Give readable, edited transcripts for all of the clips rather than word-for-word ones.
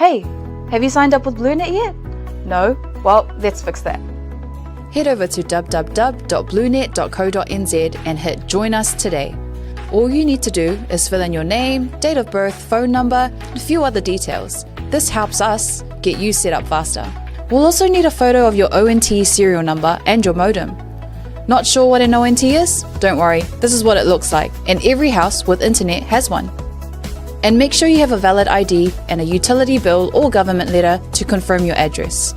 Hey, have you signed up with BlueNet yet? No? Well, let's fix that. Head over to www.bluenet.co.nz and hit Join Us today. All you need to do is fill in your name, date of birth, phone number, and a few other details. This helps us get you set up faster. We'll also need a photo of your ONT serial number and your modem. Not sure what an ONT is? Don't worry, this is what it looks like, and every house with internet has one. And make sure you have a valid ID and a utility bill or government letter to confirm your address.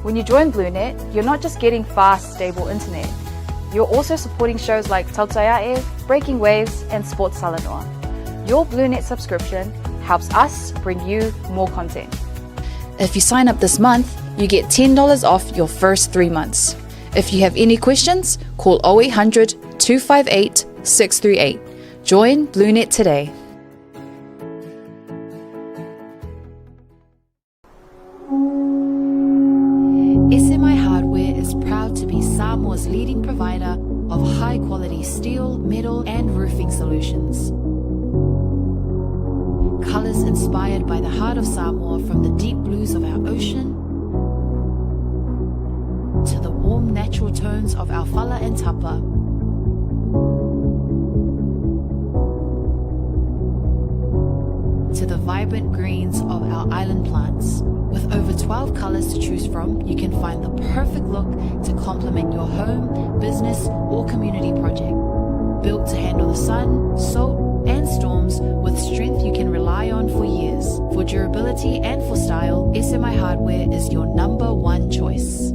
When you join BlueNet, you're not just getting fast, stable internet. You're also supporting shows like Tautaiae, Breaking Waves, and Sports Salanoa. Your BlueNet subscription helps us bring you more content. If you sign up this month, you get $10 off your first three months. If you have any questions, call 0800 258 638. Join BlueNet today. SMI Hardware is proud to be Samoa's leading provider of high quality steel, metal, and roofing solutions. Colors inspired by the heart of Samoa from the deep blues of our ocean to the warm natural tones of our fala and tapa. To the vibrant greens of our island plants. With over 12 colors to choose from, you can find the perfect look to complement your home, business, or community project. Built to handle the sun, salt, and storms with strength you can rely on for years. For durability and for style, SMI Hardware is your number one choice.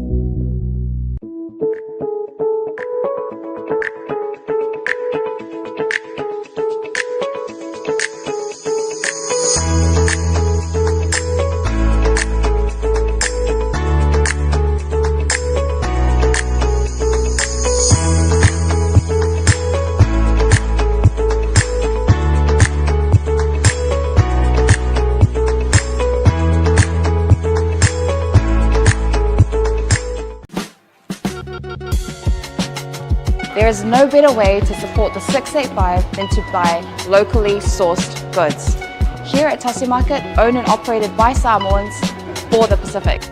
There is no better way to support the 685 than to buy locally sourced goods. Here at Tasi Market, owned and operated by Samoans for the Pacific.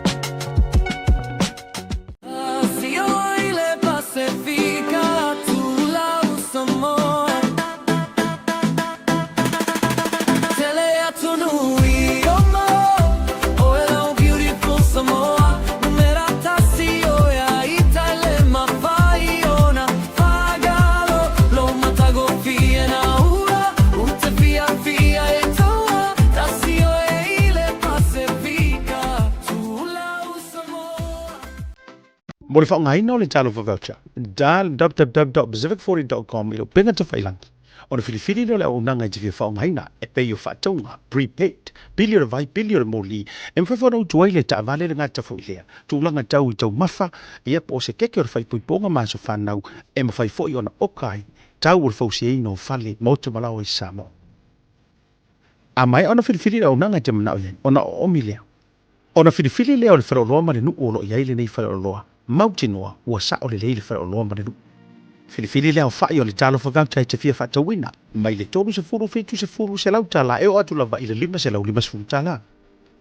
Mo le faaaogaina o le Talofa Voucher, dial www.pacific40.com i le upega tafailangi ona filifili lea o le auaunaga e te fia faaaogaina e pei o faatauga, prepaid, pili o le vai, pili o le moli, e mafai foi ona utu ai le taavale le gata foi lea tulaga tau i taumafa, ia po o se keke o le faaipoipoga ma aso fanau e mafai foi ona oka ai tau o le fausiaina o fale, maota ma laoa i Samoa. A maea ona filifili le auaunaga e te manao i ai, ona oomi lea. Ona filifili lea o le faleoloa ma le nuu o lo o i ai lenei faleoloa, mautinoa ua sao lelei le faleoloa ma le nuu. Filifili le aofai o le talofa voucher e te fia faatauina, mai le 30, 70, $100 e oo atu lava i le $550 tala.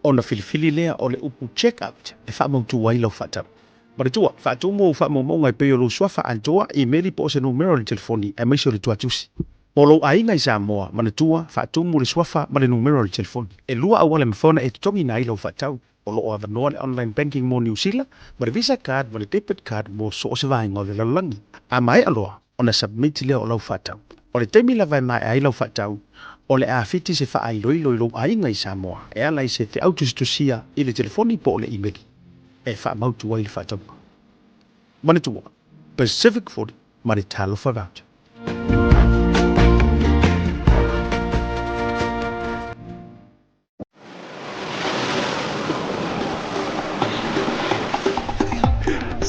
Ona filifili lea o le upu check out e faamautu ai lau faatau. Manatua, faatumu ou faamaumauga e pei o lou suafa atoa, imeli po o se numera o le telefoni aemaise o le tuatusi. Mo lou aiga i Samoa, manatua, faatumu le suafa ma le numera o le telefoni. E lua auala e mafai ona e totogiina ai lau faatau. O lo o avanoa le online banking mo Niu Sila, ma le Visa card ma le debit card mo so o se vaega o le lalolagi. A maea loa ona submit lea o lau faatau. O le taimi lava e maea ai lau faatau, o le a fiti se faailoilo i lou aiga i Samoa e ala i se feau tusitusia i le telefoni po o le imeli e faamautu ai le faatauga. Manatua, Pacific 40 ma le Talofa Voucher.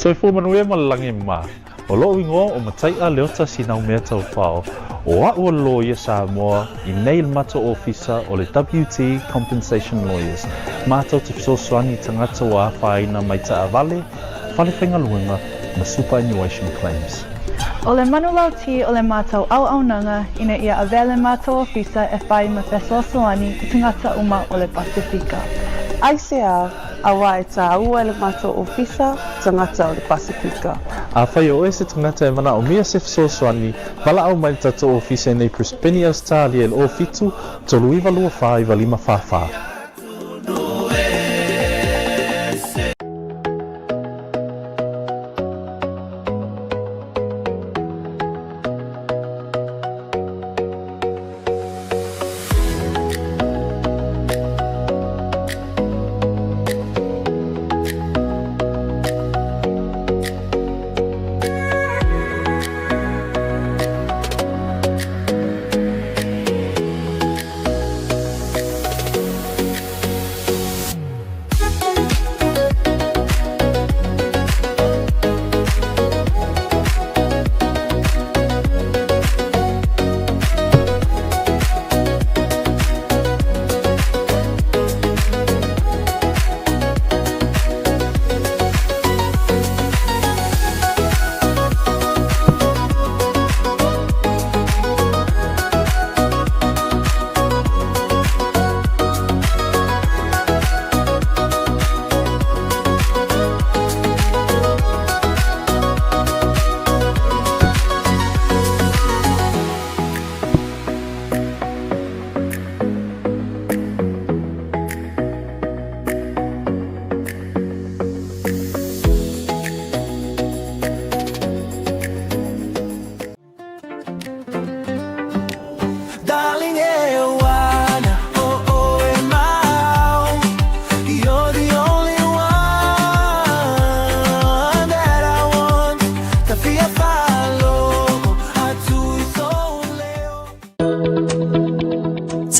Soifua manuia ma le lagi ma. O loʻu igoa ʻo Mataiʻa Leota Sinaumea Taufao, ʻo aʻu o le loia Samoa i nei le matou ofisa o le WT Compensation Lawyers, matou te fesoasoani i tagata ua afaina mai taavale, fale faigaluega ma superannuation claims. O le manulauti o le matou auaunaga ina ia avea le matou ofisa e fai ma fesoasoani i tagata uma o le Pasefika. Aisea, auā e tāua e le matou ofisa tagata o le Pasefika. Afai o oe se tagata e manaomia se fesoasoani, valaau mai le tatou ofisa i nei Brisbane, Ausetalia i le 07 39 24 95 44.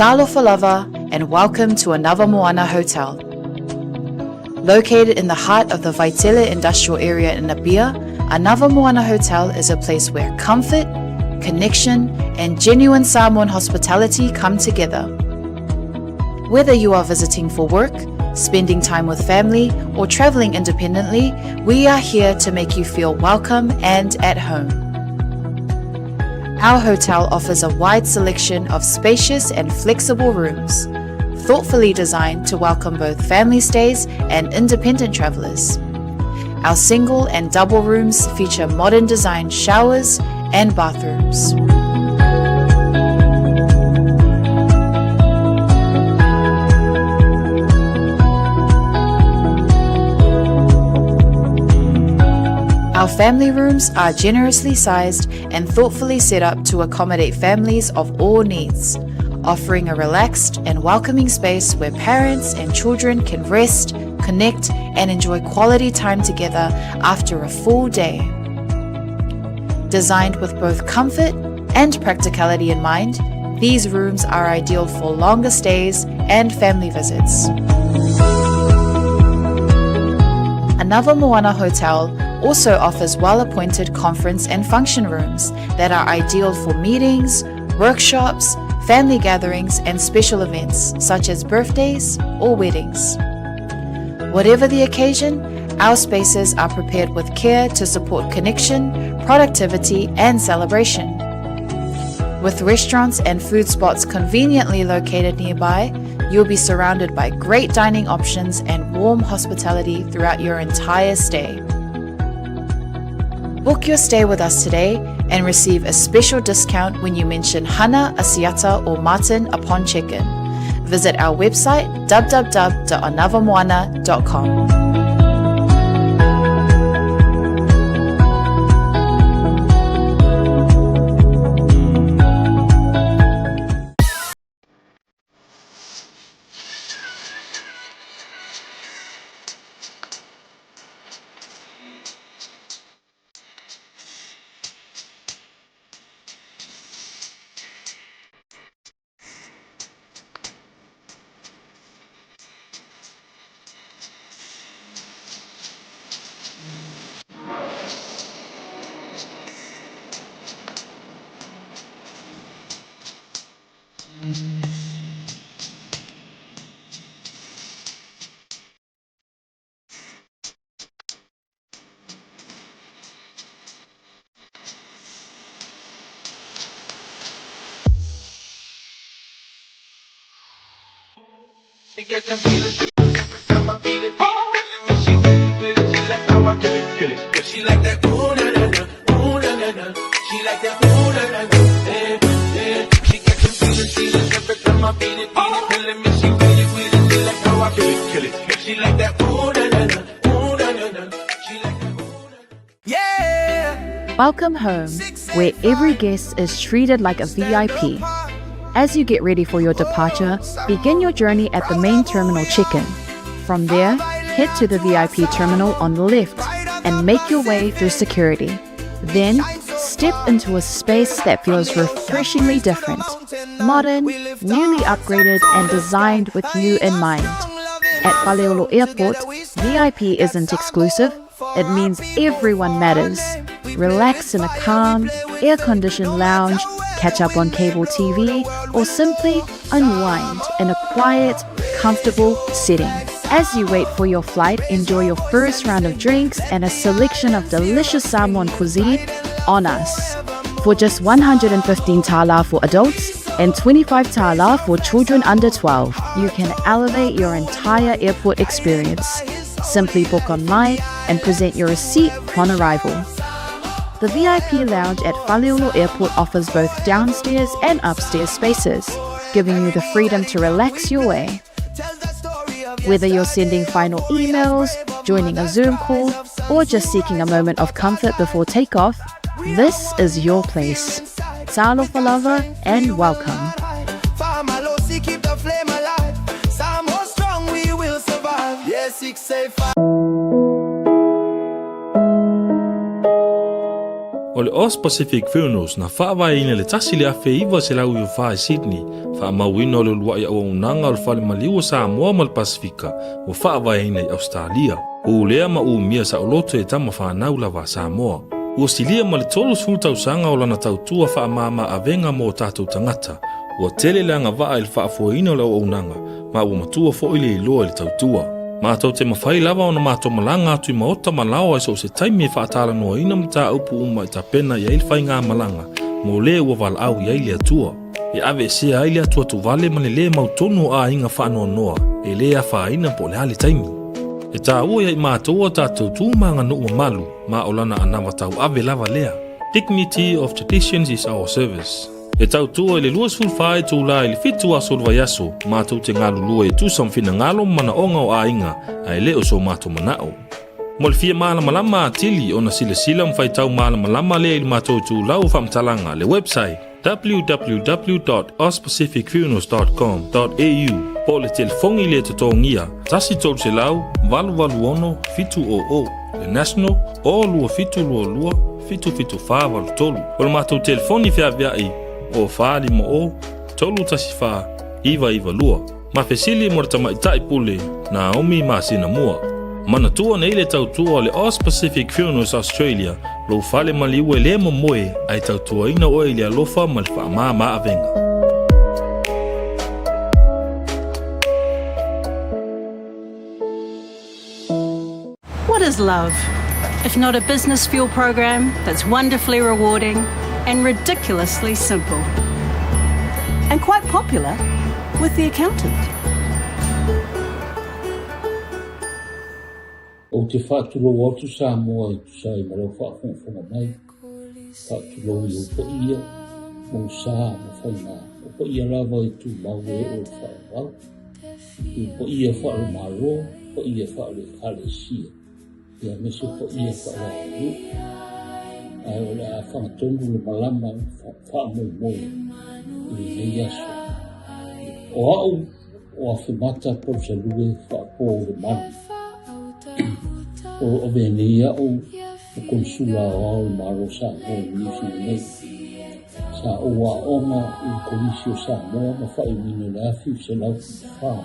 Talofa lava and welcome to Anava Moana Hotel. Located in the heart of the Vaitele Industrial Area in Apia, Anava Moana Hotel is a place where comfort, connection, and genuine Samoan hospitality come together. Whether you are visiting for work, spending time with family, or traveling independently, we are here to make you feel welcome and at home. Our hotel offers a wide selection of spacious and flexible rooms, thoughtfully designed to welcome both family stays and independent travelers. Our single and double rooms feature modern design showers and bathrooms. Our family rooms are generously sized and thoughtfully set up to accommodate families of all needs, offering a relaxed and welcoming space where parents and children can rest, connect, and enjoy quality time together after a full day. Designed with both comfort and practicality in mind, these rooms are ideal for longer stays and family visits. Anava Moana Hotel also offers well appointed conference and function rooms that are ideal for meetings, workshops, family gatherings, and special events such as birthdays or weddings. Whatever the occasion, our spaces are prepared with care to support connection, productivity, and celebration. With restaurants and food spots conveniently located nearby, you'll be surrounded by great dining options and warm hospitality throughout your entire stay. Book your stay with us today and receive a special discount when you mention Hana, Asiata, or Martin upon check-in. Visit our website www.anavamoana.com. Welcome home, where every guest is treated like a VIP. As you get ready for your departure, begin your journey at the main terminal check-in. From there, head to the VIP terminal on the left and make your way through security. Then, step into a space that feels refreshingly different, modern, newly upgraded, and designed with you in mind. At Faleolo Airport, VIP isn't exclusive, it means everyone matters. Relax in a calm, air-conditioned lounge, catch up on cable TV, or simply unwind in a quiet, comfortable setting. As you wait for your flight, enjoy your first round of drinks and a selection of delicious Samoan cuisine on us. For just 115 tala for adults and 25 tala for children under 12, you can elevate your entire airport experience. Simply book online and present your receipt upon arrival. The VIP lounge at Faleolo Airport offers both downstairs and upstairs spaces, giving you the freedom to relax your way. Whether you're sending final emails, joining a Zoom call, or just seeking a moment of comfort before takeoff, this is your place. Talofa lava and welcome. O le Aus Pacific Funerals na faavaeina i le 1994 i Sydney, faamauina o le uluai auaunaga o le Fale Maliu o Samoa ma le Pasefika ua faavaeina i Ausetalia. Ulea ma umia saoloto e tama fanau lava a Samoa. Ua silia ma le 30 tausaga o lana tautua faamama avega mo o tatou tagata. Ua tele le agavaa i le faafoeina o le auaunaga ma ua matua foi le iloa i le tautua. Matou te mafai lava ona matou malaga atu i maota ma laoa i so o se taimi e faatalanoaina mataupu uma e tapena i ai le faigamalaga mo le ua valaau i ai le Atua. E aveesea ai le atuatuvale ma le lē mautonu o aiga faanoanoa e lē afaina po o le a le taimi. E taua ia i matou a tatou tu ma aganuu mamalu ma o lana anava tauave lava lea. Dignity of traditions is our service. E tautua i le 24 itulā i le 7 aso o le vaiaso, matou te galulue e tusa ma finagalo ma manaoga o aiga, ae le o so matou manao. Mo le fia malamalama atili ona silasila ma faitau malamalama lea i le matou itulau o faamatalaga, le website, www.auspacificfunerals.com.au po o le telefoni le totogia 1 300 886 700, le national, o 2722 77483. O le matou telefoni feaveai o 450 314 992. Ma fesili mo le tamaitai pule Naomi masina mua. Manatua nei le tautua o le Aus Pacific Funerals Australia, lou fale maliu e le momoe ae tautuaina oe i le alofa ma le faamama avega. What is love? If not a business fuel program that's wonderfully rewarding and ridiculously simple. And quite popular with the accountant. Ou te faatulou atu Samoa e tusa ai ma lau faafogafoga mai, faatulou i ou paia, mou sa ma faiga, o paia lava e tumau e oo i le faavavau, i paia faale-Malo, paia faale-Ekalesia, aemaise paia faale-aganuu. Ae o le a fagatonu le malama faamoemoe i lenei aso. O au o Afemata Palusalue Faapo o le Malu. O lo o avea nei au o Konisula Aoao o le Malo o Samoa i Niu Sila nei. Sa ou aoga i le Kolisi o Samoa ma faaiuina i le 1974.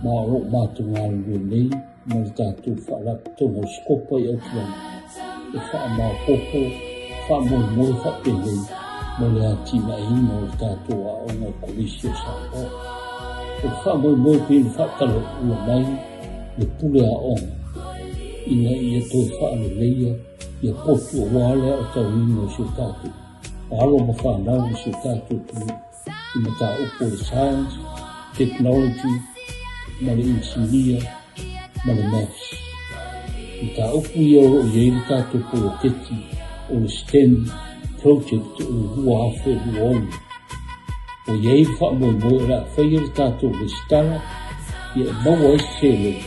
Ma o loo matou galulue nei ma le tatou Faalapotopotoga o Sikopa i Auckland e faamaopoopo, faamoemoe faapenei mo le atinaeina o le tatou aoga i le Kolisi o Samoa. O le faamoemoe pei ona faatalaula mai le pule aoga ina ia toe faaleleia ia potu aua le aotauina o si o tatou alo ma fanau i si o tatou atunuu i mataupu o le science, technology, ma le Inisinia ma le Maths. Mataupu ia o lo o i ai le tatou poloketi o le STEM Project o le 2026. Ua i ai le faamoemoe o le a faia le tatou resitala ia e maua ai se seleni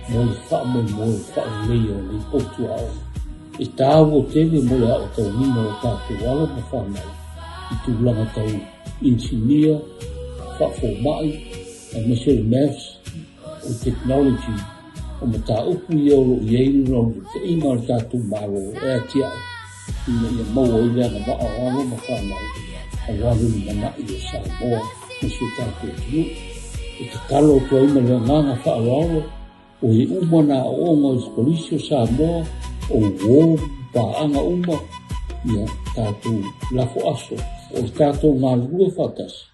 mo le faamoemoe o le faaleleia o nei potu aoga e taua tele mo le aotauina o tatou alo ma fanau i tulaga tau inisinia, faafomai, aemaise o le Maths, o le Technology. O mataupu ia o lo o i ai le naunautaiga a le tatou Malo e atiae ina ia maua ai le agavaa o alo ma fanau aua le lumanai o Samoa ma si o tatou atunuu. E tatalo atu ai ma le agaga faaaloalo, o e uma na aooga i le Kolisi o Samoa, o uo ma paaga uma, ia tatou lafo aso o le tatou galulue faatasi.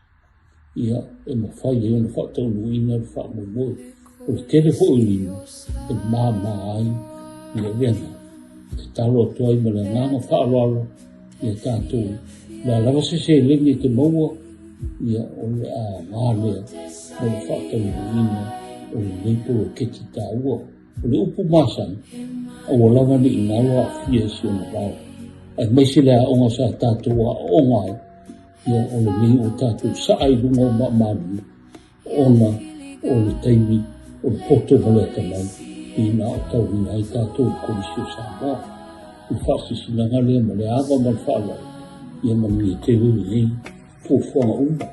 Ia, e mafai ai ona faataunuuina le faamoemoe. O le tele foi o lima e māmā ai le avega. E tatalo atu ai ma le agaga faaaloalo ia tatou, o le a lava se seleni e te maua, ia, o le aoga lea mo le faataunuuina o lenei poloketi taua. O le upu masani, aua lava ne i galo aafia i si ona vao, aemaise le aoga sa tatou aooga ai, Ia, o lenei ua tatou saa i luga o maamalu ona o le taimi o le poto ma le atamai ina aotauina ai tatou i le Kolisi o Samoa. O le faasilasilaga lea ma le ava ma le faaaloalo, ia manuia tele lenei fuafuaga uma.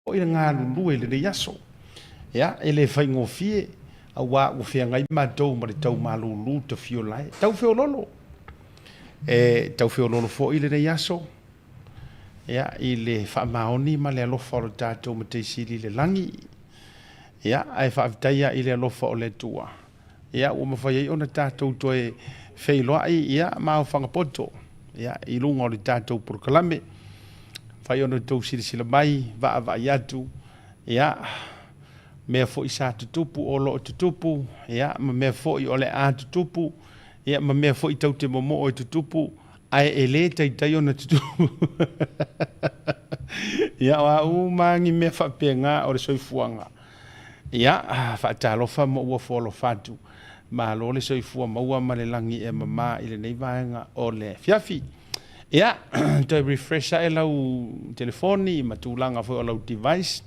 Foi le galulue i lenei aso. Ia, e le faigofie, auā ua feagai matou ma le tau malūlū tafiola e. Tau feololo. E tau feololo foi lenei aso, ia, i le faamaoni ma le alofa o lo tatou Matai Sili i le lagi. Ia, ae faafetai lava i le alofa o le Atua, ia, ua mafai ai ona tatou toe feiloai, ia, ma aofaga poto, ia, i luga o le tatou polokalame. Mafai ona outou silasila mai, vaavaai atu, ia, mea foi sa tutupu, o lo o tutupu, ia, ma mea foi o le a tutupu, ia, ma mea foi tou te momoo e tutupu, ae e le taitai ona tutupu. Ia, o a uma ni mea faapena o le soifuaga, ia, faatalofa ma ua foalofa atu. Malo le soifua maua ma le lagi e mama i lenei vaega o le afiafi. Ia, toe refresh ae lau telefoni ma tulaga foi o lau device.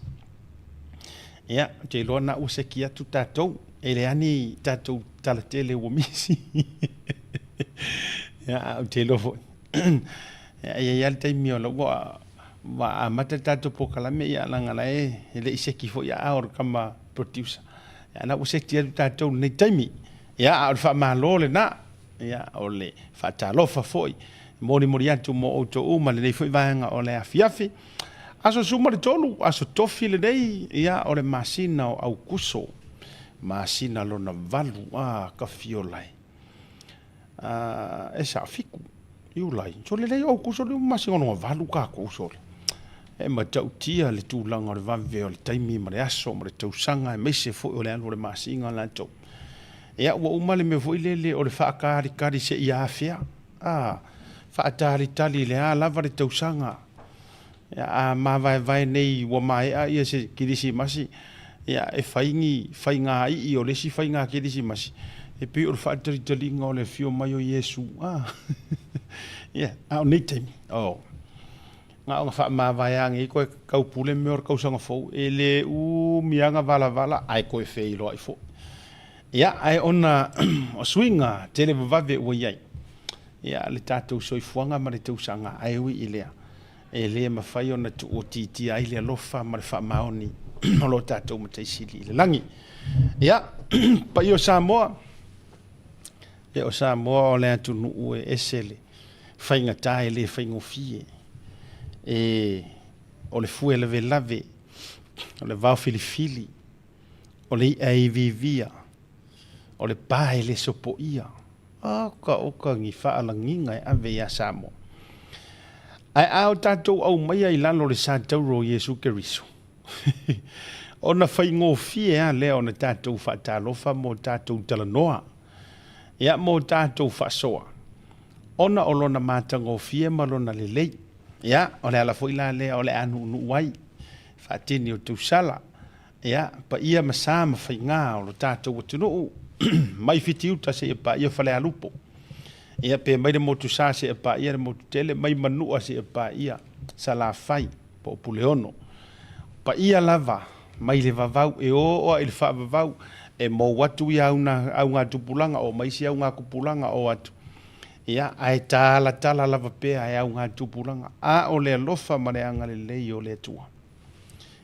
Ia, ou te iloa na ua seki atu tatou. E leai ni tatou tala tele ua misi. Ia, ou te iloa foi. Ia, e i ai lava le taimi o la ua ua amata le tatou polokalame, ia leaga la e le i seki foi aao o le tama producer. Ia, na ua seki atu tatou i lenei taimi. Ia, a o le faamalo lena. Ia, o le faatalofa foi, molimoli atu mo outou uma lenei foi vaega o le afiafi. Aso 13, aso tofi lenei, ia, o le masina o Aukuso, masina lona valu, a, Kafiolae. A, e sa fiku, Iulai. Sole lelei o Aukuso le masina lona valu kākou, sole. E matautia le tulaga o le vave o le taimi ma le aso ma le tausaga, aemaise foi o le alu o le masina latou. Ia, ua uma le mea foi lele o le faataritali seia afea, a, faatalitali i le a lava le tausaga. Ia, a mavaevae nei ua maea ia se Kerisimasi, ia, e fai ni faiga ii o le isi faiga Kerisimasi, e pei o le faatalitaliga o le afio mai o Iesu, a. Ia, a o nei taimi, oh. Na ona faamavae lava nei koe taupule mea o le tausaga fou, e le umi lava na valavala ae toe feiloai foi. Ia, ae ona o suiga televavave ua i ai, ia, le tatou soifuaga ma le tausaga, ae ui i lea, e le mafai ona tuuitiitia ai le alofa ma le faamaoni o lo tatou Matai Sili i le lagi. Ia, paia o Samoa, ia o Samoa o le atunuu e ese le faigata e le faigofie. E, o le fue lavelave, o le vao filifili, o le iʻa e iviivia, o le pa e le sopoia. Oka oka ni faalagiga e ave iā Samoa. Ae a o tatou aumaia i lalo o le sa tauro o Iesu Keriso, ona faigofie lava lea ona tatou faatalofa ma o tatou talanoa, ia ma o tatou faasoa, ona o lona matagofie ma lona lelei. Ia, o le ala foi la lea o le a nuunuu ai faatini o tausala, ia, paia ma sa ma faiga o lo tatou atunuu, mai Fitiuta seia paia Falealupo, ia, pe mai le Motusa seia paia le Motutele, mai Manua seia paia Salafai po o Puleono. Paia lava mai le vavau e oo a i le faavavau, e mou atu ia augatupulaga o mai isi augatupulaga o atu, ia, ae talatala lava pea e augatupulaga, a o le alofa ma le agalelei o le Atua,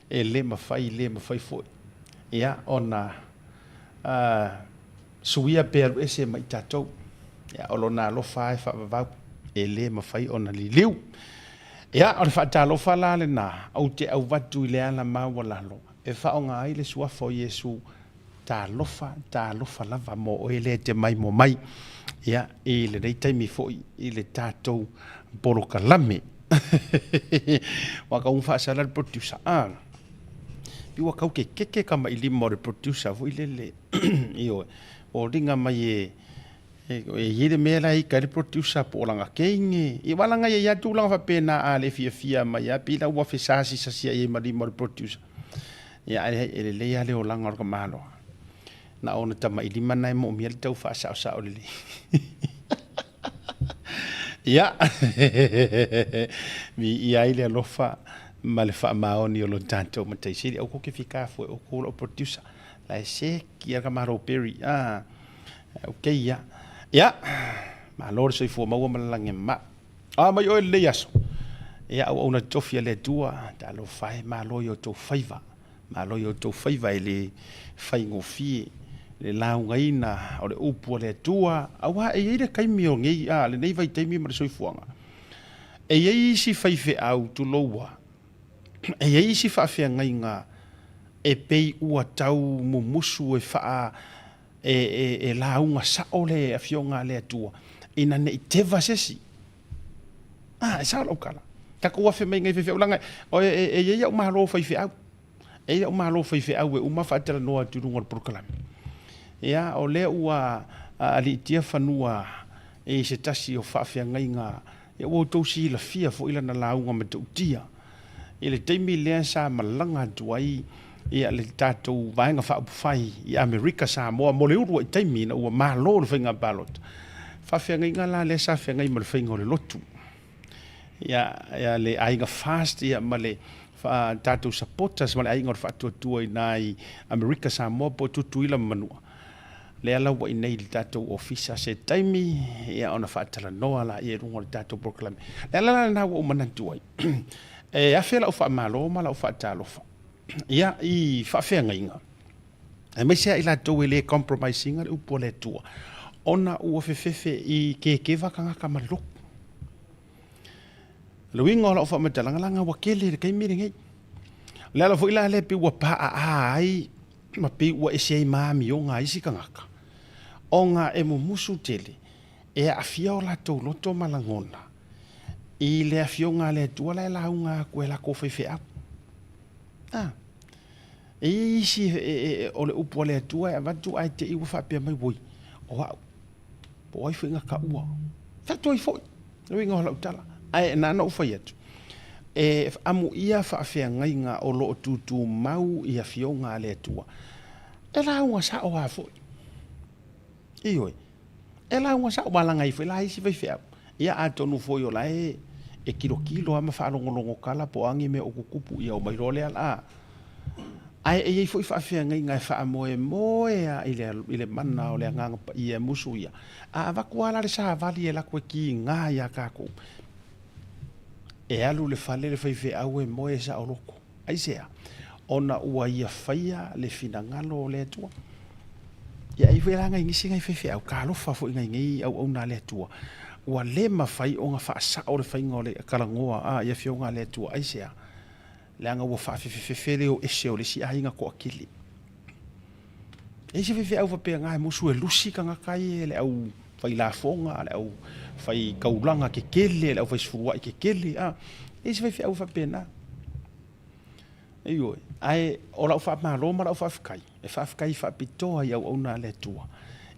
e le mafai, le mafai foi, ia, ona suia pe alu ese ma i tatou. Ia, o Lona alofa lava e faavavau, e le mafai ona liliu. Ia, o le faatalofa la lena, ou te avatu i le ala maualalo e faaaoga ai le suafa o Iesu, Talofa, talofa lava mo oe lea e te maimoa mai, ia, i lenei taimi foi i le tatou polokalame. Ua tau faasala le producer, ah, pi ua tau kekeke kamaʻilima o le producer foi lele, ioe, foliga mai e E i ai le mea la e ika ai le producer po o lana teine. Ia aua leaga e i ai lava tulaga faapena a le fiafia mai lava pei la ua fesasisasiai ai ma lima o le producer. Ia ae e lelei lava le olaga o le tamaloa. Na ona tamailima lena e moomia le tau faasaosao lelei. Ia, viia ai le alofa ma le faamaoni o lo tatou Matai Sili. Aua tou te fika fua e outou lau producer. La e seki lava le tamaloa Perry. Ah. Ok ia. Ia, malo le soifua maua ma le lagi e mama. A mai oe i lenei aso. Ia, auauna tofi a le Atua, talofa e, malo i outou faiva, malo i outou faiva e le faigofie le laugaina o le upu a le Atua, aua e i ai le taimi o nei, a, lenei vaitaimi ma le soifuaga, e i ai isi faifeau, tuloua, e i ai isi faafeagaiga e pei ua tau mumusu e faa, e, e, e lauga sao le Afioga a le Atua, ina ne i teva se isi. Ah, e sao lau tala. Tatou afe mai nei faifeau leaga e, e, e i ai au malo faifeau. E i ai au malo faifeau e uma faatalanoa atu i luga o le polokalame. Ia, o lea ua aliitia fanua i se tasi o faafeagaiga, ia ua outou silafia foi lana lauga matautia. I le taimi lea sa malaga atu ai ia le tatou Vaega Faaupufai i Amerika Samoa mo le uluai taimi ina ua malo le faiga palota. Faafeagaiga la lea sa feagai ma le faiga o le lotu. Ia, ia le aiga FAST ia ma le tatou supporters ma le aiga o le faatuatua i na i Amerika Samoa po o Tutuila ma Manua. Lea la ua i inei i le tatou ofisa se taimi ia ona faatalanoa laia i luga o le tatou polokalame. O le ala la lena ua ou manatu ai, e afe lau faamalo ma lau faatalofa ia i faafeagaiga, aemaise lava i latou e le compromise ina le upu a le Atua, ona ua fefefe i kekeva tagata ma le lotu. O le uiga o lau faamatalaga, leaga ua tele i le taimi lenei. O le ala foi la lea pei ua paaa ai ma pei ua ese ai ma amioga a isi tagata, ona e mumusu tele e aafia o latou loto ma lagona i le Afioga a le Atua la e lauga atu e latou faifeau. A, e i ai isi e, e, o le upu a le Atua e avatu ae te i ua faapea mai, oi, o au, po o ai foi na taua. Fatu ai foi, le uiga o lau tala. Ae na ona ou fai atu, e amuia faafeagaiga o lo o tutumau i Afioga a le Atua, e lauga sao lava foi. Ioe, e lauga sao, aua leaga e i ai foi la isi faifeau, ia atonu foi o la e e kilokilo lava ma faalogologo tala po o a ni mea o tutupu, ia omai loa lea la. Ae e i ai foi faafeagaiga e faamoemoe lava i le, i le mana o le Agaga Paia e musu ia. A avatu lava la le savali e alu atu e kiga ia tatou, e alu i le fale le faifeau e moe saoloto. Aisea? Ona ua ia faia le finagalo o le Atua. Ia, e i ai foi la nai nisi nai faifeau, talofa foi nai nei auauna a le Atua, ua le mafai ona faasao le faiga o le talanoa a i Afioga a le Atua. Aisea? Leaga ua faafefefefe le o ese o le isi aiga toatele. E i ai se faifeau faapena e musu e lusi tagata ia e le au fai lafoga, le au fai taulaga kekele, le au fai sefuluai kekele, a. E i ai se faifeau faapena. Ioe. Ae o lau faamalo ma lau faafetai, e faafetai faapitoa i auauna a le Atua,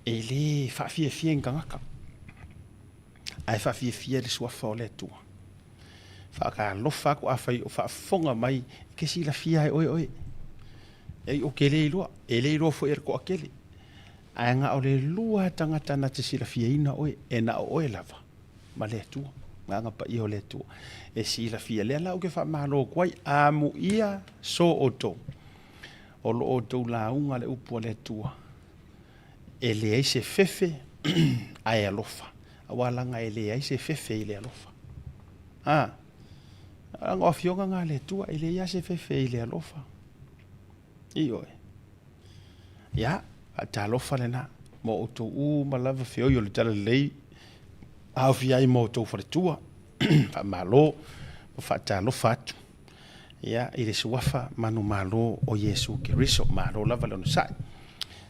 e le faafiafia i ni tagata, ae faafiafia i le suafa o le Atua. Faatalofa atu afai o faafofoga mai, e te silafia e oe oe. Ei, ou te le iloa, e le iloa foi e le toatele. Ae na o le lua tagata na te silafiaina oe, e na o oe lava ma le Atua, Agaga Paia o le Atua. E silafia, lea la ou te faamalo atu ai, amuia so outou, o lo outou lauga le upu a le Atua, e leai se fefe ae alofa, aua leaga e leai se fefe i le alofa. A, leaga o afioga na a le Atua, e leai lava se fefe i le alofa. Ioe. Ia, faatalofa lena mo outou uma lava feoi o le talalelei aofia ai ma outou faletua. Faamalo ma faatalofa atu ia i le suafa manumalo o Iesu Keriso. Malo lava le onosai.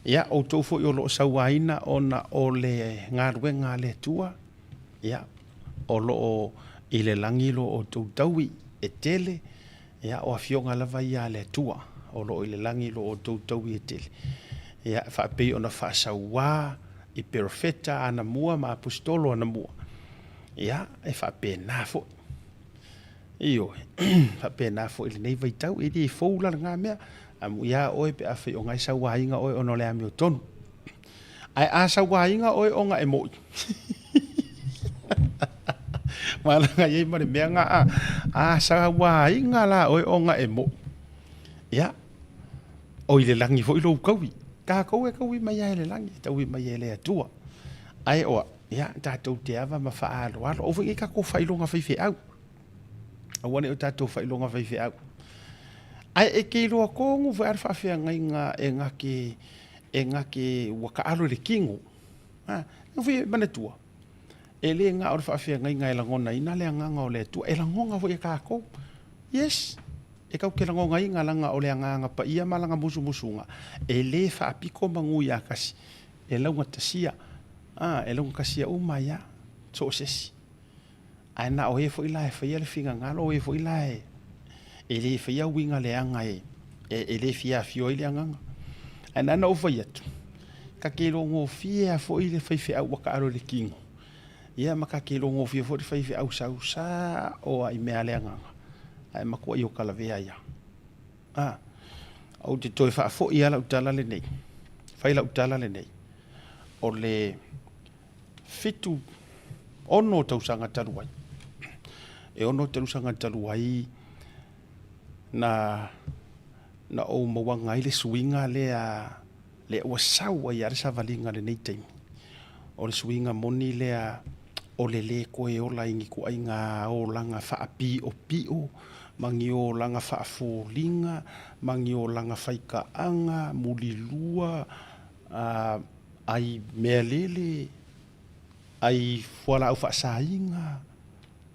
Ia, outou foi o lo o sauaina ona o le galuega a le Atua, ia, o lo o i le lagi lo outou taui e tele, Ia, o afioga lava ia a le Atua, o lo o i le lagi lo outou taui e tele. Ia, faapei ona faasauā i perofeta anamua ma aposetolo anamua. Ia, e faapena foi. Ioe, faapena foi i lenei vaitau, e le fou la lena mea. Amuia oe pe afai o na e sauaina oe ona o le amiotonu. Ae a sauaina oe ona e moʻi. Malaga i ai ma le mea na a, a sauaina la oe ona e moʻi. Ia, o i le lagi foi lou taui. Tatou e taui mai lava e le lagi, e taui mai e le Atua. Ae o au, ia, tatou te ava ma faaaloalo. Aua foi ne i tatou faailoga faifeau. Aua ne i o tatou faailoga faifeau. Ae e ke iloa kogu foi a le faafeagaiga e gake e gake ua taalo i le kino. A, e foi e manatua, e le na o le faafeagaiga e lagonaina le agaga o le Atua, e lagona foi e tatou. Yes, e tatou te lagonaina leaga o le agaga paia ma lana musumusuga, e le faapito manu ia tasi, e laugatasia, a, e laugatasia uma ai lava, so o se isi. Ae na o e foi la e faia le finagalo, o e foi la e e le faia uiga leaga e e le fia afio ai le agaga. Ae na ona ou fai atu, ta te iloa gofie lava foi le faifeau ua taalo i le kino, ia ma ta te iloa gofie foi le faifeau sau sao lava i mea a le agaga, ae matuai o talavea ai lava. A, ou te toe faafoi lava lau tala lenei, fai lau tala lenei, o le 7, 6 tausaga talu ai. E 6 tausaga talu ai na na ou mauaga ai le suiga lea lea ua sau ai lava le savaliga i lenei taimi. O le suiga moni lea o le lē toe ola i ni ituaiga olaga faapiopio ma ni olaga faafoliga ma ni olaga faitaaga mulilua ai mea lele, ai fualaau faasaina,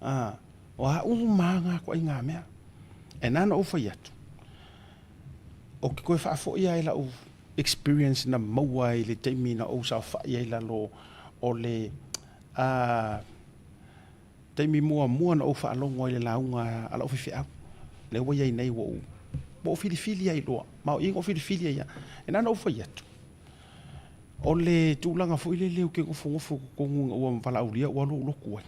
a, o a uma lava na ituaiga mea. E na ona ou fai atu, ou te toe faafoi lava i lau experience na maua i le taimi na ou saofai ai i lalo o le taimi muamua na ou faalogo ai i le lauga a lau faifeau, lea ua i ai nei ua ou, ua ou filifili ai loa, ma o i na ou filifili ai lava. E na ona ou fai atu, o le tulaga foi lele ou te nofonofo i totonu ina ua valaaulia ua alu ou lotu ai.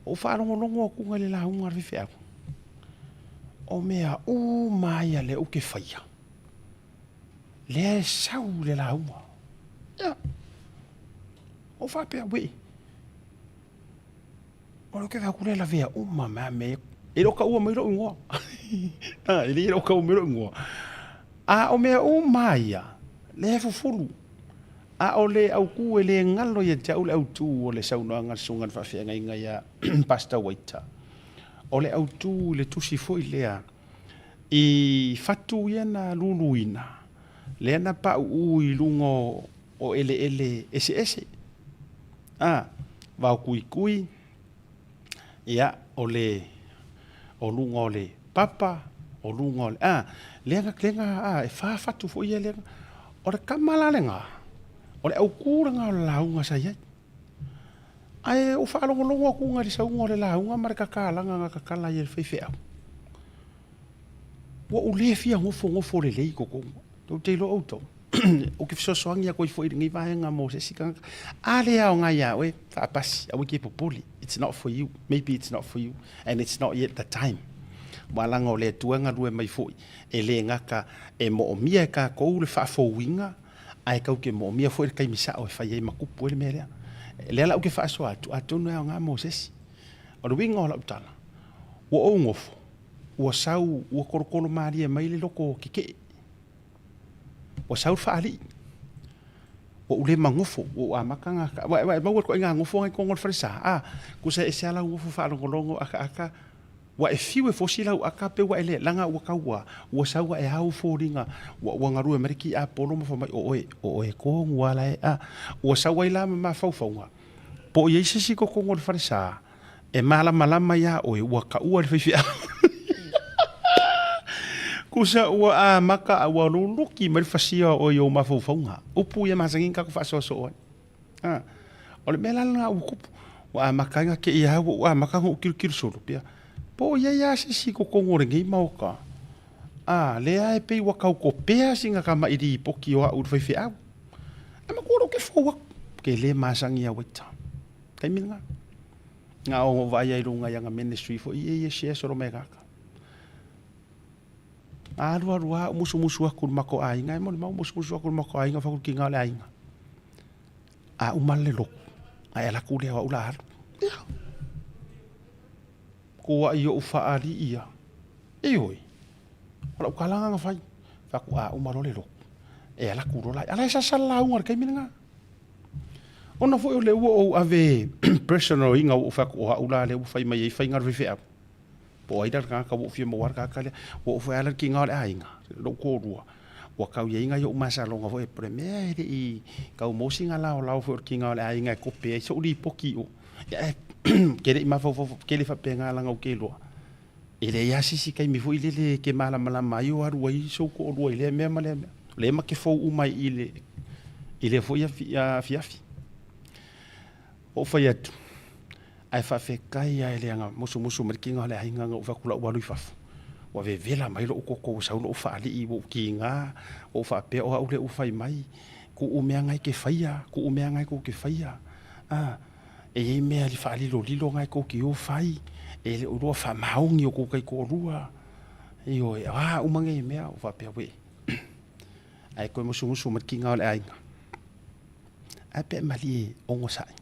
Ou faalogologo atu i le lauga a le faifeau, o mea uma ia lea ou te faia, lea e sau i le lauga. Ia, ou faapea, wee, O le keve aku lea lavea uma mai a mea e le o taua mai lou igoa. E le o taua mai lou igoa. A o mea uma ia, lea e fufulu. A o le autu e le galo ia te au le autu o le saunoaga a le Susuga i le Faafeagaiga ia Pastor Waiter. O le autu i le tusi foi lea i fatu ia na luluina, lea na pauu i luga o eleele eseese. A, vao kuikui, ia, o le, o luga o le papa, o luga o le, a, lea na, lea na, a, e fa fatu foi ia lea na, o le tama la lena, o le aukū lena o le lauga sa i ai. Ae ou faalogologo atu i le sauga o le lauga ma le tatalaga na tatala ai e le faifeau, ua ou le fia nofonofo lelei i totonu. Tou te iloa outou, ou te fesoasoani atu ai foi i lenei vaega mo se isi tagata. A le aoga iā oe, faapasi, aua e te popole. It's not for you, maybe it's not for you and it's not yet the time. Aua leaga o le Atua e galue mai foi, e le gata e moomia e tatou le faafouina, ae tatou te moomia foi le taimi sao e fai ai ma tupu ai le mea lea. O lea la ou te faasoa atu, atonu e aoga mo se isi. O le uiga o lau tala, ua ou nofo, ua sau, ua tolotolo malie mai le loto tetee. Ua sau le faalii. Ua ou le manofo, ua ou amata ona, ua e maua le ituaiga nofo na i totonu o le falesa, a, tusa e ese lava lau nofo faalogologo akaaka, ua e fiu e fosi lau aka pe ua e le, leaga ua tau a, ua sau ua e au foliga, ua, ua galue mai le tiapolo ma fai mai, o oe, o oe tonu lava la e, a. Ua sau ai la ma mafaufauga, po o i ai se isi i totonu o le falesa, E malamalama iā ʻoe, ua kaua le faifeau. Kusa ua amata a ua luluki mai le fasia o oe i ou mafaufauga. Upu ia masani ona tatou faasoasoa ai. A, o le mea la lena ua tupu, ua amata ai ona te i au, ua amata ona ou tilotilo solo, pea, po o i ai lava se isi i totonu o lenei Maota, a, lea e pei ua tau topea sina tamaʻi lipoti o au i le faifeau. Ae matua loa ou te fou atu, ou te le masani ia waiter. Taimi lena. Na o vaai ai luga i ana ministry foi ia ia share solo mai kaka. Alu alu a musumusu aku le mako aiga e mo le mau musumusu aku le mako aiga fa ki ngā le aiga. A uma le loku. A e laku le au la alu. Ia. Ko ai o whaali ia. E oi. O lau kalanga nga whai. Faku a uma lo le loku. E ala ku lo lai. Ala e sasala la unga le kaimi nga. Ona foi o lea ua ou ave personal ina ua ou fai atu o au la lea ua fai mai ai faiga a le faifeau. Po o ai la le tagata ua ou fia maua le tagata lea. Ua oo foi lava la le kiga o le aiga, lou toalua, ua tau i ai nai ou masaloga foi, po o le mea e le i tau maua sina laolao foi o le kiga o le aiga e kope ai so'u lipoti i o. Ia ae ou te le i mafaufau, ou te le faapena leaga ou te iloa, e leai lava se isi taimi foi lele e te malamalama ai o alu ai sou toalua i lea mea ma lea mea. O lea ma te fou uma ai i i lea foi afiafi. Ou fai atu, ae faafetai lava i le aga musumusu mai le kiga o le aiga na ou fai atu la ua alu i fafo. Ua vevela mai lou toto ua sau lou faalii ua ou kiga, ua ou faapea o au lea ua fai mai, tuu mea na e te faia, tuu mea na e tou te faia. A, e i ai mea faalilolilo na e tou te o fai, e le o iloa faamaoni o tou taitoalua. Ioe, o a uma nei mea, ua faapea, uē, ae toe musumusu mai le kiga o le aiga. Ae pe malie onosai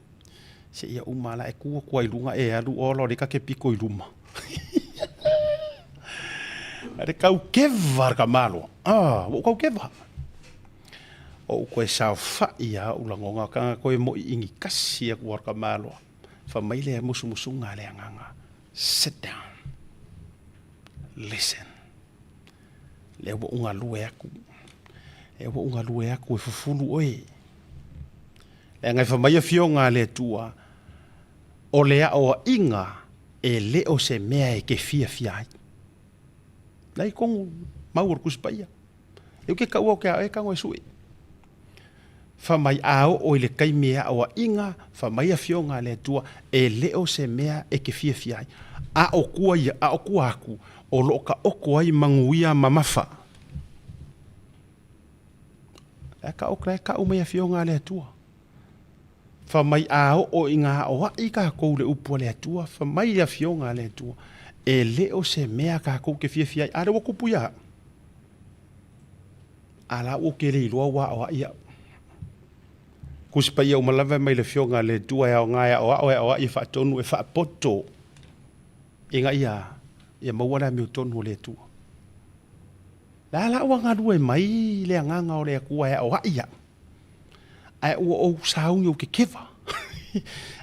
seia uma la e tu atu ai i luga e alu ola o lea ta te pito i luma. A le tau keva le tamaloa. Ah, ua ou tau keva. O ou toe saofai lava ou lagona kana toe moiini kasi atu le tamaloa. Fai mai le musumusuga a le agaga, sit down, listen. Lea ua ou galue atu, lea ua ou galue atu e fufulu oe. Leaga e fai mai Afioga a le Atua, o le aoaiga e le o se mea e te fiafia ai. La i tonu mau o le Tusi Paia. E ke kaua o ke ao e tago e sue. Fai mai a oo i le taimi e aoaiga, fai mai Afioga a le Atua, e le o se mea e te fiafia ai. A o kua ia, a o kua aku, o loo taoto ai manuia mamafa. La e kau mai Afioga a le Atua. Fai mai a oo i ngā aoai kākou le upu a le Atua, fai mai le Afioga a le Atua, e le o se mea kākou ke fiafia ai. A lea ua tupu ia au. A la ua ke le iloa ua aoai au. Tusi Paia uma lava e mai le Afioga a le Atua e aoga e aoao e aoai e faatonu e faapoto ina ia ia maua le amiotonu o le Atua. La la ua galue mai le agaga o le Atua e aoai au. Ae ua ou sauni ou kekeva.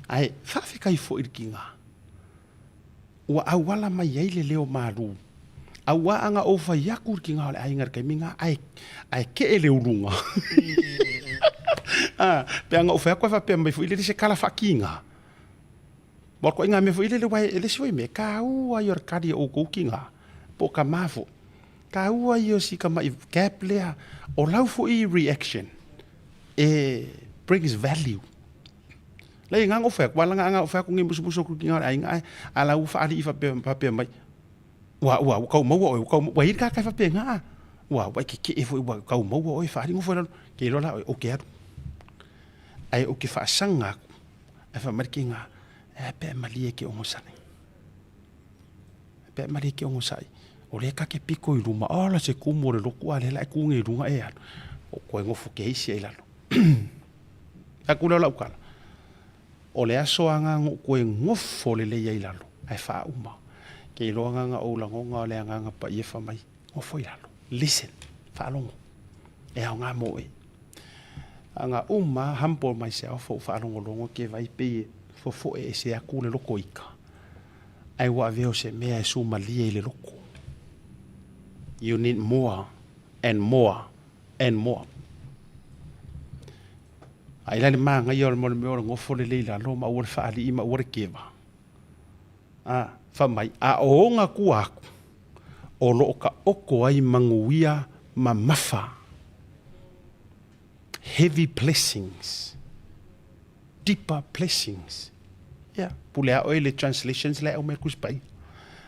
Ae faafetai foi i le tiga. Ua auala mai ai le leo malu. Auā ana ou fai atu i le tiga o le aiga i le taimi na, ae, ae kee le uluga. A, pe ana ou fai atu ae faapea mai foi lele se tala faatiga. Ua koe ngā mea foi lele wai e le isi foi mea, kāua ia o le kari o outou ki ngā, po o ka mā foi. Kāua ia o si kamaʻi gap lea, o lau foi reaction e brings value. Lei ngā ngō whai aku, wala ngā ngā whai aku ngi musumusu aku ki ngā ai ngā, a lau whaari i whapea, whapea mai, ua, ua, ua kau maua oe, ua kau, ua hiri kākai whapea ngā, ua, ua ke ke e foi, ua kau maua oe, whaari ngō whai lalo, ke lola oe, o ke aru. Ai o ke whaasanga aku, Ae fai mai le kinga, E pea malie ke ogosai. E pea malie ke ogosai. O lea ka ke piko i luma, ola se kumu o le loku a lea la e ku nei i luga e alu. O koe ngofo ke isi ai lalo. Aku lea o lau tala, o le aso a nga ngo koe ngofo lelei ai lalo, ae faauma. Ke iloa nga nga ou lagoga o le agaga paia fai mai, ngofo i lalo. Listen, faalogo. E aoga mo oe. Aga uma humble myself ou faalogologo ke vai pei e fofoe ese aku le loko ika ae ua avea o se mea e sumalie i le loko. You need more and more and more. A i la le magaia o le mo le mea o le gofo lelei lalo ma aua le faalii ma aua le keva. A, fai mai, a o ona kua aku, o loo taoto ai manuia mamafa. Heavy blessings, deeper blessings. Ia, pule a oe le translations la e aumai le Tusi Paia.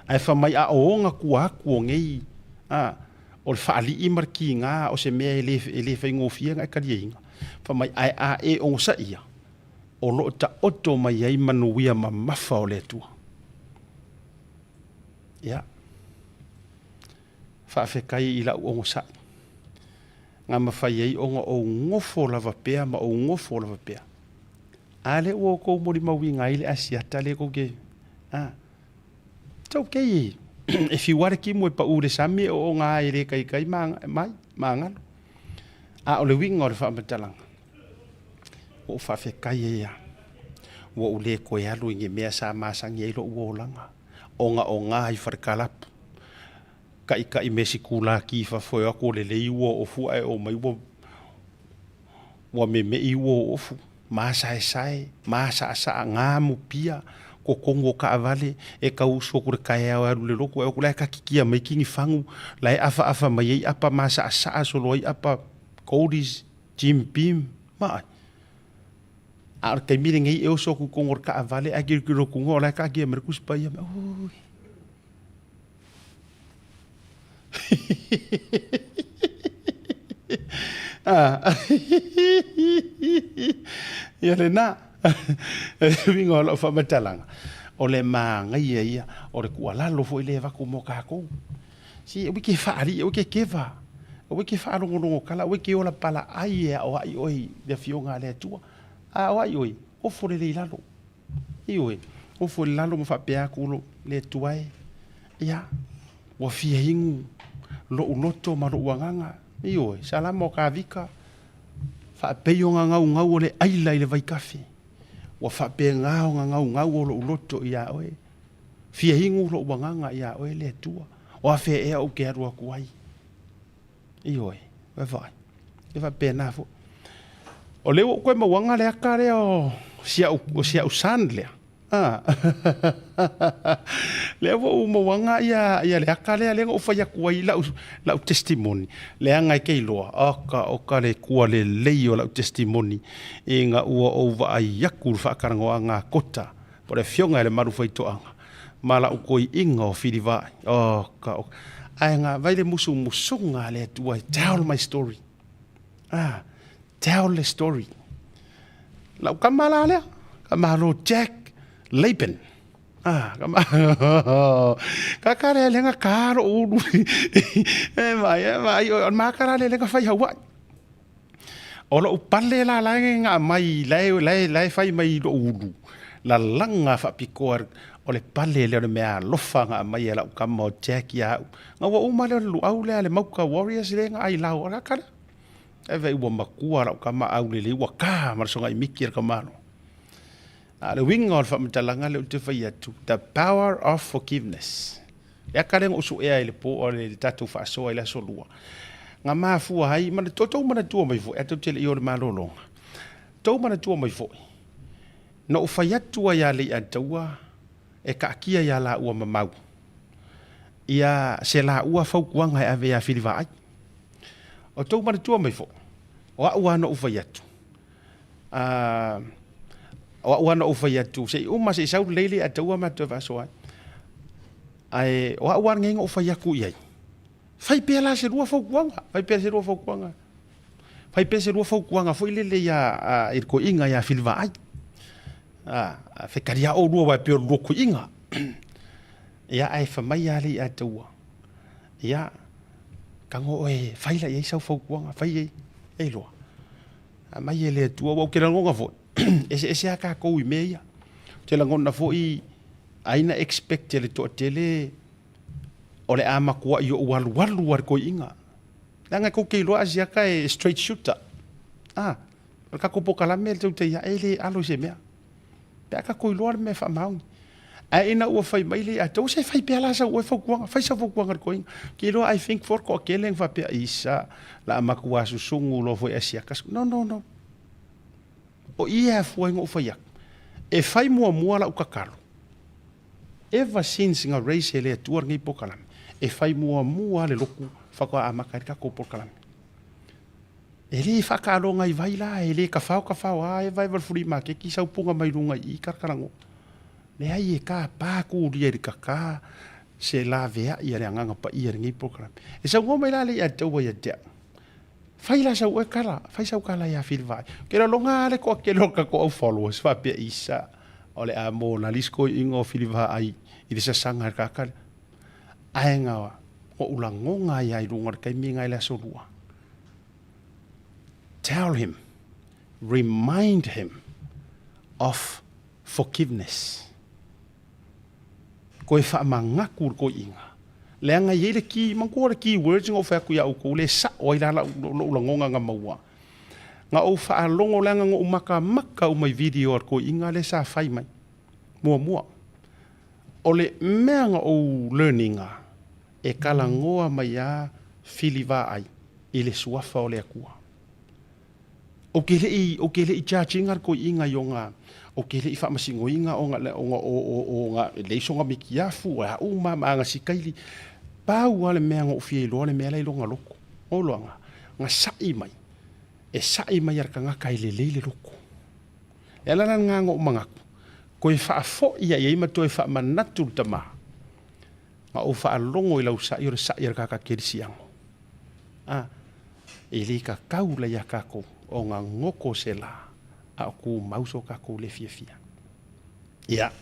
Ae fai mai a o ona kua aku o nei, a, o le faalii ma le kiga o se mea e le, e le faigofie ona e taliaina. Fai mai, ae a e onosaia, o loo taoto mai ai manuia mamafa o le Atua. Ia, faafetai i lau onosai, na mafai ai ona ou nofo lava pea ma ou nofo lava pea. A lea ua outou molimauina ai le Asiata lea tou te, a, it's okay, e fiu lava le timu e pau i le sami e oona e le taitai ma, mai, ma galo. A o le uiga o le faamatalaga, ua ou faafetai ai lava, ua ou le toe alu i ni mea sa masani ai lou olaga. Ogaoga i falekalapu. Kaʻikaʻi me sikulaki i fafo e o aku o lelei ua ofu ae o mai ua ua memeʻi ua o ofu. Māsaesae, māsaʻasaʻa, ngamu pia, kokogu o kaʻawale, e kau usu aku le kaeao e alu le loku, e o aku la e kakikia mai kini fagu, la e ʻafaʻafa mai ai ʻapa māsaʻasaʻa solo ai ʻapa goldies, Jim Beam, ma ai. A o le taimi lenei e oso aku i kogo o le kaʻawale ae kilokilo kuga o la e kaakia mai le Tusi Paia mea, oi. Ia lena, e uiga o lau faamatalaga, o le magaia ia, o le tuualalo foi lea e avatu mo tatou. Si aua e te faalii, aua e te keva, aua e te faalogologo tala, aua e te ola palaai e aoai oe i le Afioga a le Atua. A aoai oe, ofo lelei i lalo. Ioe, ofo i lalo ma faapea atu lo le Atua e, ia, ua fia inu lou loto ma lou agaga. Ioe, Salamo o Kavika, faapei o gagaugau o le aila i le vaikafe. Ua faapena o gagaugau o lou loto iā oe. Fia inu lou agaga iā oe le Atua. O afea ea ou te alu atu ai. Ioe, ua vaai. E faapena foi. O lea ua ou toe mauaga le aka lea o si au, o si au son lea. Ah. lea ua ou mauaga ia, ia le aka lea, lea na ou fai atu ai lau, lau testimony. Leaga e te iloa, oka, oka le kua lelei o lau testimony ina ua ou vaai atu i le faatalanoaga a Kota, po o le afioga i le Malu Faitoaga, ma lau koiiga o Filivaai. Oka, oka. Ae na vai le musumusuga a le Atua e tell my story. Ah, tell the story. Lau kama la lea, ka malo Jack Laban. Ah, kama ka ka le lenga ka lo ulu. E mai, e mai, o ma ka la le lenga fai Hawaii. O lou pale la la e nga mai la e la e la e fai mai lou ulu lalaga faapitoa o le pale lea o le mea alofa nga aumai e lau kama o Jack ia au. Nga ua uma lea o le luau lea a le mauka Warriors lea nga ai lao a kala. E vei ua matua lau kama au lelei ua ka ma le sogai miki e le kamalo. A le uiga o le faamatalaga lea ou te fai atu, the power of forgiveness. E aka lea na ou suea i le po o le tatou faasoa i le aso lua. Na mafua ai, ma tou tou manatua mai foi, a tou te le i o i le malologa. Tou manatua mai foi, na ou fai atu ai ia Leiataua e taatia ia laua ma Mau, ia se laua fautuaga e ave ia Filivaai. O tou manatua mai foi, o au lava na ou fai atu, a o au lava na ou fai atu, se i uma se i sau lelei Leiataua matou toe faasoa ai. Ae o au lava lenei na ou fai atu i ai, fai pea la se lua fautuaga, fai pea se lua fautuaga, fai pea se lua fautuaga foi lele ia i le toeaina ia Filivaai. A fetali lava oulua aua e pei o le lua toeaina. Ia ae fai mai lava Leiataua, ia tago oe fai la i ai sau fautuaga, fai i ai, e iloa. Aumai e le Atua, aua ou te lagona foi, eseese lava tatou i mea ia. Ou te lagona foi, ai na expect e le toatele o le a matuai ou alualu lava i le toeaina. Leaga tou te iloa Asiata e straight shooter. A, o le tatou polokalame tou te ia e le alo i se mea. Pe a tatou iloa le mea e faamaoni. Ae ina ua fai mai le ia te se fai pea la sau oe fautuaga, fai sau fautuaga i le toeaina. Ou te iloa I think for toatele na faapea, isa, la a matua susugu loa foi Asiata. No, no, no. O i e afua ai na ou fai atu. E fai muamua lau tatalo. Ever since na raise e le Atua lenei polokalame, e fai muamua le lotu faatoa amata ai le tatou polokalame. E le faataaloga i vai la, e le tafao tafao a eva eva le fuli maketi sau puga mai luga i i kalakalagoa. Leai e tapa kulia i le kaka se laveai a le Agaga Paia i lenei polokalame. E saunoa mai la le ia te au ia te au. Fai la sau oe kala, fai sau kala ia Filivaai. Ke laloga a le toatele o le tatou au followers faapea isa o le a mo la lis koiiga o Filivaai i le sasaga i le kakale. Ae na oʻu lagoga ai lava i luga o le taimi lena i le aso lua. Tell him, remind him of forgiveness. Koe faamanatu i le toeaina. Leaga e i ai le key, manatua le key words na ou fai atu ia outou, le sao ai la lou lagona na maua. Na ou faalogo leaga na ou matamata uma i video a le toeaina lea sa fai mai. Muamua. O le mea na ou learning-a, e kalagoa mai a fili vaai i le suafa o le Atua. Ou te le i, ou te le i judge ina le toeaina i ona, ou te le i faamasinoina ona, ona, ona, e leai sona metiafu, o le a uma ma ana sikaili. Pau lava le mea na ou fia iloa le mea la e i lona loto. O loaga, na sa'i mai, e sa'i mai a le tagata e lelei le loto. E ala la lena na ou manatu, toe faafoi ai ma toe faamanatu le tama. Na ou faalogo i lau sa'i o le sa'i a le tagata kerisiano. A, e le tatau la iā tatou ona goto se la, a o tumau so tatou le fiafia. Ia,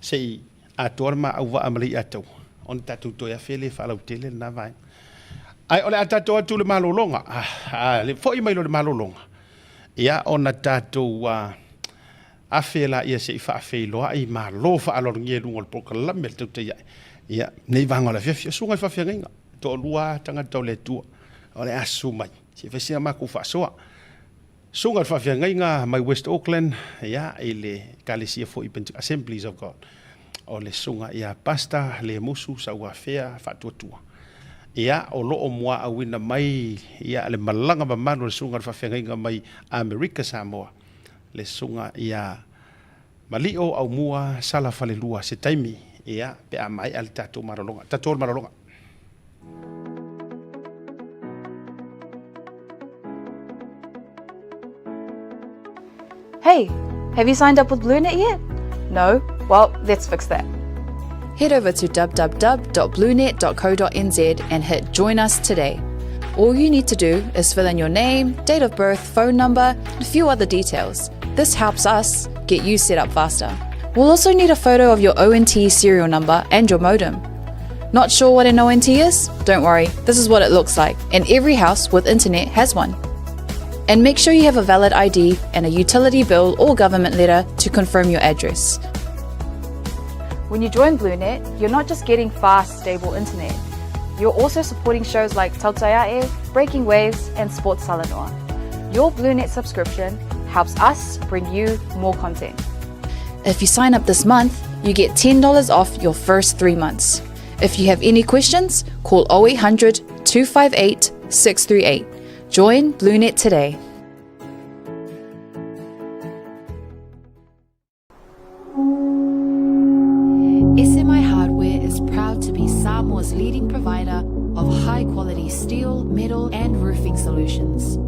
se i atoa le ma auvaa ma le i'a taua, ona tatou toe afe lea e faalautele lena vaega. Ae o le a tatou atu i le malologa, a, le foi mai loa i le malologa, ia ona tatou afe laia se i faafeiloai malo faaaloalogia i luga o le polokalame a le Tautai Ae. Ia, nei vaega o le afiafi, o susuga i faafeagaiga, toalua lava tagata o le Atua, o le a susu mai, se i fai sina matou faasoa. Susuga i le faafeagaiga mai West Auckland, ia, i le Ekalesia foi Assemblies of God, o le susuga ia Pastor Lemusu Sauafea Faatuatua. Ia, o lo o muaauina mai ia le malaga mamalu a le susuga i le faafeagaiga mai Amerika Samoa, le susuga ia Malio Aumua Sala Falelua se taimi, ia, pe a maea le tatou malologa. Tatou le malologa. Hey, have you signed up with BlueNet yet? No? Well, let's fix that. Head over to www.bluenet.co.nz and hit Join Us today. All you need to do is fill in your name, date of birth, phone number, and a few other details. This helps us get you set up faster. We'll also need a photo of your ONT serial number and your modem. Not sure what an ONT is? Don't worry, this is what it looks like, and every house with internet has one. And make sure you have a valid ID and a utility bill or government letter to confirm your address. When you join BlueNet, you're not just getting fast, stable internet. You're also supporting shows like Tautai A'e, Breaking Waves, and Sports Talanoa. Your BlueNet subscription helps us bring you more content. If you sign up this month, you get $10 off your first three months. If you have any questions, call 0800 258 638. Join BlueNet today. SMI Hardware is proud to be Samoa's leading provider of high quality steel, metal, and roofing solutions.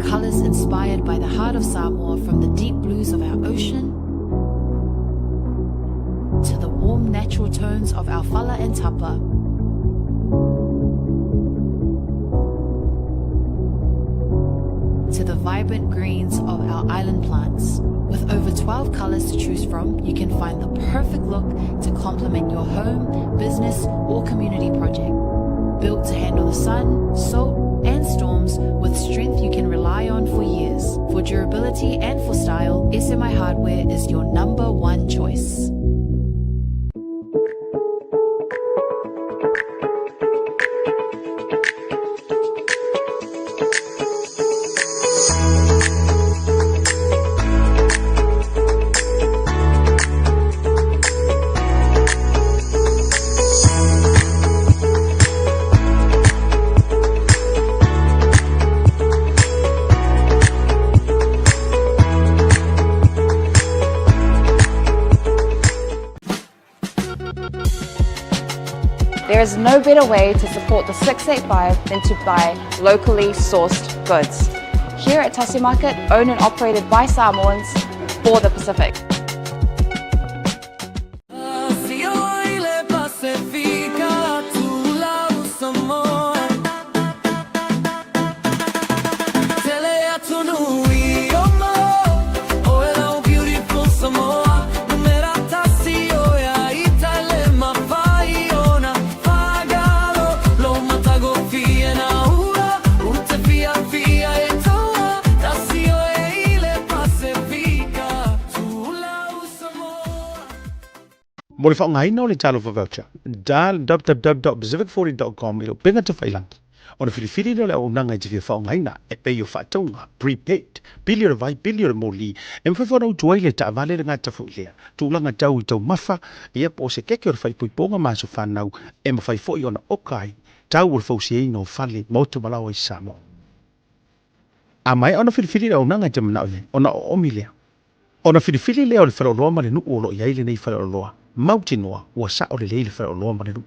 Colors inspired by the heart of Samoa from the deep blues of our ocean to the warm natural tones of our fala and tapa. To the vibrant greens of our island plants. With over 12 colors to choose from, you can find the perfect look to complement your home, business, or community project. Built to handle the sun, salt, and storms with strength you can rely on for years. For durability and for style, SMI Hardware is your number one choice. There is no better way to support the 685 than to buy locally sourced goods. Here at Tasi Market, owned and operated by Samoans for the Pacific. Mo le faaaogaina o le Talofa Voucher, dial www.pacific40.com i lou pega tafailangi. Ona filifili lea o le auaunaga e te fia faaaogaina, e pei o faatauga, prepaid, pili o le vai, pili o le moli, e mafai foi ona utu ai le taavale le gata foi lea, tulaga tau i taumafa, ia po o se keke o le faaipoipoga ma aso fanau, e mafai foi ona oka ai tau o le fausiaina o fale, maota ma laoa i Samoa. A maea ona filifili le auaunaga e te manao i ai, ona oomi lea. Ona filifili lea o le faleoloa ma le nuu o lo o i ai lenei faleoloa, mautinoa ua sao lelei le faleoloa ma le nuu.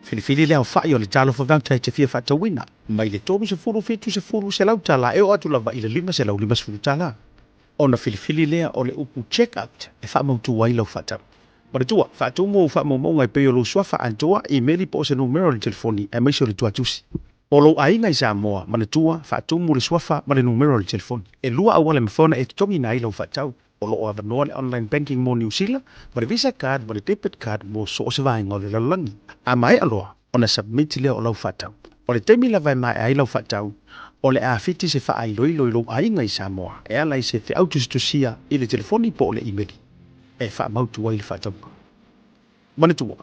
Filifili le aofai o le talofa voucher e te fia faatauina, mai le 30, 70, 100 tala e oo atu lava i le 550 tala. Ona filifili lea o le upu check out e faamautu ai lau faatau. Manatua, faatumu ou faamaumauga e pei o lou suafa atoa, imeli po o se numera o le telefoni aemaise o le tuatusi. O lou aiga i Samoa, manatua, faatumu le suafa ma le numera o le telefoni. E lua auala e mafai ona e totogiina ai lau faatau. O lo o avanoa le online banking mo Niu Sila, ma le Visa card ma le debit card mo so o se vaega o le lalolagi. A maea loa ona submit lea o lau faatau. O le taimi lava e maea ai lau faatau, o le a fiti se faailoilo i lou aiga i Samoa e ala i se feau tusitusia i le telefoni po o le imeli e faamautu ai le faatauga. Manatua,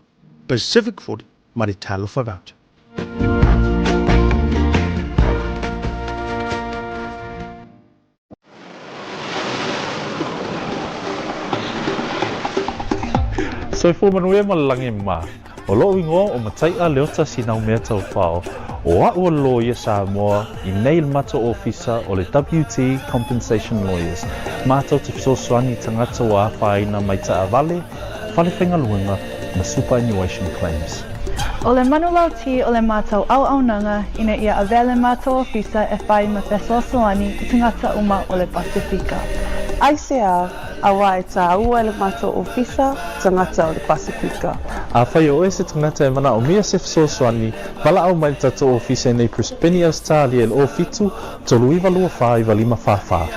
Pacific 40 ma le Talofa Voucher. Soifua manuia ma le lagi mā. O loʻu igoa o Mataiʻa Leota Sinaumea Taufao, o aʻu o le loia Samoa i nei le matou ofisa o le WT Compensation Lawyers, matou te fesoasoani i tagata ua afaina mai taavale, fale faigaluega ma superannuation claims. O le manulauti o le matou auaunaga ina ia avea le matou ofisa e fai ma fesoasoani i tagata uma o le Pasefika. Aisea, auā e tāua e le matou ofisa tagata o le Pasefika. Afai o oe se tagata e manaomia se fesoasoani, valaau mai le tatou ofisa i nei Brisbane, Ausetalia i le 07 39 24 95 44.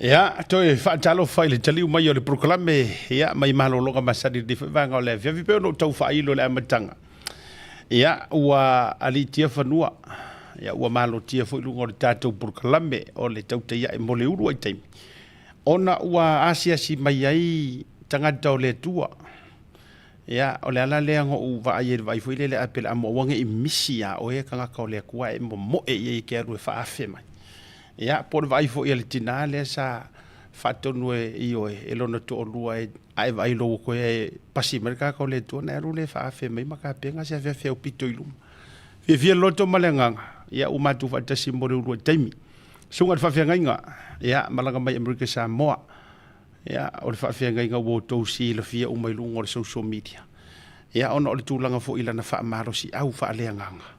Ia, toe faatalofa i le taliu mai o le polokalame, ia, mai malologa masani i lenei foi vaega o le afiafi, pei ona ou tau faailo i le amataga. Ia, ua aliitia fanua, ia, ua malotia foi luga o le tatou polokalame o le Tautai Ae mo le Uluai Taimi, ona ua asiasi mai ai tagata o le Atua. Ia, o le ala lea na ou vaai ai i le vaai foi lele a Peleamo, aua ne i misi iā oe tagata o le Atua ae e momoe i ai e te alu e faaafe mai. Ia, po o le vaai foi a le tinā lea sa faatonu e Ioe e lona toalua e a e vaai lou okoea e pasi mai le tagata o le Atua ona e alu lea e faaafe mai ma tapena se afeafe aupito i luma. Fiafia le loto ma le agaga, ia ua matou faatasi mo le uluai taimi. Susuga i le faafeagaiga, ia, malaga mai Amerika Samoa. Ia, o le faafeagaiga ua outou silafia uma i luga o le social media. Ia, ona o le tulaga foi i lana faamalosiau faaleagaga.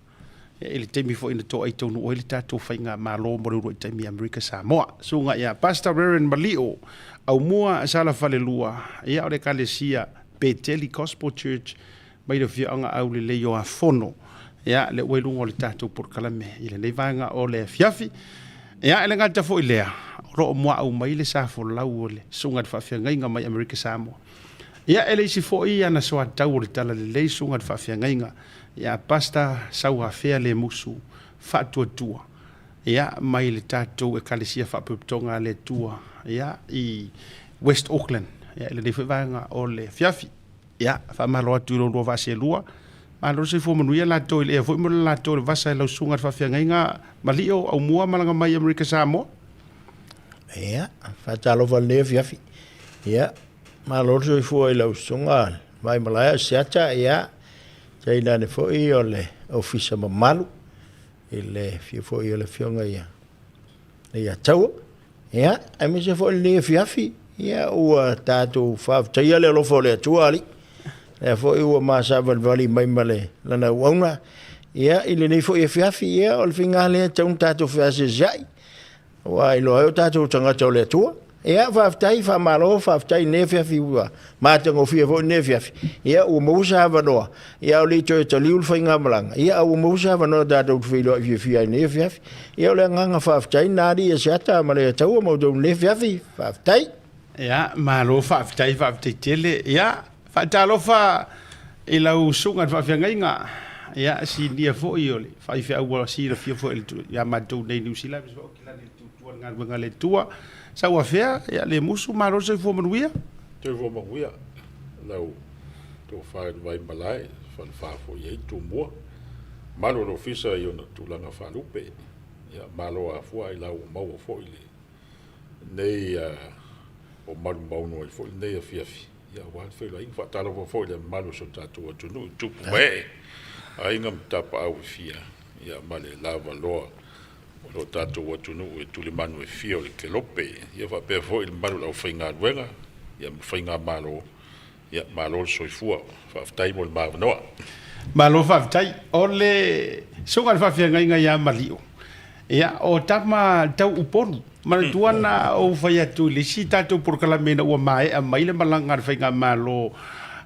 I le taimi foi na toai taunuu ai le tatou faigamalo mo le uluai taimi i Amerika Samoa. Susuga ia Pastor Reverend Malio Aumua Sala Falelua, ia o le Ekalesia Peteli Gospel Church mai le afioaga aulelei o Afono. Ia, lea ua i luga o le tatou polokalame i lenei vaega o le afiafi. Ia, e le gata foi lea, o lo o muaau mai le sa folau o le Susuga i le Faafeagaiga mai Amerika Samoa. Ia, e le isi foi ana soatau o le Talalelei, Susuga i le Faafeagaiga ia Pastor Sauafea Lemusu Faatuatua, ia, mai le tatou Ekalesia Faapotopotoga a le Atua, ia, i West Auckland, ia, i lenei foi vaega o le afiafi. Ia, faamalo atu i lo lua vaa seelua. Malo le soifua manuia latou i le ea foi mo le latou le vasa i lau susuga i le faafeagaiga Malio Aumua malaga mai Amerika Samoa. Ia, faatalofa i lenei afiafi. Ia, malo le soifua i lau susuga Vaimalae o Siata, ia, tainane foi o le ofisa mamalu i le afio foi o le afioga ia ia Taua. Ia, aemaise foi lenei afiafi, ia ua tatou faafetaia le alofa o le Atua alii. Lea foi ua masavalivali mai ma le lana auauna. Ia, i lenei foi afiafi, ia o le faiga lea e tatau ona tatou feasiasiai. Ua iloa ai o tatou tagata o le Atua. Ia, faafetai, faamalo, faafetai i lenei afiafi ua matagofie foi lenei afiafi. Ia, ua maua se avanoa, ia, a o le i toe taliu le faigamalaga, ia, a ua maua se avanoa tatou te feiloai fiafia ai i lenei afiafi. Ia, o le agaga faafetai lena alii e Asiata ma le Ataua ma outou i lenei afiafi. Faafetai. Ia, malo faafetai, faafetai tele. Ia, faatalofa i lau susuga i le faafeagaiga, ia, sinia foi o le faifeau ua silafia foi ia matou nei i Niu Sila, aemaise foi o Kilani i le tutua i le galuega a le Atua. Sau afea, ia, Lemusu, malo le soifua manuia. Soifua manuia lau. Tofa i le Vaimalae, Falefa foi i ai Tumua. Mamalu o le Ofisa i ona tulaga faalupe. Ia, malo afua ailao ua maua foi lenei o malumaunu ai foi lenei afiafi, ia, aua le feiloaiga. Faatalofa foi i le mamalu o si o tatou atunuu i tupu ma ee, aiga ma tapaau e fia, ia, ma le lavaloa o lo tatou atunuu e tulimanu e fia o le kelope. Ia faapea foi le mamalu o le aufaigaluega, ia, ma faigamalo. Ia, malo le soifua. Faafetai mo le ma avanoa. Malo faafetai. O le susuga i le faafeagaiga ia Malio, ia, o tama tau Upolu. Manatua na ou fai atu i le isi tatou polokalame ina ua maea mai le malaga a le faigamalo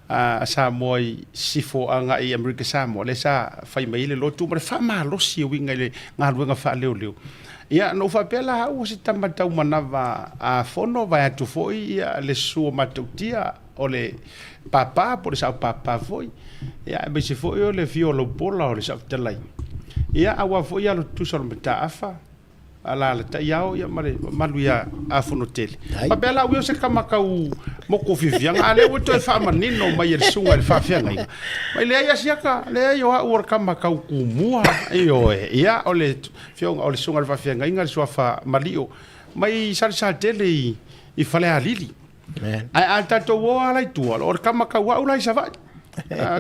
a Samoa i Sisifo agai i Amerika Samoa, lea sa fai mai ai le lotu ma le faamalosi e uiga i le galuega faaleoleo. Ia, na ou faapea la au o se tama tau manava a fono vaeatu foi ia le susu o Matautia o le papa po o le sao papa foi, ia aemaise foi o le afio o Laupola o le Saofetalai. Ia, aua foi alo tutusa o le Mataafa, alaalatai ao ia ma le mamalu ia Afonotele. Faapea la au ia o se tama tau motu o fiafiaga, a lea ua toe faamanino mai e le susuga i le faafeagaiga. Mai leai Asiata, leai o au o le tama tau Tumua, ioe, ia o le Afioga o le Susuga i le Faafeagaiga le Suafa Malio mai Salesatele i, i Falealili. Ae a tatou o ala i tua, o le tama tau au la i Savaii.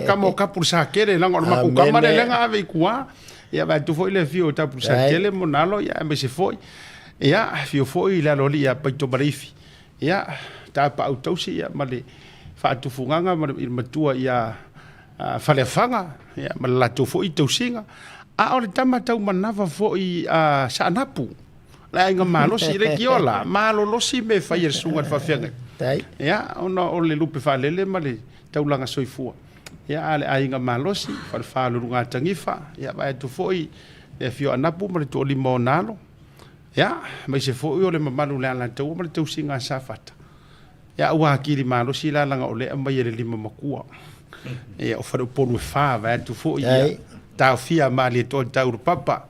Tama o Tapulasatele, leaga o le matou tama lea na ave i tua. Ia vaeatu foi le afio o Tapulasatele ma ona alo, ia aemaise foi. Ia, afio foi le aloalii ia Paitomaleifi. Ia, tapaau tausi ia ma le faatufugaga ma le matua ia Faleafaga ia, ma le latou foi tausiga. A o le tama taumanava foi a Saanapu, le aiga malosi, le tiola, malolosi mea e fai e le susuga i le faafeagaiga. Ia, ona o le lupe faalele ma le taulaga soifua. Ia, a le aiga malosi, falefa o le Ulugatanifa, ia, vaai atu foi le afio o Anapu ma le toalima o ona alo. Ia, aemaise foi o le mamalu o le Alataua ma le tausiga a Safata. Ia, ua atili malosi la leaga o lea e aumai e le lima matua. Ia, o faleupolu e fa, vaeatu foi, ia, taofia Malietoa i Taulupapa,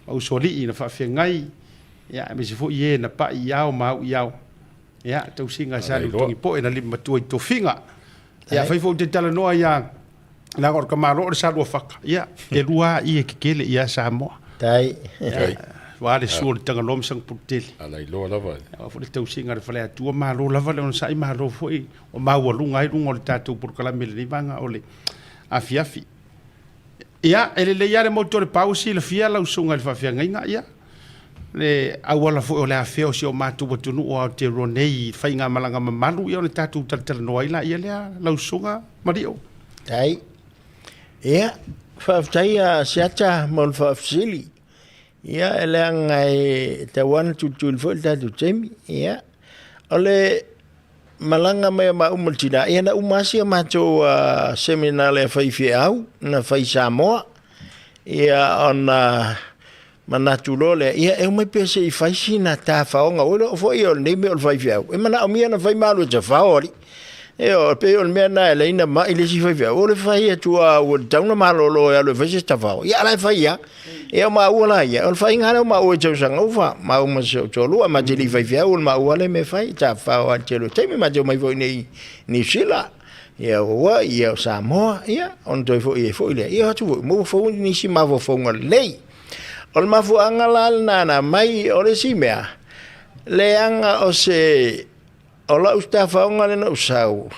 ma Usoalii na faafeagai, ia, aemaise foi e na pai i ao ma au i ao. Ia, tausiga a Saliutogipoe na lima matua i tofiga. Ia, fai foi ou te talanoa ia, leaga o le tamaloa o le Saluafata, ia, e lua lava ie tetele ia Samoa. Tai. Ia, aua le suo o le Tagaloa ma Sagapolutele. Alailoa lava. Aua foi le tausiga a le Faleatua, malo lava le onosai, malo foi o maualuga ai luga o le tatou polokalame i lenei vaega o le afiafi. Ia, e lelei lava le motu o Lepau, silafia lau susuga i le faafeagaiga, ia, le auala foi o le afea o si o matou atunuu o Aotearoa nei i faigamalaga mamalu, ia ona tatou talatalanoa ai laia lea lau susuga Malio. Tai. Ia, faafetai a Siata mo le faafesili. Ia, e leaga e tau lava ona tulituli foi le tatou taimi. Ia, o le malaga mai a maua ma le tina, ia na uma lava si a matou seminar lea faifeau na fai i Samoa. Ia, ona manatu loa lea, ia e omai pea se i fai sina tafaoga oi loo foi o lenei mea o le faifeau, e manaomia ona fai ma alu e tafao alii. E o, pei o le mea lena e ala ai ona mai le isi faifeau, o le fai atu lava ua tatau ona malolo e alu e fai se tafao, ia a la e fai lava. Ia o maua la ia, o le faiga lea o maua i tausaga ufa, maua ma si ou toalua, ma te le i faifeau, o le maua lea mea e fai, tafao lava i le tele o taimi, ma te omai foi i nei i Niu Sila, ia o Hawaii, ia o Samoa, ia ona toe foi ai foi lea, ia o atu foi, maua fou nisi mafaufauga lelei. O le mafuaaga la lena na aumai, o le isi mea, leaga o se, o lau tafaoga lea na ou sau,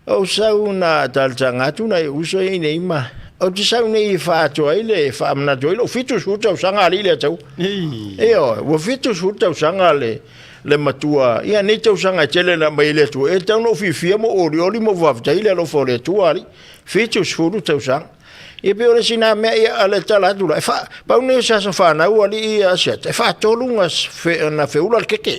ou sau na talosaga atu nai uso ia i inei ma, ou te sau nei e faaatoa ai le, faamanatu ai lou 70 tausaga alii le Atua. Ioe, ua 70 tausaga le, le matua, ia nei tausaga e tele na aumai e le Atua, e tatau ona ou fiafia ma ou olioli ma ou faafetai i le alofa o le Atua alii, 70 tausaga. Ia pei o le isi na mea ia a le tala atu la, e fa, pau nei o se aso fanau alii ia Asiata, e faatolu na, fe, na feula le keke.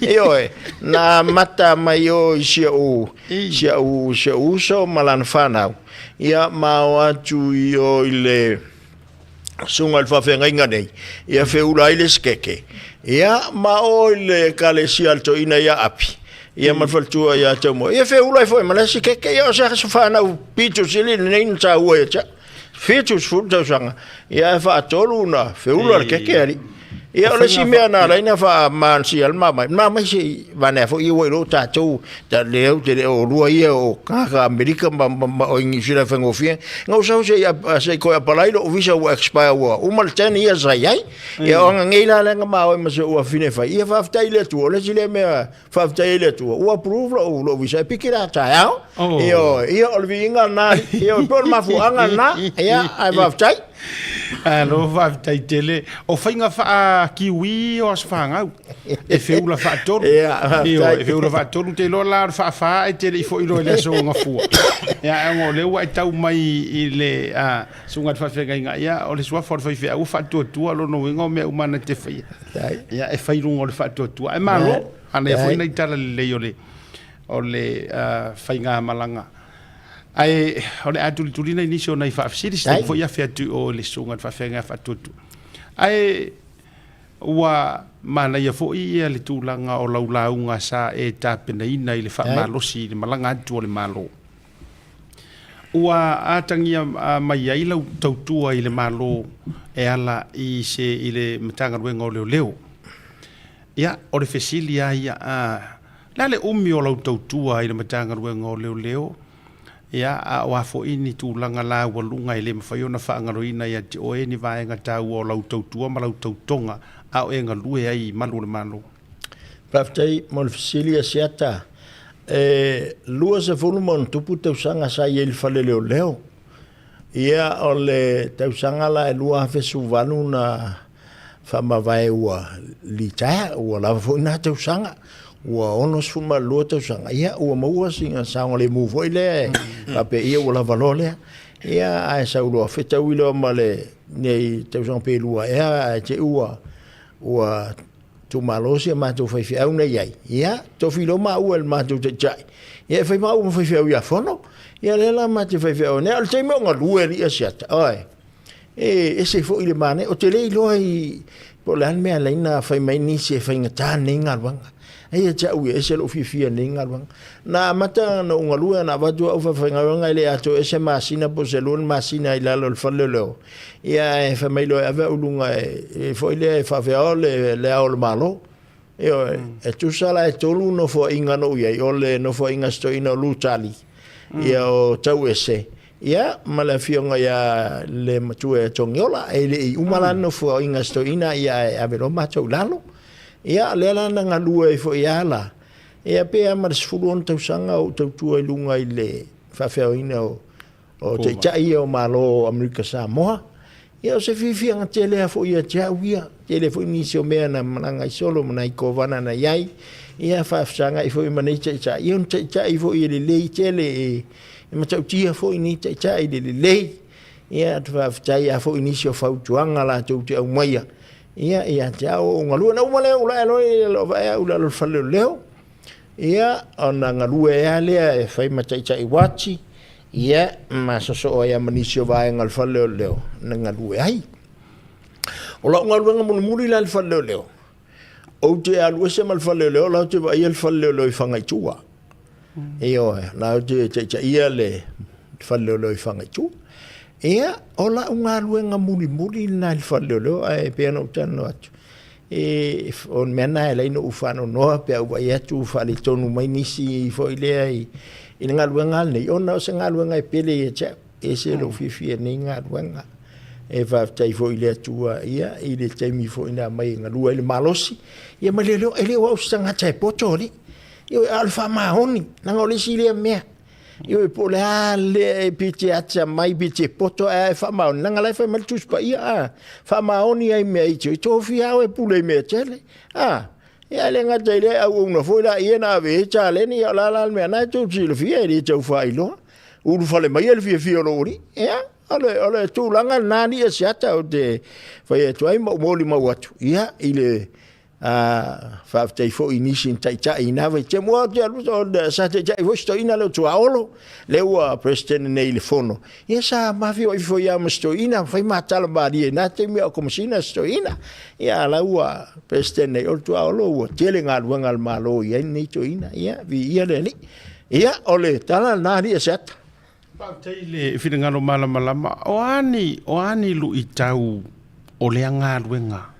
Ioe, na amata mai o i si au, si au, si au uso ma lana fanau, ia ma o atu i o i le susuga i le faafeagaiga nei, ia feula ai le isi keke. Ia ma o i le ekalesia a le toeaina ia Api, ia ma le faletua ia Taumua, ia feula ai foi ma le isi keke, ia o se aso fanau pito sili lenei na taua ia te au. 70 tausaga, ia ae faatolu na feula le keke alii. Ia, o le isi mea na ala ai ona faamalosia ai le mamai, mamai se i vaanea foi ia ua iloa o tatou, lea ou te le o lua ia o tagata Amerika ma, ma, ma o Niu Sila e faigofie. Na ou sau se i, se i toe apalai lou visa ua expire ua uma le 10 years sa i ai. Ia o aga nei la lea na maoi ma si ou afafine e fai. Ia faafetai i le Atua, o le isi lea mea faafetai ai i le Atua, ua approve lou, lou visa e piki la taeao. Oh. Ia, ia o le viiga lena, ia po o le mafuaaga lena, ia ae faafetai. Alo, faafetai tele. O faiga faa-Kiwi o aso fanau. E feula faatolu. Ia, Io, e feula faatolu te iloa la o le faafa e te le i foi loa i le aso gafua. Ia, ae ona o lea ua e tau mai i le a, susuga i le faafeagaiga, ia, o le suafa o le faifeau ua faatuatua lona uiga o mea uma na te faia. Ia, e fai i luga o le faatuatua. Ae malo, anaia foi nai tala lelei o le o le faigamalaga. Ae o le a tulituli nai nisi o nai faafesili, se taimi foi afe atu i o i le susuga i le faafeagaiga faatuatua. Ae ua manaia foi ia le tulaga o lau lauga sa e tapenaina i le faamalosi i le malaga atu o le Malo. Ua atagia mai ai lau tautua i le Malo e ala i se i le Matagaluega o Leoleo. Ia, o le fesili lava ia, a le a le umi o lau tautua i le Matagaluega o Leoleo? Ia, a o a foi ni tulaga laualuga e le mafai ona faagaloina ia te oe ni vaega taua o lau tautua ma lau tautoga a o e galue ai i malu o le Malo? Faafetai mo le fesili Asiata. E 20+ tausaga sa i ai i le fale leoleo. Ia, o le tausaga la e 2018 na faamavae ua litaea, ua lava foi na tausaga, ua 62 tausaga, ia ua maua sina saogalemu foi lea, faapea ia ua lava loa lea. Ia ae sau loa fetaui loa ma le nei tausaga pe lua ea, ae te i ua ua tuumalo si a matou faifeau na i ai, ia tofi loa maua e le matou taitai, ia e fai maua ma faifeau ia Fono. Ia lea la ma te faifeau nei, o le taimi o galue alii Asiata, oe. E ese foi le manaia. Ou te le iloa i po o le a le mea e ala ai ona fai mai nisi e faigata lenei galuega. Ai ia te au ia, e ese lou fiafia i lenei galuega. Na amata ona ou galue, na avatu au faifaigaluega e le atoa ea se masina po o se lua ni masina i lalo o le fale leoleo. Ia ae fai mai loa e ave au i luga e foi lea e faafeao le, le Ao o le Malo. Ioe, e tusa la e tolu nofoaiga na ou i ai, o le nofoaiga a si toeaina o Lutali, ia o Tauese, ia ma le afioga ia le matua ia Togiola. E le i uma la le nofoaiga a si toeaina, ia ae ave loa matou i lalo. Ia lea la na galue ai foi lava la, ia pe a ma le 16 tausaga o ou tautua i luga i le faafeaoina o O Taitai ia o Malo o Amerika Samoa. Ia o se fiafiaga tele lava foi ia te au ia. Tele foi nisi o mea na malaga ai solo ma nai kovana na i ai. Ia faafesagai foi ma nei taitai. Ia o ni taitai foi e lelei tele e, e matautia foi nei taitai i le lelei. Ia te faafetai lava foi nisi o fautuaga latou te aumaia. Ia ia te au o galue. Na uma lea ou lae loa i lalo vae au i lalo o le fale leoleo. Ia ona galue ai lava lea e fai ma taitai uati. Ia, ma sosoo ai lava ma nisi o vaega o le fale leoleo na galue ai. O lau galuega mulimuli la i le fale leoleo, ou te alu ese ma le fale leoleo, la ou te vaaia le fale leoleo i Fagaitua. Ioe, la ou te taitaia le fale leoleo i Fagaitua. Ia, o lau galuega mulimuli lena i le fale leoleo, ae pei ona ou talanoa atu, E, o le mea lena e ala ai ona ou faanoanoa pe a ou vaai atu ua faaletonu mai nisi foi lea i, i le galuega lenei, ona o se galuega e pele ia te au. E ese lou fiafia i lenei galuega. E faafetai foi i le Atua ia, i le taimi foi na aumai e galue ai le malosi. Ia ma le leo, e le o au se tagata e poto alii. Ioe, a o le faamaoni, leaga o le isi lea mea. Ioe, po o le a le pe te atamai pe te poto ae faamaoni, leaga la e fai mai le Tusi Paia, a faamaoni ai mea i te tofia au e pule i mea tele. A, ia le gata i lea, auauna foi laia na ave ai taleni, ia o le a la le mea na e tou silafia e le tau faailoa. Ulufale mai le fiafia o lou alii. Ia, o le, o le tulaga lena alii a Siata ou te fai atu ai ma ou molimau atu, ia, i le A faafetai foi i nisi na taitai i na vaitaimi. Ua te alu sa taitai foi si toeaina lea o Tuaolo, lea ua president nei i le fono. Ia sa mafioai foi lava ma si toeaina, fai ma tala malie i na taimi a o komesina si toeaina. Ia a la ua president nei, o le Tuaolo ua tele galuega a le Malo i ai lenei toeaina. Ia, viia le Alii. Ia, o le tala lena alii a Seata. Faafetai i le finagalo malamalama. O a ni, o a ni luitau o lea galuega?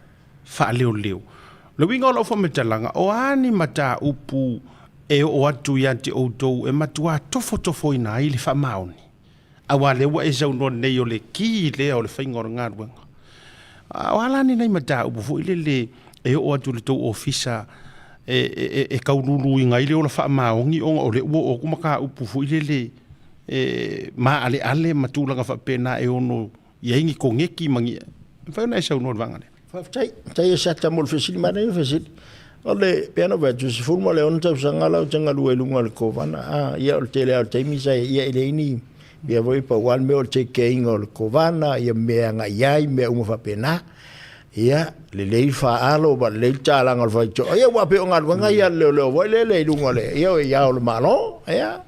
faaleoleo. O le uiga o lau faamatalaga, o a ni mataupu e oo atu ia te outou e matuā tofotofoina ai le faamaoni? Aua lea ua e saunoa nei o le ki lea o le faiga o le galuega. O a la ni nai mataupu foi lele e oo atu i le tou ofisa e, e, e kaululuina ai le ola faamaoni ona o lea ua oo atu mataupu foi lele e maaleale ma tulaga faapena e ono i ai ni koneti ma ni... E mafai ona e saunoa i le vaega lea? Faafetai. Faafetai e Sata mo le fesili. Manaia le fesili. O le, pei ona ou fai atu, 16 tausaga la ou te galue i luga o le Kovana. Ah, ia o le tele lava o le taimi sa ia e leai ni mea foi, pau lava le mea o le take care ina o le Kovana, ia mea e agai i ai, mea uma faapena. Ia, lelei le faalo ma lelei le talaga o le faitoa. Ia aua pei o galuega ia a le leoleo foi lele i luga o le, ia o ia o le Malo, ia,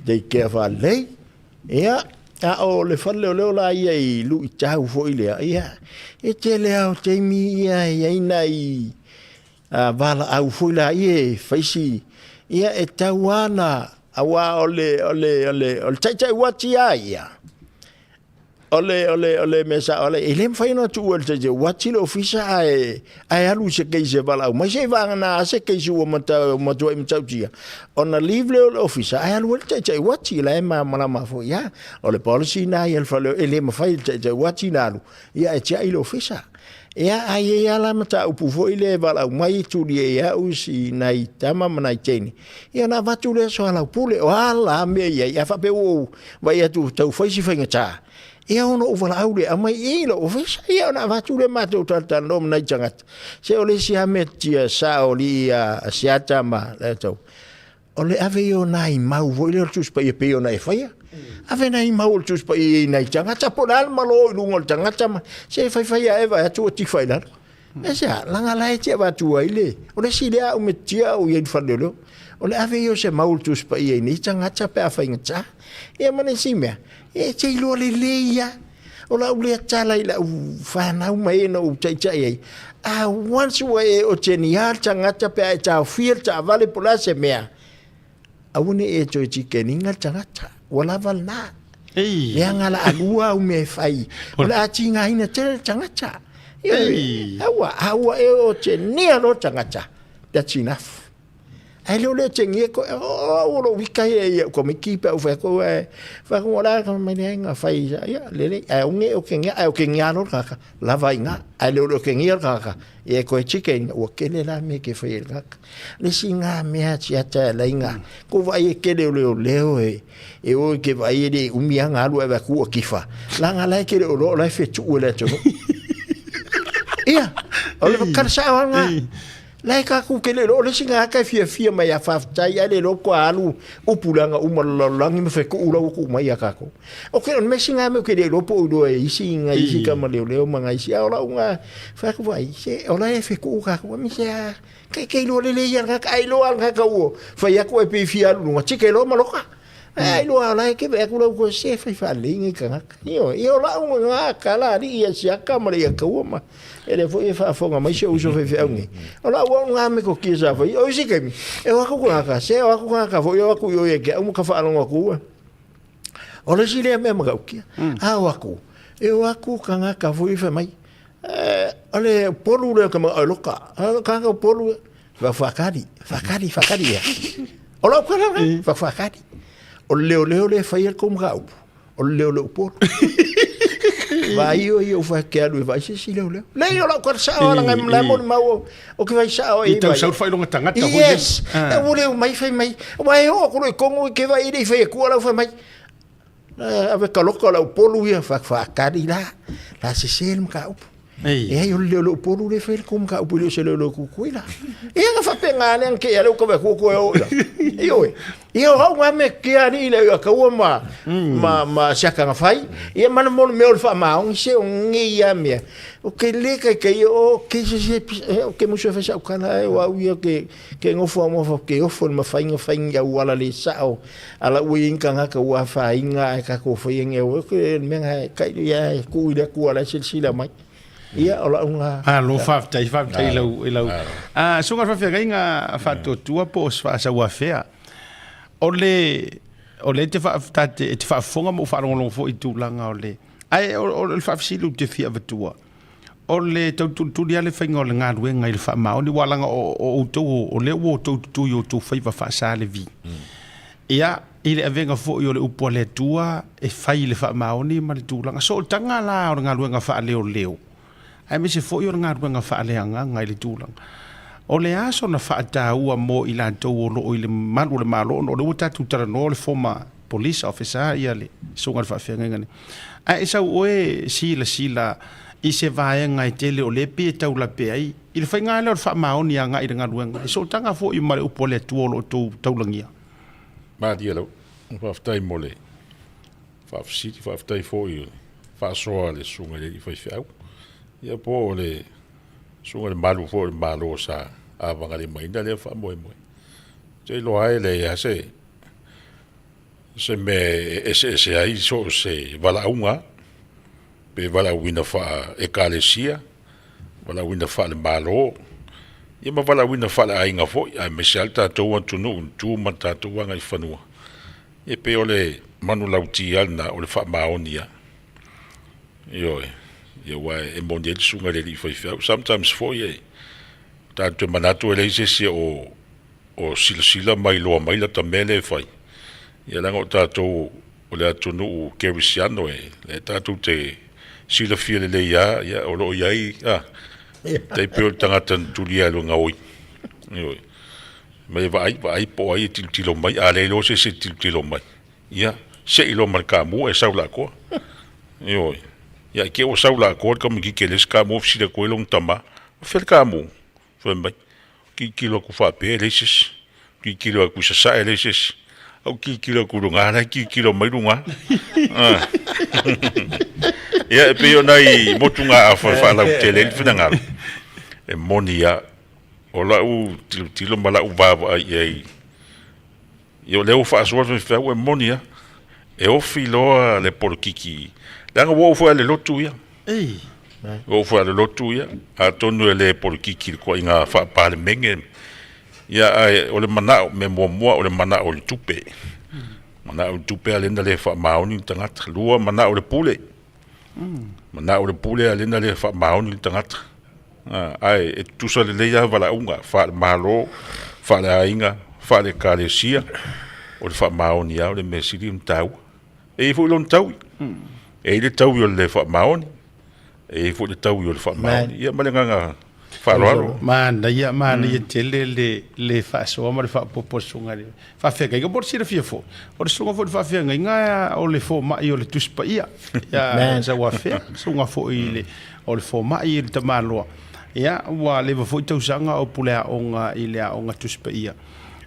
take care faalelei. Ia, a o le fale leoleo la ia i luitau foi lea, ia, e tele lava o taimi ia e i ai nai valaau foi la ia e fai si, ia e tau lava na, aua o le, o le, o le, o le taitai uati lava ia, o le, o le, o le mea sao ala, e le mafai ona tuu e le taitai uati le ofisa ae, ae alu i se case e valaau mai, seiavagana lava se case ua matuai matautia, Ona leave lea o le ofisa ae alu ai le taitai uati, la e malamalama foi ia. O le policy na ia le fale e le mafai e le taitai uati na alu, ia ae tiai le ofisa. Ia ae i ai lava la mataupu foi lea e valaau mai tuli ai e au si nai tama ma nai teine, ia ona avatu lea soalaupule, o a la mea i ai, a faapea ua ou vaai atu tau fai si faigata, ia ona ou valaau lea, aumai i lou ofisa, ia ona avatu lea matou talatalanoa ma nai tagata. Se o le isi lava mea tia sao alii a Siata ma latou, o le ave ia o nai mau foi lea o le Tusi Paia pei ona e faia. Ave nai mau o le Tusi Paia i nai tagata, po o le a le malo i luga o le tagata ma se faifai a e vaai atu ua tifa i lalo. E se a, leaga la e te avatu ai le, o le isi lea au metotia au i ai i le fale leoleo, o le ave ia o se mau o le Tusi Paia i nei tagata pe a faigata. Ia ma le isi mea, e te iloa lelei lava O lau lea tala i lau fanau ma e na ou taitai ai, a once ua e otegia le tagata pe a e taofia le taavale po o le a se mea, aua ne i e toe tikeniga le tagata, ua lava lena. Leaga la alua au mea e fai, o le a tigaina tele le tagata. Ioe, aua, a ua e otegia loa le tagata, that's enough. Ae le o le tengia ko o o lo wika ia ia ko miki pe u fa ko e fa ko la ka mai nei nga fai ia lele ai o nge o ke nge ai o ke nge alo ka ka la vai nga ai le o ke nge ka ka e ko e chike o ke le la me ke fai ka le si nga me a chi ata la inga ko vai e ke le o le o e e o ke vai e le umi nga alu e va ku o kifa la nga la ke le o lo la fe tu le tu ia o le ka sa nga La e kaku ke le lo le singa ka fia fia mai a faafetai ai le lo ko alu upulaga uma le lalolagi ma fekuu lau ku mai a kako. O ke on me singa me ke le lo po lo e isi nga isi ka ma leo leo ma nga isi a ola unga fa ku vai se ola e fekuu ka ku mi se a ke ke lo le le ia ka ai lo al ka u fa ia ku e pe fia lu nga tike lo ma loka. Ai lo ala e ke ve ku lau ko se fai fa le ngi ka ngaka. Io io la unga nga ka la ri ia siaka ma le ia kaua ma E le foi e faafofoga mai si ou uso faifeau nei. O lau au ngā me ko kia sa fai. O isi kaimi, e o aku kangaka, se o aku kangaka foi o aku i o ia ke au ma ka faalogo aku ua. O le isi lea mea matautia. A o aku, e o aku kangaka foi fai mai, o le polu lea ka maka o loka. O kangaka o polu, whakari, whakari, whakari ia. O lau kara, whakari. O le leoleo le fai e kou mataupu. O le leo leo polu. Vai o ia ufa ke alu e vai se si leo leo. Lei o lau kara sao ala ngai mla mo mau o ke vai sao e. I tau sau whai longa tangata hoi. Yes. E o leo mai fai mai. Vai o ko le kongo ke vai i fai ku ala fai mai. Ave ka loka lau polu ia fa fa kari la. La se se mka upu. E ai o le leo polu le fai le kou mataupu e le o se leoleo kukui la. Ia na faapena le ke ia le ka ku ku e o ila. Ioe. Ia o au ngā mea ke alii le ia kaua ma ma ma siaka nga fai. Ia mana mo le mea o le faamaoni se o nge ia mea. O ke le kai kai o ke se se o ke musu e fai sau kala e o au ia ke ke ngofo a mofo ke ofo le mawhainga whainga au ala le sao ala ua i inga ngaka ua whainga e kako whai nge o ke mea nga kai ia e ku i le ku ala sila mai. Ia o lau nga. Ah, lo faafetai, faafetai i lau, i lau. Ah, suka faafeagaiga faatuatua po o se faasauafea. O le, o le te faa, tate, e te faafofoga ma ou faalogologo foi i tulaga o le, ae o, o le faafesili ou te fia avatua. O le tautulituli lava le faiga o le galuega i le faamaoni, aua leaga o outou o lea ua outou tutu i outou faiva faa-Sa Levi. Ia, i le avega foi o le upu a le Atua e fai i le faamaoni ma le tulaga sootaga la o le galuega faaleoleo, aemaise foi o le galuega faaleagaga i le tulaga. O le a sona faataua mo i latou o lo o i le malu o le Malo, ona o lea ua tatou talanoa o le former police officer ia le susuga i le faafeagaiga nei. Ae e sau oe silasila i se vaega e tele o lea e pei e taulape ai i le faiga lea o le faamaoni agai i le galuega, e sootaga foi ma le upu a le Atua o lo o outou taulagia. Malie lava. Faafetai mo le faafesili, faafetai foi i le faasoa a le susuga i le alii faifeau, ia po o le susuga i le malu foi o le Malo sa avagalimaina lea faamoemoe. Ou te iloa lava e leai lava se se mea e eseese ai so o se valaauga, pe valaauina faa-Ekalesia, valaauina faale-Malo, ia ma valaauina faale-aiga foi, aemaise lava le tatou atunuu i le tu ma le tatou agaifanua. E pei o le manulauti lava lena, o le faamaoni lava. Ioe, ia aua e moni ai le susuga i le alii faifeau. Sometimes foi e tatou te manatu e leai se isi o o silasila ma iloa mai lata mea lea e fai, ia leaga o tatou o le atunuu kerisiano e lea tatou te silafia lelei lava, ia o lo o i ai a tai pei o le tagata na tulia e le gaoi. Ioe. Mai e vaai, vaai po o ai e tilotilo mai, a leai loa se isi e tilotilo mai, ia sei loa ma le kamu ae sau i le atoa. Ioe. Ia i te i ua sau i le atoa le tamaititi e leai se kamu, fesili atu ai lona tama, o fea le kamu? Fai mai, tilotilo atu faapea e leai se isi, tilotilo atu i sasae e leai se isi, ae ou tilotilo atu i luga, la e tilotilo mai luga. Ia, e pei o nai motugaafa e faalautele ai le finagalo, e moni lava, o lau tilotilo ma lau vaavaai i ai, ia o lea ua faasoa le faifeau, e moni lava, e ofi loa le polokiki, leaga ua oo foi lava i le lotu ia. Ua oo foi lava i le lotu ia, atonu e le polokiki i le ituaiga faa-Palemene, ia ae o le manao, mea muamua o le manao i le tupe. Manao i le tupe a lea na le faamaoni le tagata. Lua, manao i le pule. Manao i le pule a lea na le faamaoni le tagata. Ae e tutusa lelei lava valaauga faale-Malo, faale-aiga, faale-Ekalesia, o le faamaoni lava o le mea sili ona taua. E i ai foi lona taui. E i ai le taui o le le faamaoni, e i ai foi le taui o le faamaoni. Ia ma le agaga faaaloalo. Manaia, manaia tele le le faasoa ma le faaopoopo a le susuga i le faafeagaiga. Mo le silafia foi, o le susuga foi i le faafeagaiga o le fomai o le Tusi Paia ia Sauafea, susuga foi i le o le fomai i le tamaloa. Ia, ua leva foi tausaga o puleaoga i le aoga Tusi Paia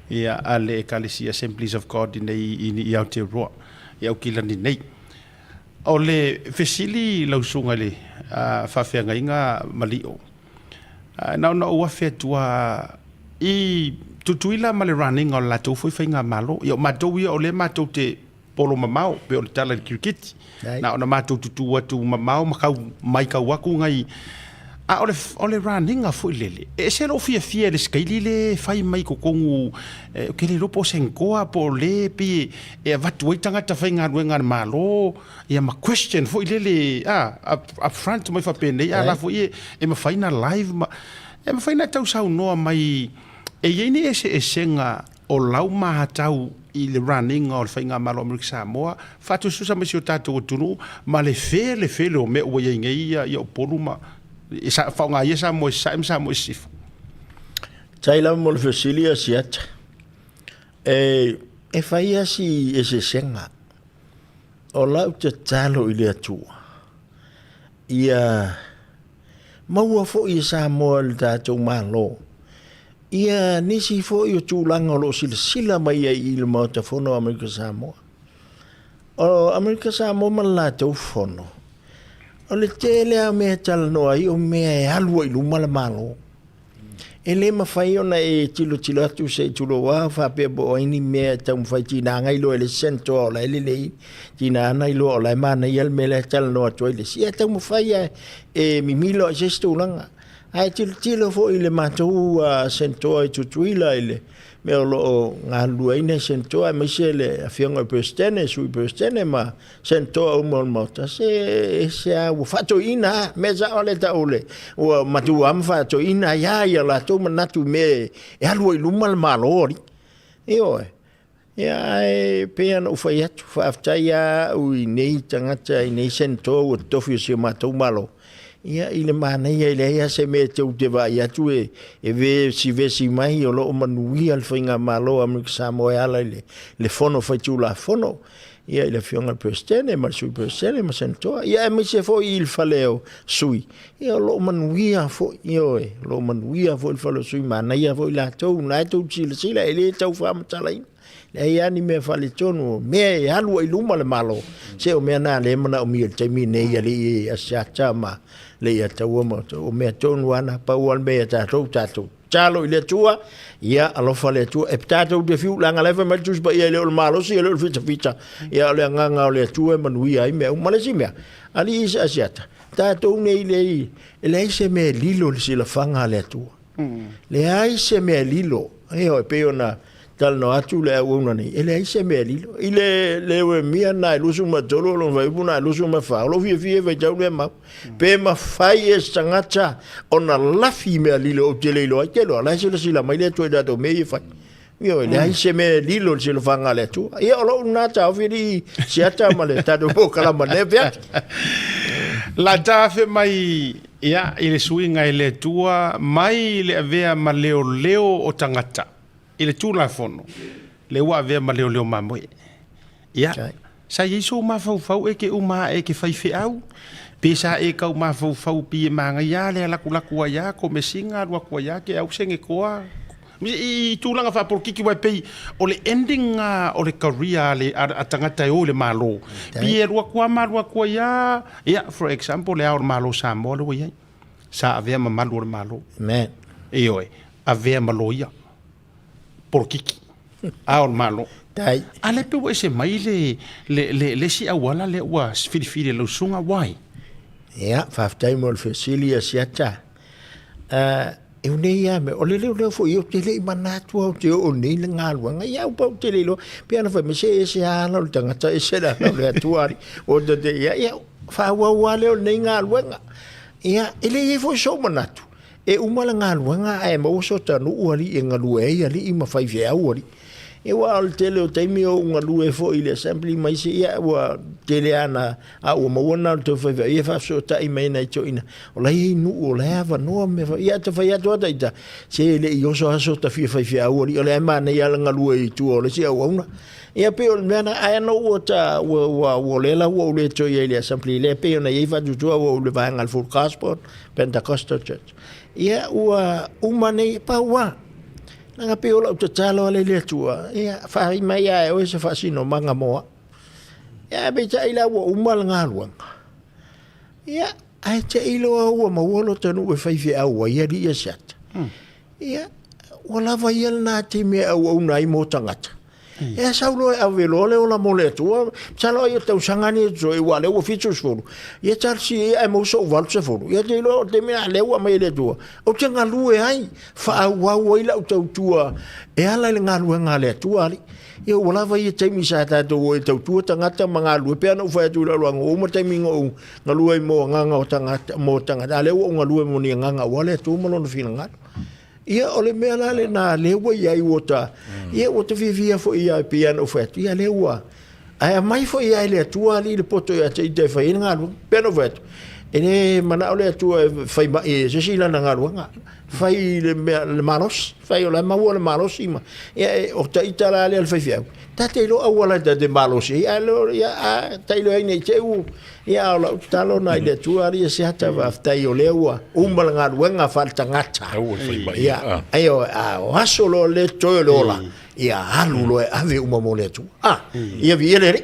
ia a le Ekalesia Assemblies of God i nei i Aotearoa i Aukilani nei. O le fesili i lau susuga i le faafeagaiga Malio, na ona ou afe atu lava i Tutuila ma le running-a o le latou foi faigamalo. Ia o matou ia o lea matou te polo mamao, pei o le tala i le kirikiti. Na ona matou tutū atu mamao ma kau mai kau atu nai A o le, o le raniga foi lele, e ese lou fiafia i le skeili le fai mai i totonu, ou te le iloa po o Senkoa po o le pei e avatu ai tagata faigaluega a le Malo, ia ma question foi lele, a, up, up front mai faapenei, a la foi e mafai ona live ma, e mafai ona e tausaunoa mai, e i ai ni eseesega o lau matau i le raniga o le Faigamalo Amerika Samoa, faatusatusa mai si o tatou atunuu ma le felefele o mea ua i ai nei ia Upolu ma e faaaoga ai Samoa i Sasae ma Samoa i Sisifo. Faafetai lava mo le fesili a Siata. E fai lava si eseesega. O lau tatalo i le Atua, ia maua foi e Samoa i le tatou Malo ia nisi foi o tulaga o lo o silasila mai ai i le Maota Fono o Amerika Samoa. O Amerika Samoa ma le latou fono, o le tele lava o mea e talanoa ai o mea e alu ai i luma le Malo. E le mafai ona e tilotilo atu se i tulou lava faapea po o ai ni mea e taumafai tiga na iloa e le isi senator o la e lelei, tiga na iloa o la e manaia le mea lea e talanoa atu ai le isi. Ia e taumafai lava e mimilo i se isi tulaga. Ae tilotilo foi i le matou senator i Tutuila i le mea o lo o galulue ai nai Senatoa aemaise le Afioga i le Peresetene, Sui Peresetene ma Senatoa uma o le Maota, se ese lava ua faatoeaina lava. Mea sao lea e tau le, ua matua lava ma faatoeaina ai lava ia latou manatu i mea e alu ai i luma le Malo alii. Ioe. Ia, ae pei ona ou fai atu, faafetai lava au i nei tagata, i nei Senatoa ua totofi o si o matou Malo, ia, i le manaia e leai lava se mea e tou te vaai atu e vesivesi mai o lo o manuia le Faigamalo a Amerika Samoa e ala i le Fono Faitulafono, ia, i le Afioga i le Peresetene ma le Sui Peresetene ma Senatoa, ia, aemaise foi i le Fale o Sui, ia, o lo o manuia foi, ioe, o lo o manuia foi le Fale o Sui, manaia foi latou, na e tou te silasila, e le tau faamatalaina. Leai lava ni mea faaletonu, o mea e alu ai i luma le Malo, se o mea na lea e manaomia i le taimi lenei, alii Asiata ma Leiataua ma outou, o mea tonu lava na, pau lava le mea ia tatou, tatou tatalo i le Atua, ia alofa le Atua, e tatou te fiu, leaga la e fai mai le Tusi Paia, e le o le malosi, e le o le fitafita, ia o le agaga o le Atua e manuia ai mea uma. Ma le isi mea, alii Asiata, tatou nei lei, e leai se mea e lilo i le silafaga a le Atua. Leai se mea e lilo. Ioe, e pei ona talanoa atu le auauna nei, e leai se mea e lilo. I le leuemia na e 23 o lona fuaiupu na e 24, o lou fiafia e faitau lea mau. Pe mafai e se tagata ona lafi i mea lilo ou te le iloa ai, te iloa, la e silasila mai le Atua i tatou mea ia e fai. Ioe, leai se mea e lilo i le silafaga a le Atua. Ia, o lou lena taofi alii Siata ma le tatou polokalama nei afiafi. Lata afe mai ia i le suiga e le Atua mai le avea ma leoleo o tagata i le Tulafono le ua avea ma leoleo mamoe. Ia, sa i ai sou mafaufau e ke uma ae ke faifeau, pe sa e kau mafaufau pi e magaia le alakulaku ai a komesiga alu atu ai a ke au senge koa i tulaga faapolokiki wai pei o le ending a o le career a le a tagata e o i le Malo pi e alu atu a ma alu atu ai a ia for example le ao o le Malo o Samoa le ua i ai sa avea ma malu o le Malo. Amen. Ioe, avea ma loia polokiki a o le Malo. Tai. A le pe ua ese mai le le le le isi auala lea ua filifili e lau susuga why? Ia, faafetai mo le fesili a Siata. E unei a mea, o le leoleo foi ou te le i manatu au te oo nei le galuega. Ia au pa ou te le iloa. Pei ona fai mai, se ese lava ala o le tagata, ese le ala o le Atua alii. O te te, ia, ia, faaauau lava lea o lenei galuega. Ia, e le i ai foi sou manatu, e uma le galuega ae maua so ta nuu alii e galue ai alii ma faifeau alii. Ia aua o le tele o taimi o ou galue foi i le assembly ma isi, ia ua tele lava na, a ua maua na o le tau faifeau, ia e faafesootai mai nai toeaiina, o la e i ai nuu, o la e avanoa mea fa, ia ta fai atu lava ita, se e le i oso lava so ta fia faifeau alii, o lea e manaia lava le galue i tua o le isi auauna. Ia pei o le mea na, ae ana ua ta, ua, ua, ua o lea la ua ou le toe i ai i le assembly, lea pei ona i ai faatuatua ua ou i le vaega a le Full Gospel Pentecostal Church. Ia ua uma nei, pau lava. Leaga pei o lau tatalo ale i le Atua, ia fai mai ia e oe se faasinomaga mo au. Ia ae peitai la ua uma le galuega. Ia, ae te i loa ua maua lota nuu e faifeau ai alii a Siata. Ia, ua lava ia lena taimi e auauna ai mo tagata. E sau loa e ave loa le ola mo le Atua, masalo ai o tausaga nei e totoe, aua o lea ua 70, ia talosia ia ae maua sou 80. Ia te iloa o le taimi lena lea ua aumai e le Atua, ou te galue ai, faaauau ai lau tautua e ala i le galuega a le Atua alii. Ia ua lava ia taimi sa tatou o e tautua tagata ma galue, pei ona ou fai atu i lau ua uma taimi na ou galue ai mo agaga o tagata, mo tagata, a o lea ua ou galue mo ni agaga aua le Atua ma Lona finagalo. Ia, o le mea la lena lea ua i ai ua ta, ia ua ta fiafia foi ia pei lava ona ou fai atu, ia lea ua, ae aumai foi lava e le Atua alii le poto ia te ita e fai ai le galuega. Pei ona ou fai atu, e le manao le Atua e fai mai e se isi lana galuega, fai le mea, le malosi, fai o la e maua le malosi ma, ia e, o ta ita la lea le faifeau, ta te iloa auala ta te malosi ai, ae le, ia, a ta iloa ai ne i te i ua, Ia, a o lau tatalo na i le Atua alii e seata faafetai o lea ua uma le galuega faaletagata. Ia, ai o, a o aso loa le toe o le ola, ia alu loa e ave uma mo le Atua. Ah, ia viia le Alii.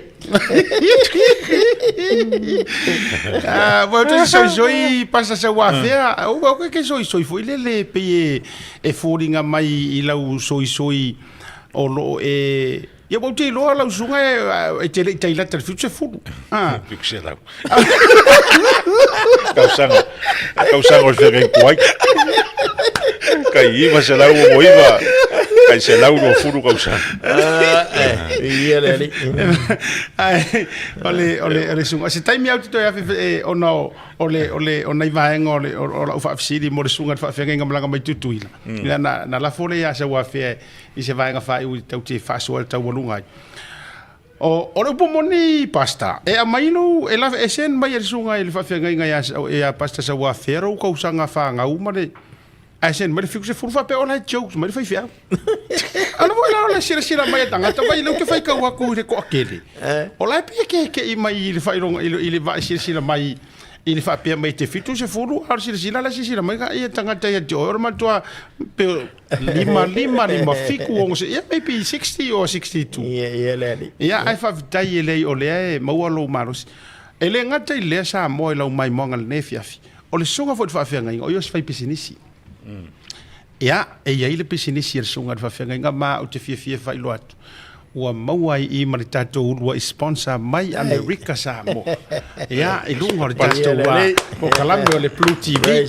Ah, ua te soisoi pasa sa ua afea, ua ke ke soisoi foi lele pei e foliga mai i lau soisoi o loo e Ia ua ou te iloa lau susuga e te le i tailata i le 70. Ah. 700. Tausaga. Tausaga o le feagai kuai. Kai 969. Tai 120 tausaga. Ia le alii. Ae, o le, o le, o le susuga. Se taimi au te toe afe e, ona o, o le, o le, o nai vaega o le, o, o lau faafesili mo le susuga i le faafeagaiga malaga mai Tutuila. Ia na, na lafo lea ia Sauafea i se vaega faaiu i tau te faasoa i le taualuga ai. O, o le upu moni, Pastor, e aumai lou, e, la, e send mai e le susuga i le faafeagaiga ia, ia Pastor Sauafea lou kausaga fanau ma le, ae send mai le 70 faapea o la e jokes mai le faifeau. Ala foi la o le silasila mai a tagata mai leu te faitau atu i le toatele. O la e pei e keke'i mai i le faailoga i le, i le vaai silasila mai i le faapea mai te 70 a o le silasila la silasila mai ia tagata ia te oe o le matua pe 5 5 5 7 6 se ia maybe 60 or 62. Ia ia le alii. Ia ae faafetai e leai o lea e maua lou malosi. E le gata i lea Samoa i lau maimoaga i lenei afiafi, o le susuga foi i le faafeagaiga o ia o se faipisinisi. Ia, e i ai le pisinisi a le susuga i le faafeagaiga ma ou te fiafia e faailoa atu, ua maua ai i i ma le tatou uluai sponsor mai Amerika Samoa. Ia, i luga o le tatou polokalame o le Blue TV.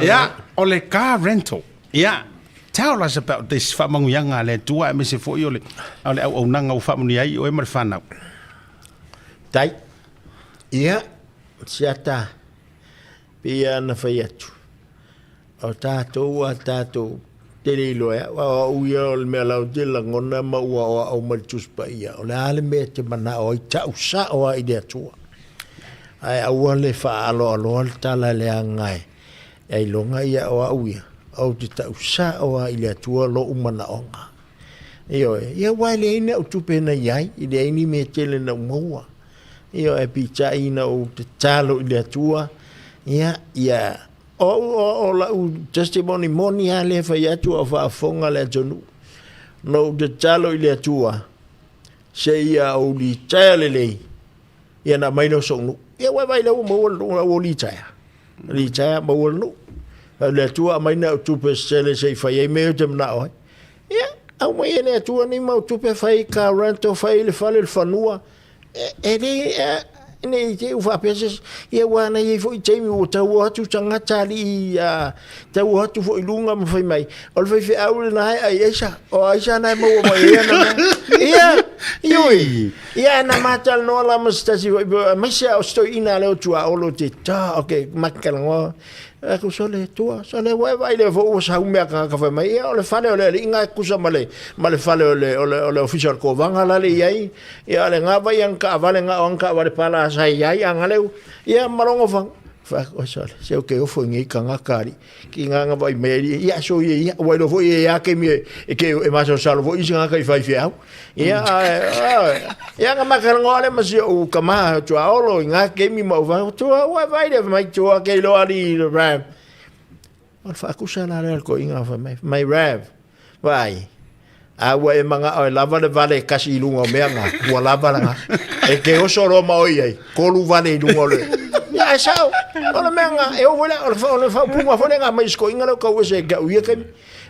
Ia, o le car rental. Ia, tell us about this faamanuiaga a le Atua aemaise foi o le, o le auaunaga ua faamanuia ai oe ma le fanau. Tai. Ia, siata, pei ona fai atu, O tatou a tatou te le iloa e au, a o au ia o le mea la ou te lagona ma ua aoao mai le Tusi Paia, o le a le mea e te manao ai, tau sao lava i le Atua. Ae aua le faaaloaloa le tala leaga e ailoga ia o au ia, ou te tau sao lava i le Atua lou manaoga. Ioe, ia aua e leai ni au tupe na i ai, e leai ni mea tele na ou maua. Ioe, peitai ina ou tatalo i le Atua, ia, ia O au, o, o lau testimony moni lava lea e fai atu a o faafofoga le atunuu. Na ou tatalo i le Atua, seia ou litaea lelei, ia ona aumai lea o sou nuu. Ia ua e vaai lea ua maua le nuu, ua litaea. Litaea maua le nuu. Fai le Atua aumai na au tupe se tele se i fai ai mea ou te manao ai. Ia, aumai e le Atua nei mau tupe fai car rental, fai le fale, le fanua. E le, ne i te i ua faapea se isi, ia aua na i ai foi taimi ua tau atu tagata alii, a, tau atu foi i luga ma fai mai, o le faifeau lena e ai aisa, o aisa na e maua mai ai ana mea. Ia, ioe, ia na ma talanoa la ma se tasi foi, aemaise lava o se toeaina lea o Tuaolo te ta, okay, ma talanoa, Aku sole tua, sole ua e vaai lea foi ua sau mea tagata fai mai, ia o le fale o le alii e tusa ma le, ma le fale o le, o le, o le ofisa o le kovaga la le i ai, ia o le ga vai ana taavale na o ana taavale pala sa i ai, a galeu, ia ma logo fanga. Fai aku, oi sole, se o ke ofo i nei tagata alii, ki ngā vai mai alii, ia so ia ia, ua iloa foi e ia kemi e, e ke e masalosalo foi isi tagata i faifeau. Ia, ia nga makalongoa le ma si ou kama tuaolo i ngā kemi ma ou fai, tua ua vai le mai tua ke iloa alii le Rev. O le faakusa la lea o le toeaina fai mai, mai Rev, vaai, a ua e manao e lava le vale e kasi i luga o mea na, ua lava lena. E te oso loa ma oe i ai, tolu vale i luga o le... Ia, ae sao, o le mea na, e oo foi la, o le faaupuga foi lena mai si toeaina lea o tau ese e te au ia taimi.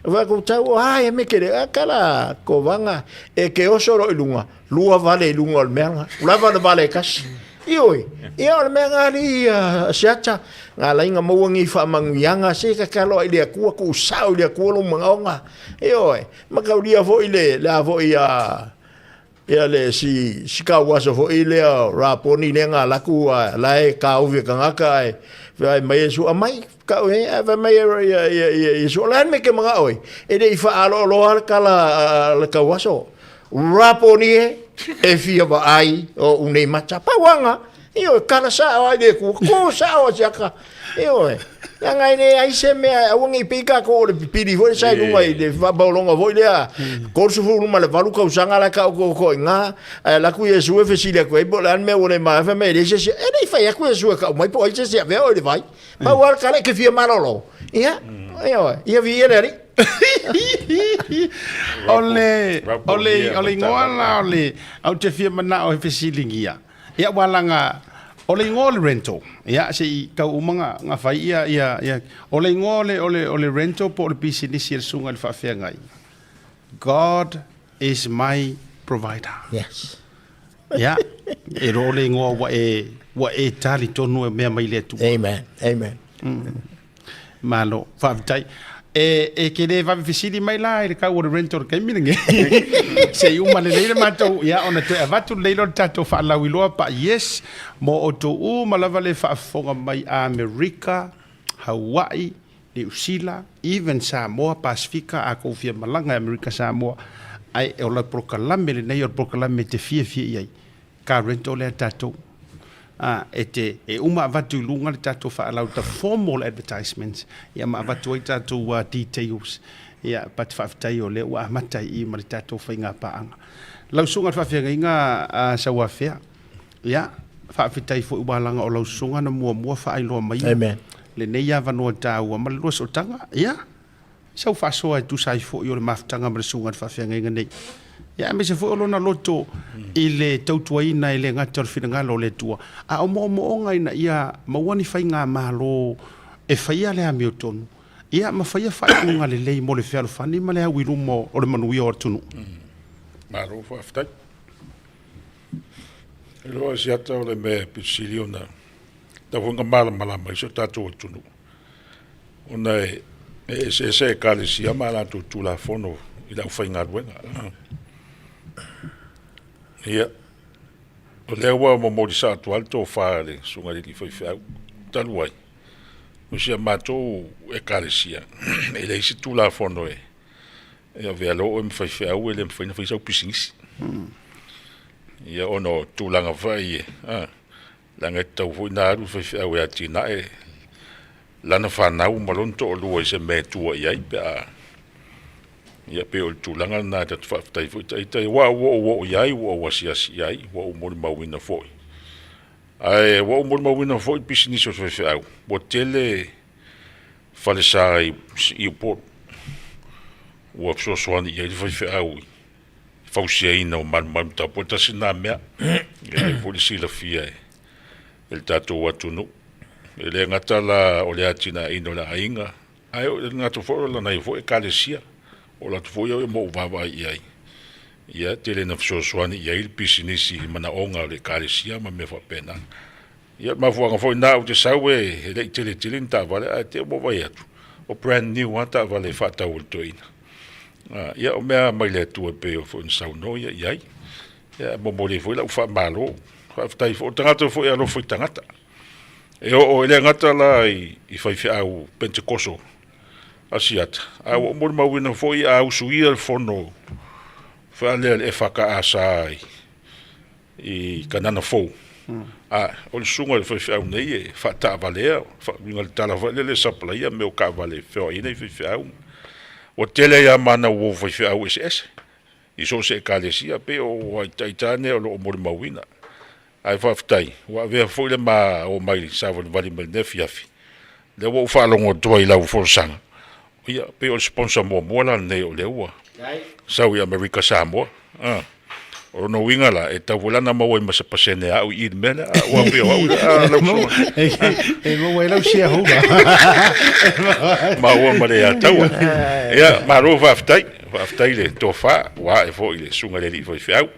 Fai atu tau, ai, e me kere, a kala kovaga, e te oso loa i luga, lua vale i luga o le mea lena, lava le vale e tasi. Ioe, ia o le mea lena alii a Siata, na ala ai ona maua nei faamanuiaga, se tatalo lava i le Atua, tuusao i le Atua lou manaoga. Ioe, mataulia foi le, le a foi a, ia le si, si kauaso foi lea Raponi lea na alu atu a la e kaofi e tagata ae fai mai Iesu, aumai kau e, ae fai mai ia, ia, ia Iesu, o le a le mea e te manao ai? E le i faaaloaloa le tala a le kauaso. Raponi e, e fia vaai o ou nei mata. Pau aga, ioe, kala sao ai le Atua, ko sao a siaka. Ioe, leaga e leai se mea, aua ne i pei tatou o le pipili foi sa i luga i le faamaologa foi lea, 38 tausaga la e taotooto i ina, ae alu atu Iesu e fesili atu ai po o le a le mea ua le maea, fai mai e leai se isi, e le i fai atu Iesu e tau mai po o ai se isi e avea oe i le vai. Pau lava le tala e te fia malolo. Ia, ioe, ia viia le Alii. O le, o le, o le igoa la o le, ou te fia manao e fesiligia. Ia ua laga, o le igoa o le rental, ia se i tau uma nga, nga fai ia, ia, ia, o le igoa o le, o le, o le rental po o le pisinisi a le susuga i le faafeagai, God is my provider. Yes. Ia, e ro le igoa ua e, ua e tali tonu e mea mai le Atua. Amen. Amen. Malo, faafetai. E, e ke le vave fesili mai la i le kau o le rent o le taimi lenei. Se i uma lelei le matou, ia, ona toe avatu lelei lea o le tatou faalauiloa pa yes, mo outou uma lava le faafofoga mai Amerika, Hawaii, Niu Sila, even Samoa, Pasifika, a kou fia malaga i Amerika Samoa, ae o le polokalame lenei o le polokalame e te fiafia i ai, car rental lea tatou. A, e te, e uma avatu i luga le tatou faalau, the formal advertisements, ia ma avatu ai tatou details, ia, but faafetai o lea ua amata i i ma le tatou faiga paaga. Lau susuga i le faafeagaiga a Sauafea, ia, faafetai foi ua laga o lau susuga na muamua faailoa maia Amen. lenei avanoa taua ma le lua sootaga, ia, sau faasoa e tusa ai foi o le mafutaga ma le susuga i le faafeagaiga nei. Ia aemaise foi o lona loto i le tautuaina e le gata o le finagalo o le Atua, a o moomooga ina ia maua ni faigamalo e faia le amiotonu, ia ma faia faaiuga lelei mo le fealofani ma le au i luma o le manuia o atunuu. Malo faafetai. E iloa se ata o le mea e pito sili ona tatau foi ona malamalama ai si o tatou atunuu, ona e eseese Ekalesia ma a latou Tulafono i le aufaigaluega. Ia, o lea ua momoli sao atu lava le tofa a le Susuga i le Alii Faifeau, talu ai, o si a matou Ekalesia, e leai se Tulafono e avea loa oe ma faifeau e le mafai ona fai sau pisinisi. Ia, ona o tulaga foi ia, leaga e tatau foi ona alu le faifeau e atinae lana fanau ma lona toalua i se mea e tua i ai pe a ia pei o le tulaga lena ta te faafetai foi ita aua ua ou oo i ai ua ou asiasi i ai ua ou molimauina foi ae ua ou molimauina foi le pisinisi o le faifeau ua tele falesa i Upolu ua fesoasoani i ai le faifeau i fausiaina o malumalu tapu e tasi lena mea e lelei foi le silafia e le tatou atunuu. E le gata la o le atinaeina o le aiga, ae o le gata foi o lana ia foi Ekalesia, o latou foi ia mo ou vaavaai i ai. Ia, tele ina fesoasoani i ai le pisinisi i manaoga o le Ekalesia ma mea faapena. Ia, o le mafuaaga foi lena ou te sau e le i tele tele ni taavale, ae te i ua vaai atu, o brand new lava taavale e faatau e le toeaina. Ia, o mea mai le Atua e pei foi ona saunoa ia i ai. Ia, e momoli ai foi lau faamalo. Faafetai foi, o le tagata foi e alofa i tagata. E oo, e le gata la i faifeau Penetekoso Asiata, ae ua ou molimauina foi a usuia le fono faalea le EFKS i Kanana Fou. A o le susuga i le faifeau nei e faataavalea, faauiga le tala foi lele e sapalaia mea o taavale e feoai ai nai faifeau. Ua tele ai lava ma ana uo faifeau eseese i so o se Ekalesia, pei o ita nei o lo o molimauina. Ae faafetai, ua avea foi le ma omai savalivali mai lenei afiafi, lea ua ou faalogo atu ai i lau folasaga, ia, pei o le sponsor muamua la lenei o lea ua sau i Amerika Samoa. O lona uiga la, e tatau foi la ona maua ai ma se pasene a au i i le mea lea, aua pei o au lea, lau susuga. E maua ai lau shareholder. Maua ma le ataua. Ia, malo faafetai, faafetai i le tofa, ua ae foi i le susuga i le alii faifeau.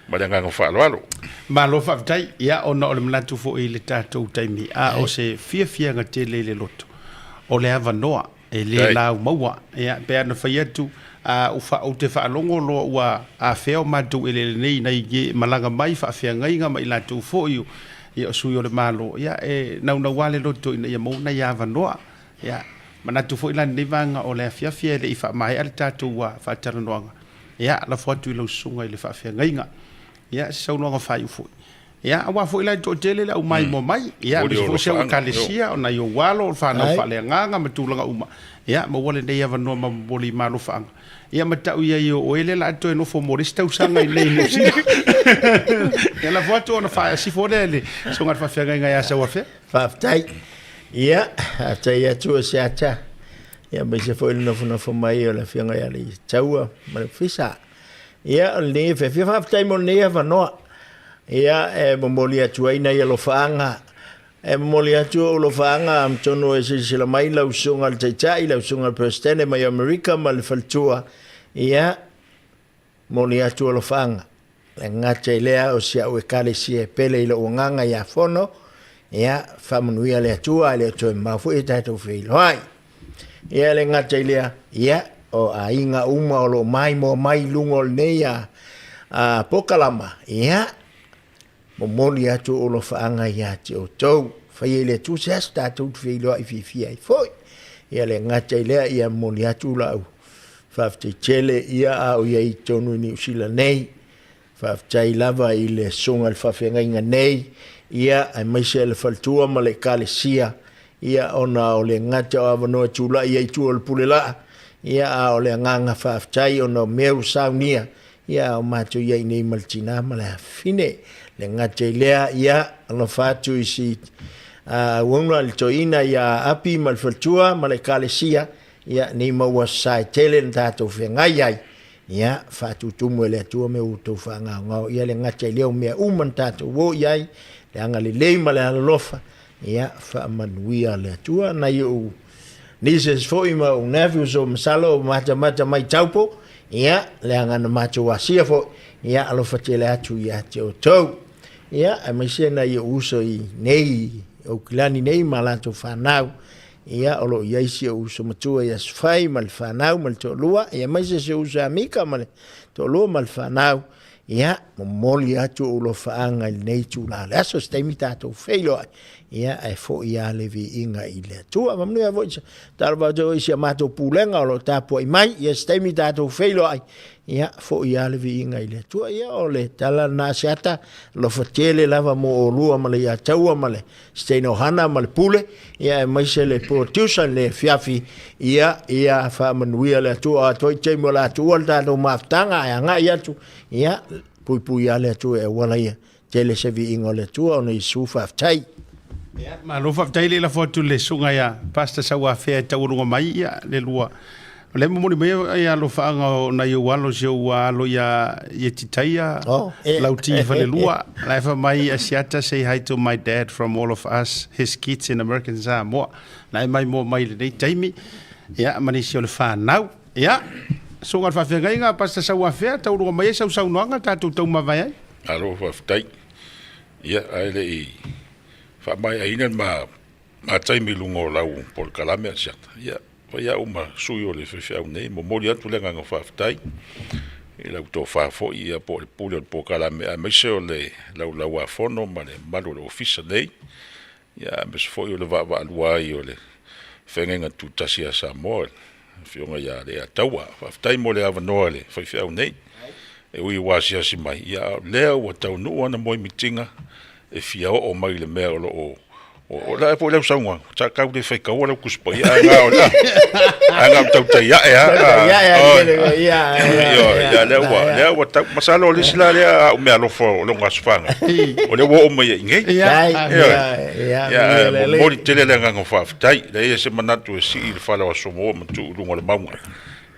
Ma le agaga faaaloalo. Malo faafetai, ia ona o le manatu foi i le tatou taimi, a o se fiafiaga tele i le loto, o le avanoa e le lau maua. Ia, pe ana fai atu, a ou te faalogo loa ua afea o matou eleele nei nai e malaga mai faafeagaiga ma i latou foi ia o sui o le Malo, ia e naunauā le loto ina ia maua nai avanoa. Ia, manatu foi la lenei vaega o le afiafi e le i faamaea le tatou faatalanoaga, ia, lafo atu i lau susuga i le faafeagaiga, ia, se saunoaga faaiu foi. Ia, aua foi la e toatele le au maimoa mai, ia, aemaise foi si au Ekalesia, o nai ou alo, o fanau faaleagaga ma tulaga uma, ia, maua lenei avanoa ma momoli ma alofaaga. Ia, ma tau i ai o oe lea o le a toe nofo mo le isi tausaga i inei i Niu Sila. Ia, lafo atu ona faasifo lea i le susuga i le faafeagaiga ia Sauafea. Faafetai. Ia, faafetai atu o Seata, ia aemaise foi le nofonofo mai o le Afioga ia Alitaua ma le Ofisa. Ia, o lenei afiafi, faafetai mo lenei avanoa. Ia, e momoli atu ai nai alofaaga, e momoli atu ou alofaaga atonu e silasila mai lau Susuga i le Taitai, lau Susuga i le Peresetene mai Amerika ma le faletua. Ia, momoli atu alofaaga. E gata i lea o si au Ekalesia e pele i lou agaga ia Fono, ia, faamanuia le Atua, e le o toe mamao foi e tatou feiloai. Ia e le gata i lea, ia, o aiga uma o lo o maimoa mai i luga o lenei a, a pokalama, ia, momoli atu ou alofaaga ia te outou. Faia i le Atua se aso tatou te feiloai fiafia ai foi. Ia le gata i lea, ia momoli atu lau faafetai tele, ia a o i ai i totonu i Niu Sila nei. Faafetai lava i le susuga i le faafeagaiga nei, ia, aemaise le faletua ma le ekalesia, ia, ona o le gata o avanoa e tulai ai i tua o le pule laa, ia, a o le agaga faafetai ona o mea ua saunia, ia, a o matou i ai nei ma le tina ma le afafine. Le gata i lea, ia, alofa atu i si auauna le toeaina ia Api ma le faletua ma le ekalesia, ia, nei maua sae tele na tatou feagai ai, Ia, faatutumu e le Atua mea ua outou faagaogao, ia le gata i lea o mea uma na tatou o i ai, le agalelei ma le alolofa, ia, faamanuia le Atua. Nai ou nieces foi ma ou nephews o masalo o matamata mai Taupo, ia, leaga na matou asia foi, ia, alofa tele atu ia te outou. Ia, aemaise nai ou uso i nei, Aukilani nei ma latou fanau, Ia, o lo o i ai si ou uso matua ia Sufai ma le fanau ma le toalua, ia aemaise si ou uso ia Mika ma le toalua ma le fanau. Ia, momoli atu ou alofaaga i lenei itula o le aso, se taimi tatou feiloai, ia, ae foi lava le viiga i le Atua. Manuia foi se talofa atu foi i si a matou pulega o lo o tapuai mai, ia se taimi tatou feiloai, ia, foi lava le viiga i le Atua. Ia, o le tala lena a Asiata, alofa tele lava mo oulua ma le Iataua ma le Stein Ohana ma le Pule, ia aemaise le producer le afiafi, ia, ia faamanuia le Atua atoa i taimi o le a tuua le tatou mafutaga ae agai atu, ia, puipui lava le Atua i auala ia. Tele se viiga o le Atua ona Iesu faafetai. Ia, malo faafetai le lafo atu i le susuga ia Pastor Sauafea e taualuga mai ia le lua. O lea e momoli mai ia alofaaga o nai ou alo si ou alo ia ia Titaia Oh, eh, Lauti eh, Falelua. La e fai mai Asiata say hi to my dad from all of us his kids in American Samoa. La e mai mo mai lenei taimi. Ia ma nisi o le whanau. Ia, susuga i le faafeagaiga Pastor Sauafea taualuga mai ai sau saunoaga tatou taumavae ai. Malo faafetai. Ia, ae le i faamaeaina le ma ma taimi i luga o lau polokalame Asiata, ia, fai au ma sui o le faifeau nei, momoli atu le agaga faafetai i lau tofa foi ia po o le pule o le polokalame aemaise o le laulauafono ma le mamalu o le ofisa nei, ia aemaise foi o le vaavaalua ai o le Feagaiga Tutasi a Samoa, le Afioga ia Leiataua. Faafetai mo le avanoa i le faifeau nei. E ui ua asiasi mai, ia a o lea ua taunuu ana moemitiga e fia oo mai i le mea o lo o o la e foi lau saunoaga, sa tau le faitaua lau Tusi Paia, ae na o le ae na o tautai ae lava. Tautai ae lava, tele, ia, ia, Ia, lea ua, lea ua tau, masalo o le isi la lea au meaalofa o lona Aso Fanau, o lea ua oo mai ai i nei. Ia, Ia, ia, momoli tele le agaga faafetai. Leai e se manatu e sii le fala o Aso Moa ma tuu i luga o le mauga.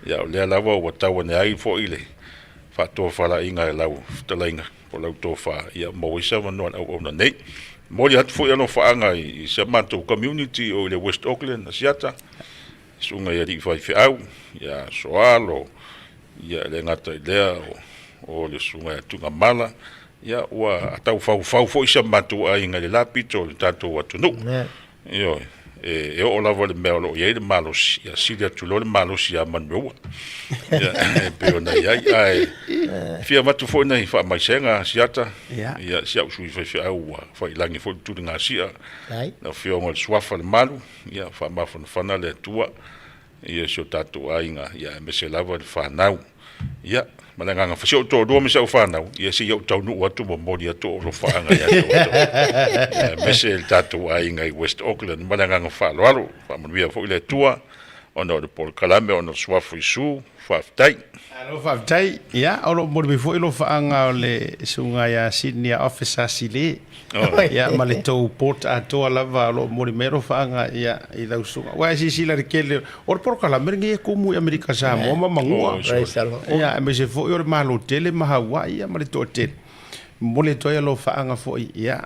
Ia, o lea lava ua tau ane ai foi le faatofalaiga e lau fetalaiga po o lau tofa, ia maua ai se avanoa i le auauna nei. Momoli atu foi alofaaga i si a matou community o i le West Auckland, Asiata, susuga i alii faifeau, ia Soalo, ia e le gata i lea o le susuga ia Tuigamala, ia ua tau faufau foi si a matou aiga i le la pito o le tatou atunuu. Ioe, e oo lava i le mea o lo o i ai le malosi, ia sili atu loa le malosi ia Manumeua. Ia, e pei ona i ai. Ae fia avatu foi nai faamaisega Asiata, ia si au sui faifeau ua faiilagi foi le tuligasia, le Afioga i le Suafa le Malu, ia faamafanafana le Atua i si o tatou aiga, ia aemaise lava le fanau. Ia, ma le agaga, si ou toalua ma si au fanau, ia se i ou taunuu atu momoli atu ou alofaaga ia te outou. Ia, aemaise le tatou aiga i West Auckland, ma le agaga faaaloalo, faamanuia foi le Atua ona o le polokalame, ona o le Suafa o Iesu, faafetai. Malo faafetai. Ia, o lo o momoli mai foi alofaaga o le susuga ia Senior Officer Sile. Ia, ma le tou port atoa lava o lo o momoli mai alofaaga ia, i lau susuga. Aua e silasila i le tele o le polokalame lenei e tumu i Amerika Samoa ma Manua. Ia, aemaise foi o le Malo tele ma Hawaii ia ma le toatele. Momoli atu ai alofaaga foi, ia,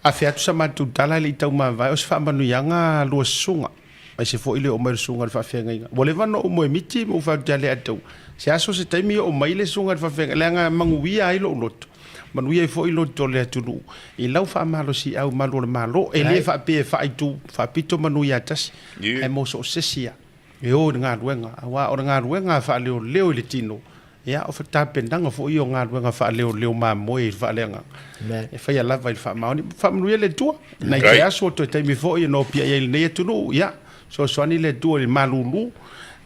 afe atu sa matou tala e le i taumavae, o se faamanuiaga lua susuga. Aemaise foi le oo mai o le susuga i le faafeagaiga. Ua leva ona ou moemiti ma ou fai atu ia Leataua, se aso se taimi e oo mai le susuga i le faafeagaiga, leaga e manuia ai lou loto, manuia ai foi loto o le atunuu i lau faamalosiau malu o le Malo. E le faapea e faaitu faapito manu ia tasi, ae mo so o se isi lava. E o i le galuega, aua o le galuega a faaleoleo i le tino, ia, o tapenaga foi ia o galuega faaleoleo mamoe i le faaleagaga, e faia lava i le faamaoni. Faamanuia le Atua, nai te aso, toe taimi foi e nopiai ai i lenei atunuu, ia, fesoasoani le Atua i le malulu,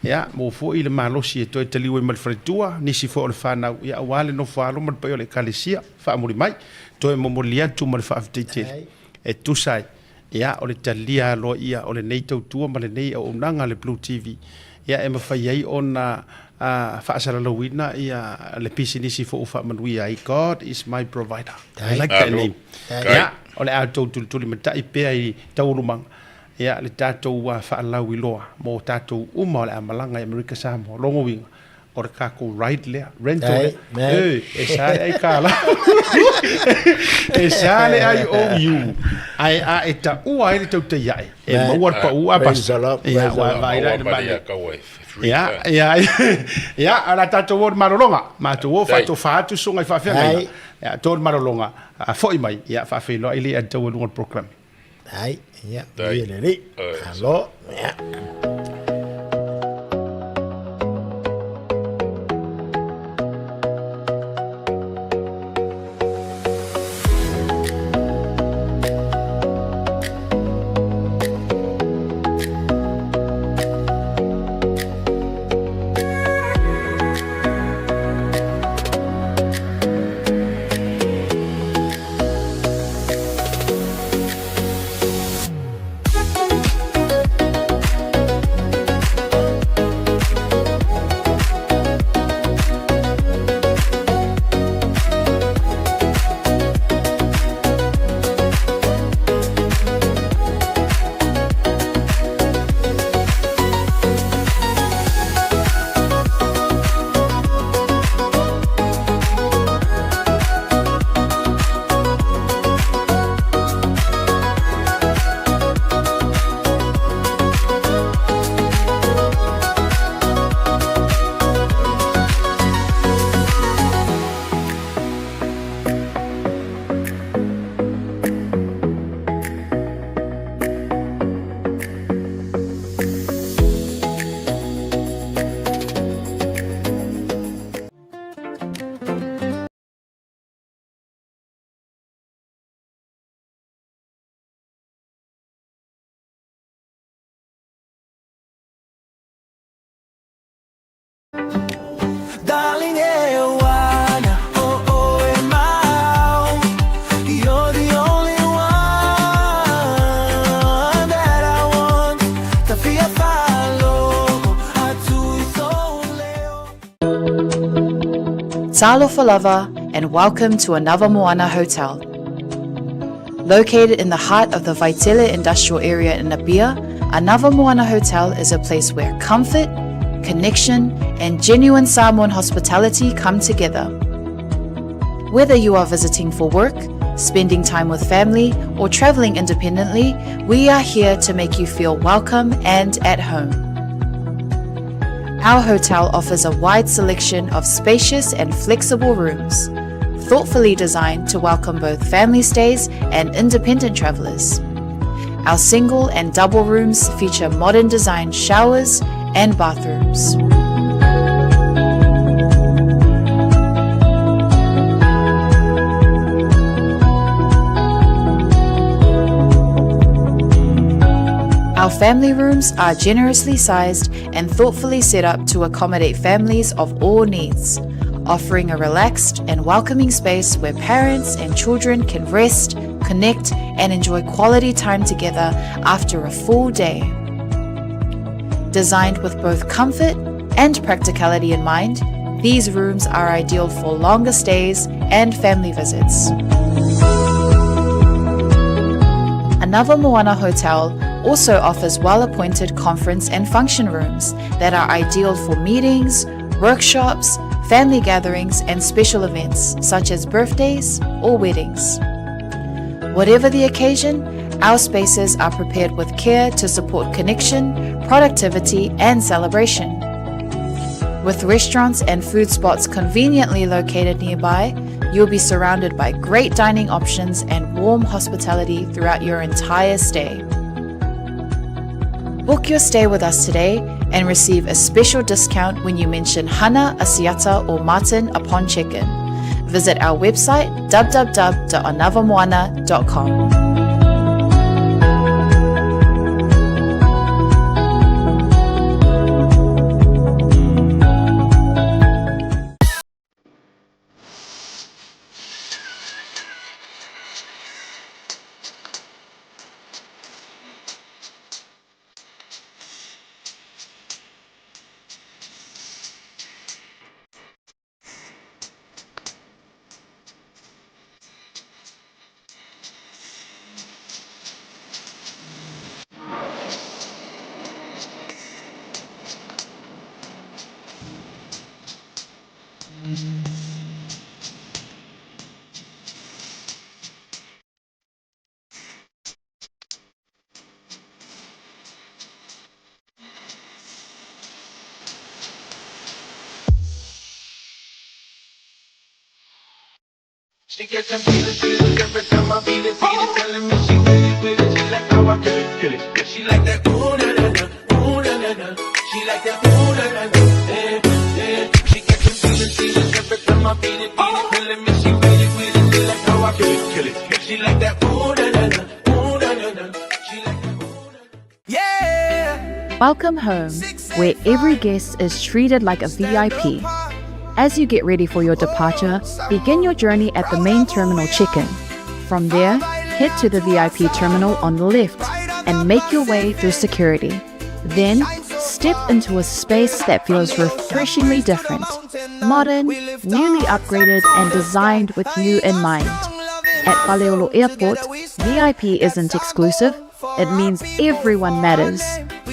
ia, maua foi le malosi e toe taliu ai ma le faletua, nisi foi o le fanau, ia, aua le nofo a alo ma le paia o le Ekalesia. Faamuli mai, toe momoli atu ma le faafetai tele e tusa ai, ia, o le talia aloaia o lenei tautua ma lenei auaunaga a le Blue TV, ia, e mafai ai ona faasalalauina ia le pisinisi foi ua faamanuia ai, God is my provider. I like that name. Ia, o le a outou tulitulimatai pea i taualumaga, ia, le tatou faalauiloa mo tatou uma o le a malaga i Amerika Samoa. Lona uiga, o le tatou ride lea, rental lea. Ei, e sa le ai kālā. E sa le IOU. Ae a e taua ai le tautai ae, e maua le pau a Praise the Lord, Ia, praise the ua Lord. vaai la i le Maua manaia. malia kaua e free Ia, ka. ia, ia, o le a tatou o i le malologa. Matou o Dai. faatofa atu susuga i faafeagaiga. Ai. Ia, to le malologa, a foi mai, ia, faafeiloai le ia tau e luga o le programme. Ai, ia, Dai. ia le alii. Ai. Malo, ia. Talofa lava and welcome to another Moana Hotel. Located in the heart of the Vaitele industrial area in Apia, Another Moana Hotel is a place where comfort, connection, and genuine Samoan hospitality come together. Whether you are visiting for work, spending time with family, or traveling independently, we are here to make you feel welcome and at home. Our hotel offers a wide selection of spacious and flexible rooms, thoughtfully designed to welcome both family stays and independent travelers. Our single and double rooms feature modern design showers and bathrooms. Our family rooms are generously sized and thoughtfully set up to accommodate families of all needs, offering a relaxed and welcoming space where parents and children can rest, connect, and enjoy quality time together after a full day. Designed with both comfort and practicality in mind, these rooms are ideal for longer stays and family visits. Another Moana Hotel also offers well appointed conference and function rooms that are ideal for meetings, workshops, family gatherings, and special events such as birthdays or weddings. Whatever the occasion, our spaces are prepared with care to support connection, productivity, and celebration. With restaurants and food spots conveniently located nearby, you'll be surrounded by great dining options and warm hospitality throughout your entire stay. Book your stay with us today And receive a special discount when you mention Hana, Asiata, or Martin upon check-in. Visit our website www.anavamoana.com. She gets them feelings, feelings every time I beat it, beat it. Telling me she with it, with it. She like how I kill it, kill it. She like that ooh na na na, ooh na na na. She like that ooh na na na, eh eh. She gets them feelings, feelings every time I beat it, beat it. Telling me she with it, with it. She like how I kill it, kill it. She like that ooh na na na, ooh na na na. She like that ooh na na. Yeah. Welcome home, where every guest is treated like a VIP. As you get ready for your departure, begin your journey at the main terminal check-in. From there, head to the VIP terminal on the left and make your way through security. Then, step into a space that feels refreshingly different. Modern, newly upgraded, and designed with you in mind. At Faleolo Airport, VIP isn't exclusive, it means everyone matters.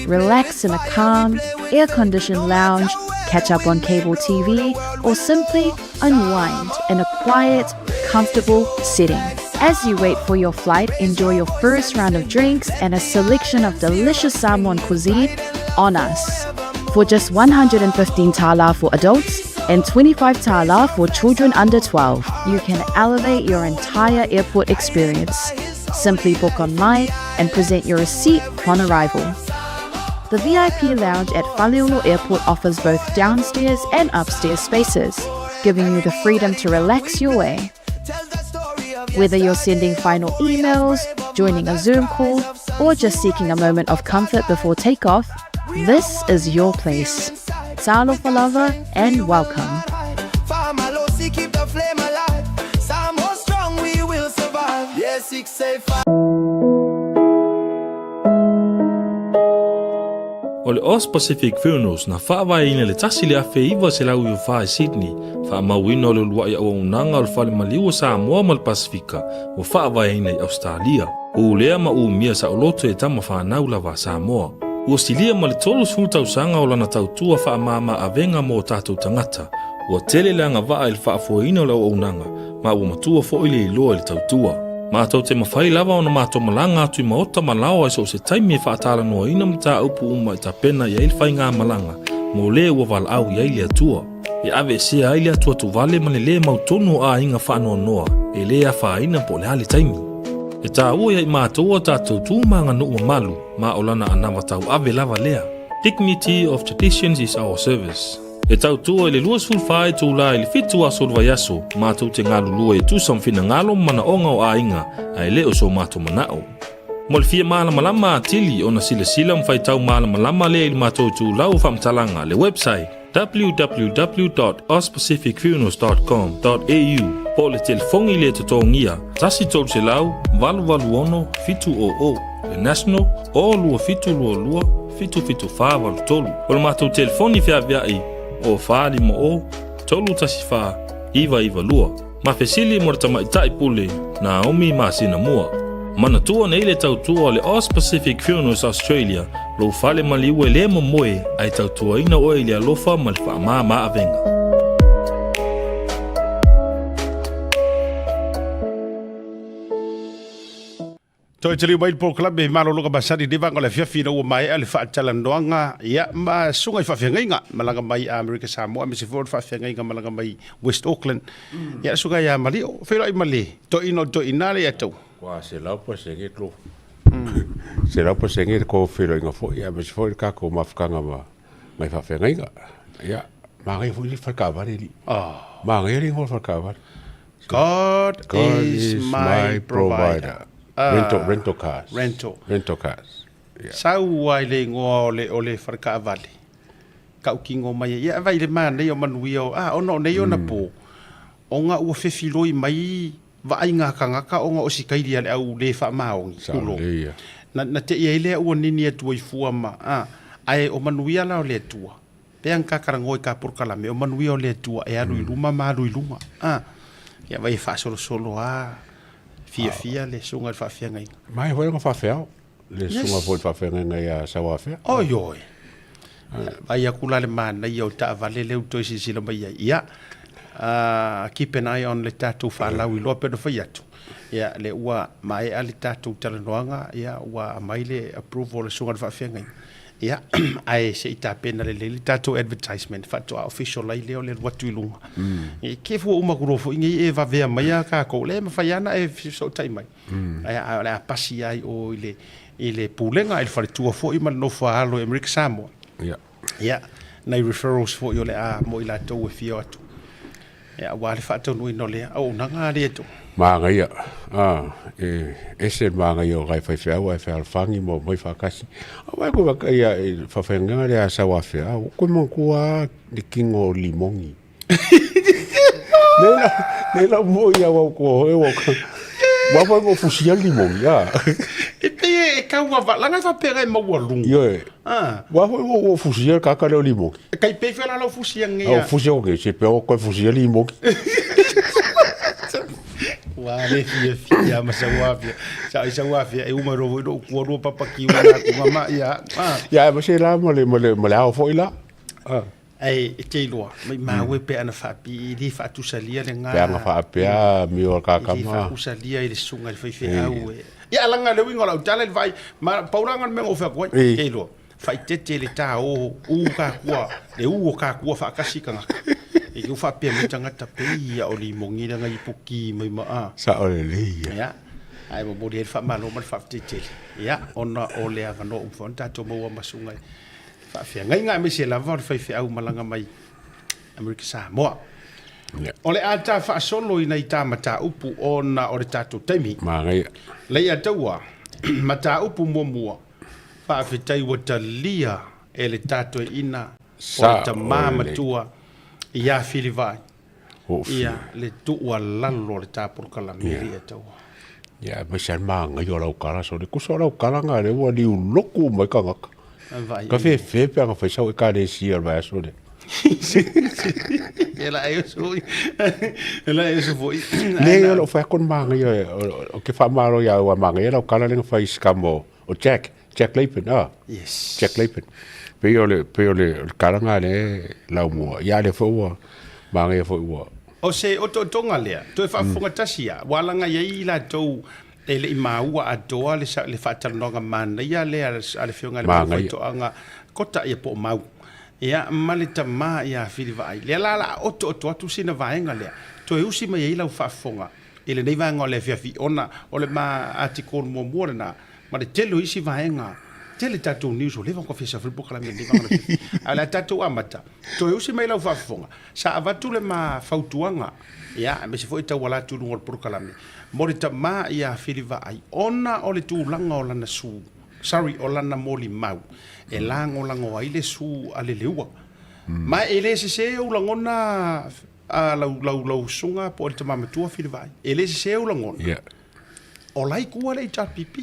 Relax in a calm, air conditioned lounge, catch up on cable TV, or simply unwind in a quiet, comfortable setting. As you wait for your flight, enjoy your first round of drinks and a selection of delicious Samoan cuisine on us. For just 115 tala for adults and 25 tala for children under 12, you can elevate your entire airport experience. Simply book online and present your receipt upon arrival. The VIP lounge at Faleolo Airport offers both downstairs and upstairs spaces, giving you the freedom to relax your way. Whether you're sending final emails, joining a Zoom call, or just seeking a moment of comfort before takeoff, this is your place. Talofa lava and welcome. O le Aus Pacific Funerals na faavaeina i le 1994 i Sydney, faamauina o le uluai auaunaga o le Fale Maliu o Samoa ma le Pasefika ua faavaeina i Ausetalia. Ulea ma umia saoloto e tama fanau lava a Samoa. Ua silia ma le 30 tausaga o lana tautua faamama avega mo o tatou tagata. Ua tele le agavaa i le faafoeina o le auaunaga, ma ua matua foi le iloa i le tautua. Matou te mafai lava ona matou malaga atu i maota ma laoa i so o se taimi e faatalanoaina mataupu uma e tapena i ai le faigamalaga mo le ua valaau i ai le Atua. E aveesea ai le atuatuvale ma le lē mautonu o aiga faanoanoa e lē afaina po o le a le taimi. E taua ia i matou a tatou tu ma aganuu mamalu ma o lana anava tauave lava lea. Dignity of traditions is our service. E tautua i le 24 itulā i le 7 aso o le vaiaso, matou te galulue e tusa ma finagalo ma manaoga o aiga, ae le o so matou manao. Mo le fia malamalama atili ona silasila ma faitau malamalama lea i le matou itulau o faamatalaga, le website, www.auspacificfunerals.com.au po o le telefoni le totogia 1 300 886 700, le national, o 2722 77483. O le matou telefoni feaveai o 450 314 992. Ma fesili mo le tamaitai pule Naomi masina mua. Manatua nei le tautua o le Aus Pacific Funerals Australia, lou fale maliu e le momoe ae tautuaina oe i le alofa ma le faamama avega. Toe taliu mai le polokalame i malologa masani nei vaega o le afiafi ina ua maea le faatalanoaga ia ma susuga i faafeagaiga malaga mai Amerika Samoa aemaise foi o le faafeagaiga malaga mai West Auckland. Ia le susuga ia Malio, feiloai ma le toeaina o le toeaina le ia tau. Ua 100% tlo. 100% le ko feiloaiga foi aemaise foi le tatou mafutaga ma nai faafeagaiga. Ia, manaia foi le faletaavale alii. Manaia le igoa o le faletaavale. God, God is, is my provider. Rental, rental cars. Rental. Rental cars. Yeah. Sau ai le igoa o le, o le faletaavale. Tautino mai ai, ia vaai i le manaia o manuia o, a, ona o nei ona pō, ona ua fefiloi mai vaaiga a tagata ona o sikaili a le au le faamaoni, tulou. Na, na te'i ai lea ua nini atu ai fua ma, a, ae o manuia la o le Atua, pea na ta talanoa i ta polokalame, o manuia o le Atua e alu i luma ma alu i luga, a. Ia vaai e faasolosolo lava, fiafia le susuga i le faafeagaiga. Mai foi ona faafeao. Le susuga foi i le faafeagaiga ia Sauafea. Oi oi. Vaai atu la le manaia o taavale lea ua toe silasila mai ai. Ia, keep an eye on le tatou faalauiloa pei ona fai atu. Ia, lea ua maea le tatou talanoaga, ia, ua aumai le approval a le susuga i le faafeagaiga. Ia, ae se i tapena lelei le tatou advertisement faatoa official ai lea o le alu atu i luga. E ke fua uma atu loa foi nei e vavea mai a tatou, lea e mafai lava ona e fesootai mai. Ae o le a pasi ai o i le, i le pulega, i le faletua foi ma le nofo a alo i Amerika Samoa. Ia. Ia, nai referrals foi o le a mo i latou e fia o atu. Ia, aua le faataunuuina o lea auaunaga a le Atua. Manaia, a, e ese le manaia o nai faifeau ae fealofani ma omai faatasi. Aua e koe ia, i le faafaigaga lea a Sauafea, ua koe manatua lava le tino o Limoni. Nei la, nei la mo ia wa ko he wa ko. Wa fa ko fusia limoni ya. E pe e kau wa langa fa pera e maua lunga. Yo. Ah. Wa fa ko fusia ka ka le limoni. Kai pe fa la lo fusia nge ya. O fusia ko ke se pe o ko fusia limoni. Wa le fia fia ma sa wa fia. Sa i sa wa fia e uma ro ro ko ro papa ki wa ku mama ya. Ya ma se la ma le ma le ma le ao foi la. Ah. Ae e te iloa, maimau e pe ana faapi, e le faatusalia le ga. Pe ana faapea amio a kakama. E le faatusalia i le susuga i le faifeau e. Ia alaga le uiga o lau tala i le vaai, ma pau la le mea na ou fai atu ai, e te iloa, faaitete le ta o u kakua, le u o kakua faatasi tagata. E te faapea mai tagata pei ia o limoni lea na ipuki mai ma a. Sao lelei ia. Ia, ae momoli ai le faamalo ma le faafetai tele, ia, ona o le avanoa ua mafai ona tatou maua ma susuga i Faafeagaiga aemaise lava o le faifeau malaga mai Amerika Samoa. Yeah. O le a ta faasolo i nai ta mataupu ona o le tatou taimi. Manaia. Leiataua, mataupu muamua, faafetai ua talia e le ta toeaina o le tama matua ia Filivai. Ia le tuualalo o le ta polokalame yeah. Leiataua. Ia, aemaise lava le manaia o lau kala sole. Kusa o lau kala na lea ua liu loku mai tagata. Ka fefe pe ana fai sau ekalesia o le vaiaso lea. E la e uso e la e uso foi. Le o lou fai atu le manaia o ke faamalo ia au a manaia lau kala lea na fai i se kama o Jack, Jack Lapen, ah. Yes. Jack Lapen. Pei o le, pei o le, o le kala na lea lau mua. Ia lea foi ua manaia foi ua O se otootoga lea, toe faafofoga tasi lava, ua alaga i ai i latou e le i maua atoa le, le faatalanoaga manaia lea a le Afioga i le Faitoaga Kota ia po o Mau, ia, ma le tama ia Filivaai. Lea la o le a otooto atu sina vaega lea, toe usi mai ai lau faafofoga i lenei vaega o le afiafi, ona o le ma article muamua lena, ma le tele o isi vaega, tele tatou news ua leva ona fia safali polokalame i lenei vaega o le afiafi. Ae o le a tatou amata, toe usi mai lau faafofoga, Sa avatu le ma fautuaga, ia, aemaise foi e tauala atu i luga o le polokalame, mo le tama ia Filivaai, ona o le tulaga o lana su, sorry, o lana molimau, e lagolago ai le su a le leua. Ma e le sese ou lagona a lau, lau, lau susuga po o le tama matua Filivaai, e le sese ou lagona. Yeah. O la ikua le HRPP.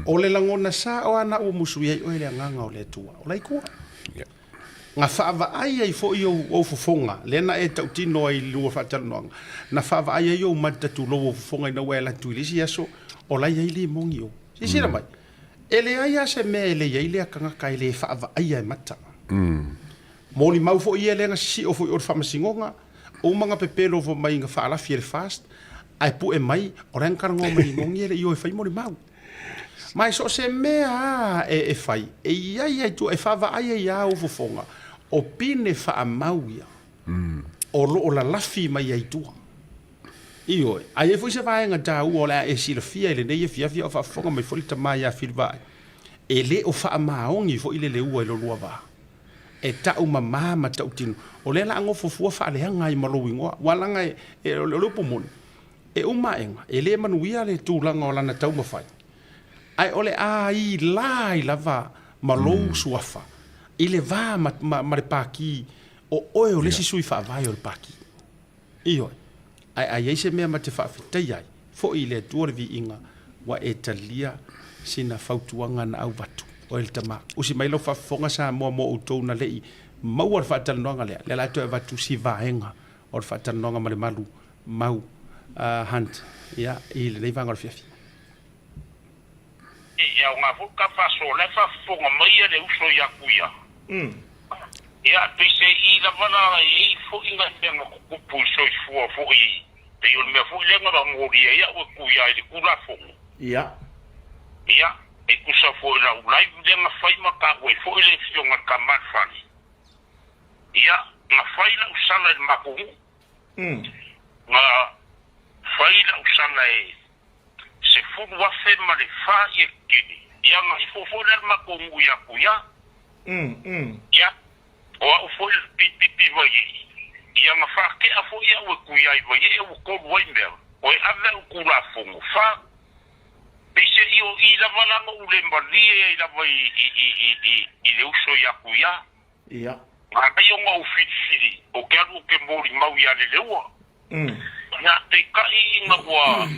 O le lagona sa o ana ua musui ai oe le agaga o le Atua. O la ikua. Yeah. Na faavaai ai foi ou, ou fofoga, lea na e tautino ai i lua faatalanoaga, na faavaai ai ou mata tulou ou fofoga ina ua e alu atu i le isi aso, o la e i ai limoni o. Silasila mai, e leai lava se mea e le i ai lea tagata e le faavaaia e mata. Molimau foi ia lea na sisio foi o le faamasinoga, uma na pepelo fai mai na faalafi e le FAST, ae pue mai, o la e na talanoa mai limoni e le i o e fai molimau. Ma e so o se mea lava e fai, e i ai lava i tua, e faavaai ai lava ou fofoga, o pine faamau ia, o lo o lalafi mai ai i tua. Ioe, a i ai foi se vaega taua o le a e silafia i lenei afiafi a o faafofoga mai foi le tama ia Filivaai, e le o faamaoni foi le leua i lo lua va. E taumamā ma tautino, o lea la a gofo fua faaleaga ai ma lou igoa. Ua laga e, e, o le upu moni, e uma aega, e le manuia le tulaga o lana taumafai, ae o le a ilā ai lava ma lou suafa i le va ma, ma, ma le Pākī, o oe o le isi sui faavae o le Pākī. Ioe. Ae a i ai se mea ma te faafetaia ai, foi i le Atua le viiga, ua e talia sina fautuaga na auvatu. Oe le tama, usi mai lau faafofoga Samoa mo outou na leʻi maua le faatalanoaga lea, lea la toe avatu si vaega o le faatalanoaga ma le malu mau Hunt, ia, i lenei vaega o le afiafi. E aoga foi ka faasoa la e faafofoga mai le uso ia Kuia. Ia, peiseai lava la e i ai foi nai mea na tutupu i soifua foi, pei o le mea foi lea na molia ai au e Kuia i le Tulafono. Ia. Ia, e tusa foi i lau live lea na fai ma taua ai foi le Afioga i le Tama a le Fale. Ia, na fai lau sala i le matou nuu. Na fai lau sala e 10,004 ia kini. Ia na ifo foi lea le matou nuu ia Kuia. Ia, o au foi le pipipi Vaiee. Ia na faatea foi au e Kuia i Vaiee ua tolu ai mea. Oe ave au Tulafono fa. Peiseai o i lava la na ou le malie ai lava i, i, i, i, i, i le uso ia Kuia. Ia. Manaia ona ou filifili o ke alu o ke molimau iā Leleua. Ia, peitai ina ua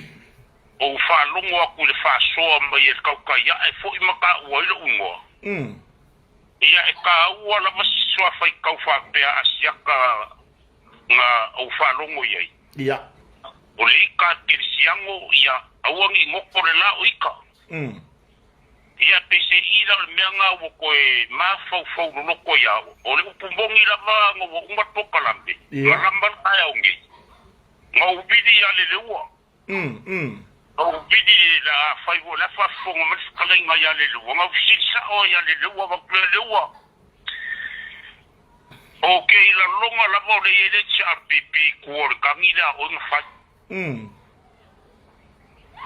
ou faalogo aku i le faasoa mai e le kaukai aʻe foʻi ma taua ai loʻu igoa. Ia, e kāua lava si suafaitau faapea a siaka na ou faalogo i ai. Ia. O le ika a Kerisiano, ia, aua ne i goto le la o ika. Ia, peiseai la o le mea na ua toe mafaufau loloto ia au, o le upu moni lava na ua uma le polokalame, na lama le taeao nei, na ou vili ia Leleua. Na ou vili i le afai foi o le a faafofoga mai le fetalaiga ia Leleua, na ou fesili sao ai ia Leleua, avatu Leleua, o ke i lalona lava o le i le HRPP i tua o le tagi lea a oe na fai.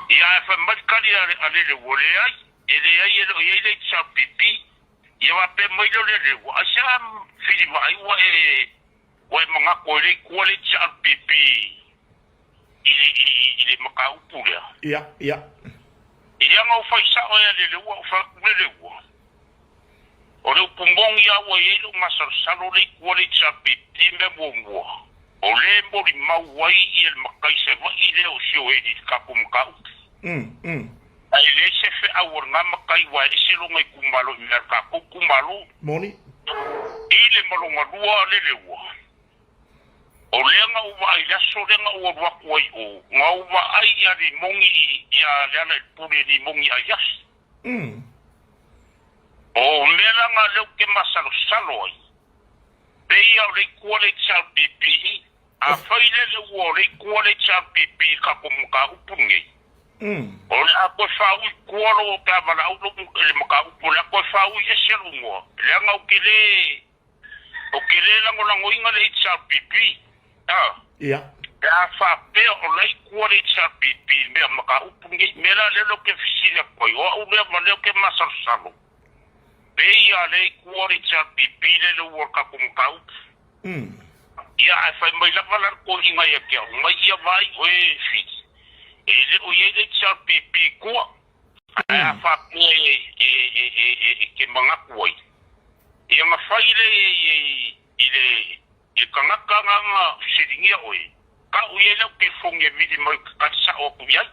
Ia ae fai mai le tali a Leleua, Leai, e leai e le o i ai le HRPP. Ia faapea mai lea o Leleua, Aisea filivaai ua e ua e manatu e le i tua le HRPP i, i, i le mataupu lea? Ia, ia. Ia na ou fai sao ai a Leleua, ou fai atu, Leleua, O le upu moni a ua i ai lou masalosalo le i tua le HRPP mea muamua, o lea e molimau ai ia le matai Savaii lea o Sioeli i le tatou mataupu. Ae leai se feau o lena matai ua ese lona itumalo i mea a le tatou itumalo. Moni. I le maloga lua lele ua. O lea na ou vaai i le aso lea na ou alu atu ai o, na ou vaai ia Limogi ia Lealailepule Limogi Aiasi. O mea la na lea ou te masalosalo ai, pei a o le ikua le HRPP, afai lele ua o le ikua le HRPP i tatou mataupu lenei, o le a toe faaui tua lou pe a valaau lou i le mataupu, o le a toe faaui ese lou igoa, leaga ou te le Ou te le lagolagoina le HRPP, a. Ia. Pe a faapea o la i tua le HRPP i mea mataupu nei, mea la lea ou te fesili atu ai, o au lea ma lea ou te masalosalo, pei a lea i tua le HRPP lele ua o le tatou mataupu. Ia, ae fai mai lava la le toeaina ia te au, mai ia vaai oe e Fili, e le o i ai le HRPP i tua. Ae a faapea e te manatu ai, ia na fai le i le tagata na na fesiligia oe, tau i ai lau telefoni e vili mai ou te tali sao atu i ai.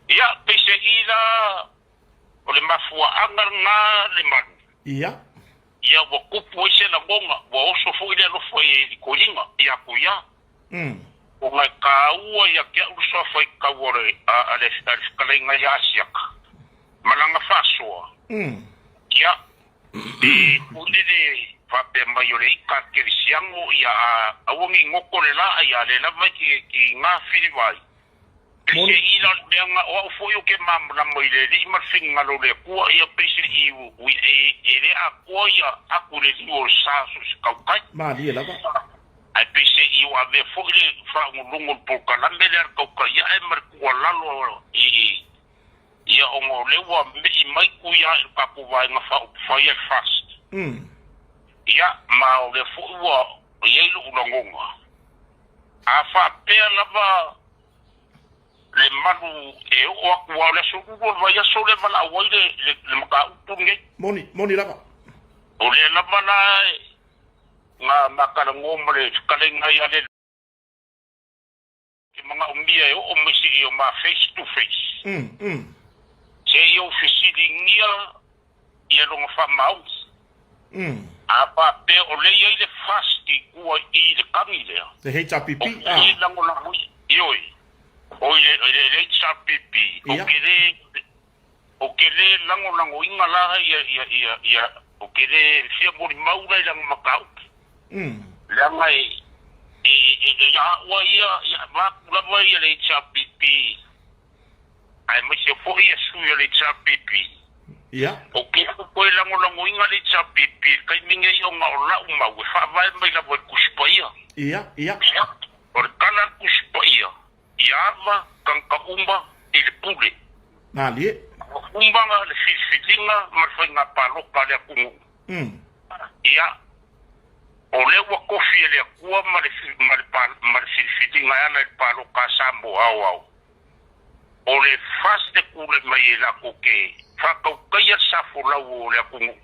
Ia, peiseai la o le mafuaaga lena le malu. Ia. Ia ua tupu ai se lagona, ua oso foi le alofa i le toeaina ia Tuia. Ona e tāua ia te au le suafaitau o le, a, a le, a le fetalaiga ia Asiata, ma lana faasoa, ia, e pule le faapea mai o le ika a le kerisiano, ia, a, aua ne i goto le laa, ia, le lava i ke, ki ngā whiriwai. Peiseai la o le mea na, o au foi ou te malamalama i le Alii ma le finagalo o le Atua, ia, peiseai u, e, e le atoa ia aku i le liu o le sa so o se tautai. Malie lava. Ae peiseai ua avea foi le faaugulugu o le polokalame lea a le tautai ae ma le tuualalo i ia ona o lea ua me'i mai Tuia i le tatou vaega faaupufai a le FAST. Ia, ma o lea foi ua i ai lo'u lagona, a faapea lava le malu e oo atu a o le aso lua o le vaiaso lea e valaau ai le, le, le mataupu lenei. Moni, moni lava. O lea lava la na matalanoa ma le fetalaiga ia le Ke manaomia e oo mai seia o ma face to face. Seia ou fesiligia ia lona faamaoni. A faapea o lea i ai le fast i tua i le tagi lea. Le HRPP, O ke le lagolagoina, ioe, o i le le HRPP, o ke le, o ke le lagolagoina la ia, ia, ia, ia, o ke le fia molimau la i lana mataupu. Leaga e, e, e, e ia au a ia, ia avatu lava ia le HRPP, aemaise foi ia sui o le HRPP. Ia. O ke au koe lagolagoina le HRPP i le taimi nei ona o la'u mau e faavae mai lava i le Tusi Paia. Ia, ia. O le tala a le Tusi Paia, Ia ava tagata uma i le pule. Malie. Ua uma le filifiliga ma le faiga palota a le atunuu. Ia, o lea ua tofi e le Atua ma le, ma le, ma le filifiliga e ala i le palota a Samoa aoao. O le fasi le tulai mai e latou te faatautaia le safolau o le atunuu.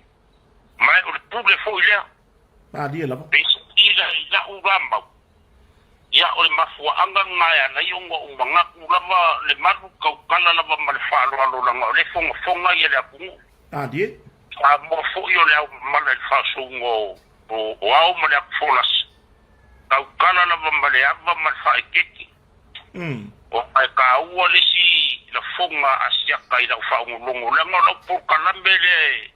Ma o le pule foi lea. Malie lava. Peitai i la'u la mau, Ia, o le mafuaaga lena e ala ai ona ou manatu lava le malu tautala lava ma le faaaloalo leaga o lea e fogafoga ia le atunuu. Malie. Samoa foi o le ao mamala i le faasouga o ao ma le atufolasa. Tautala lava ma le ava ma le faaeteete. Ona e taua le isi lafoga a siaka i lau faalogologo leaga o lau polokalame lea e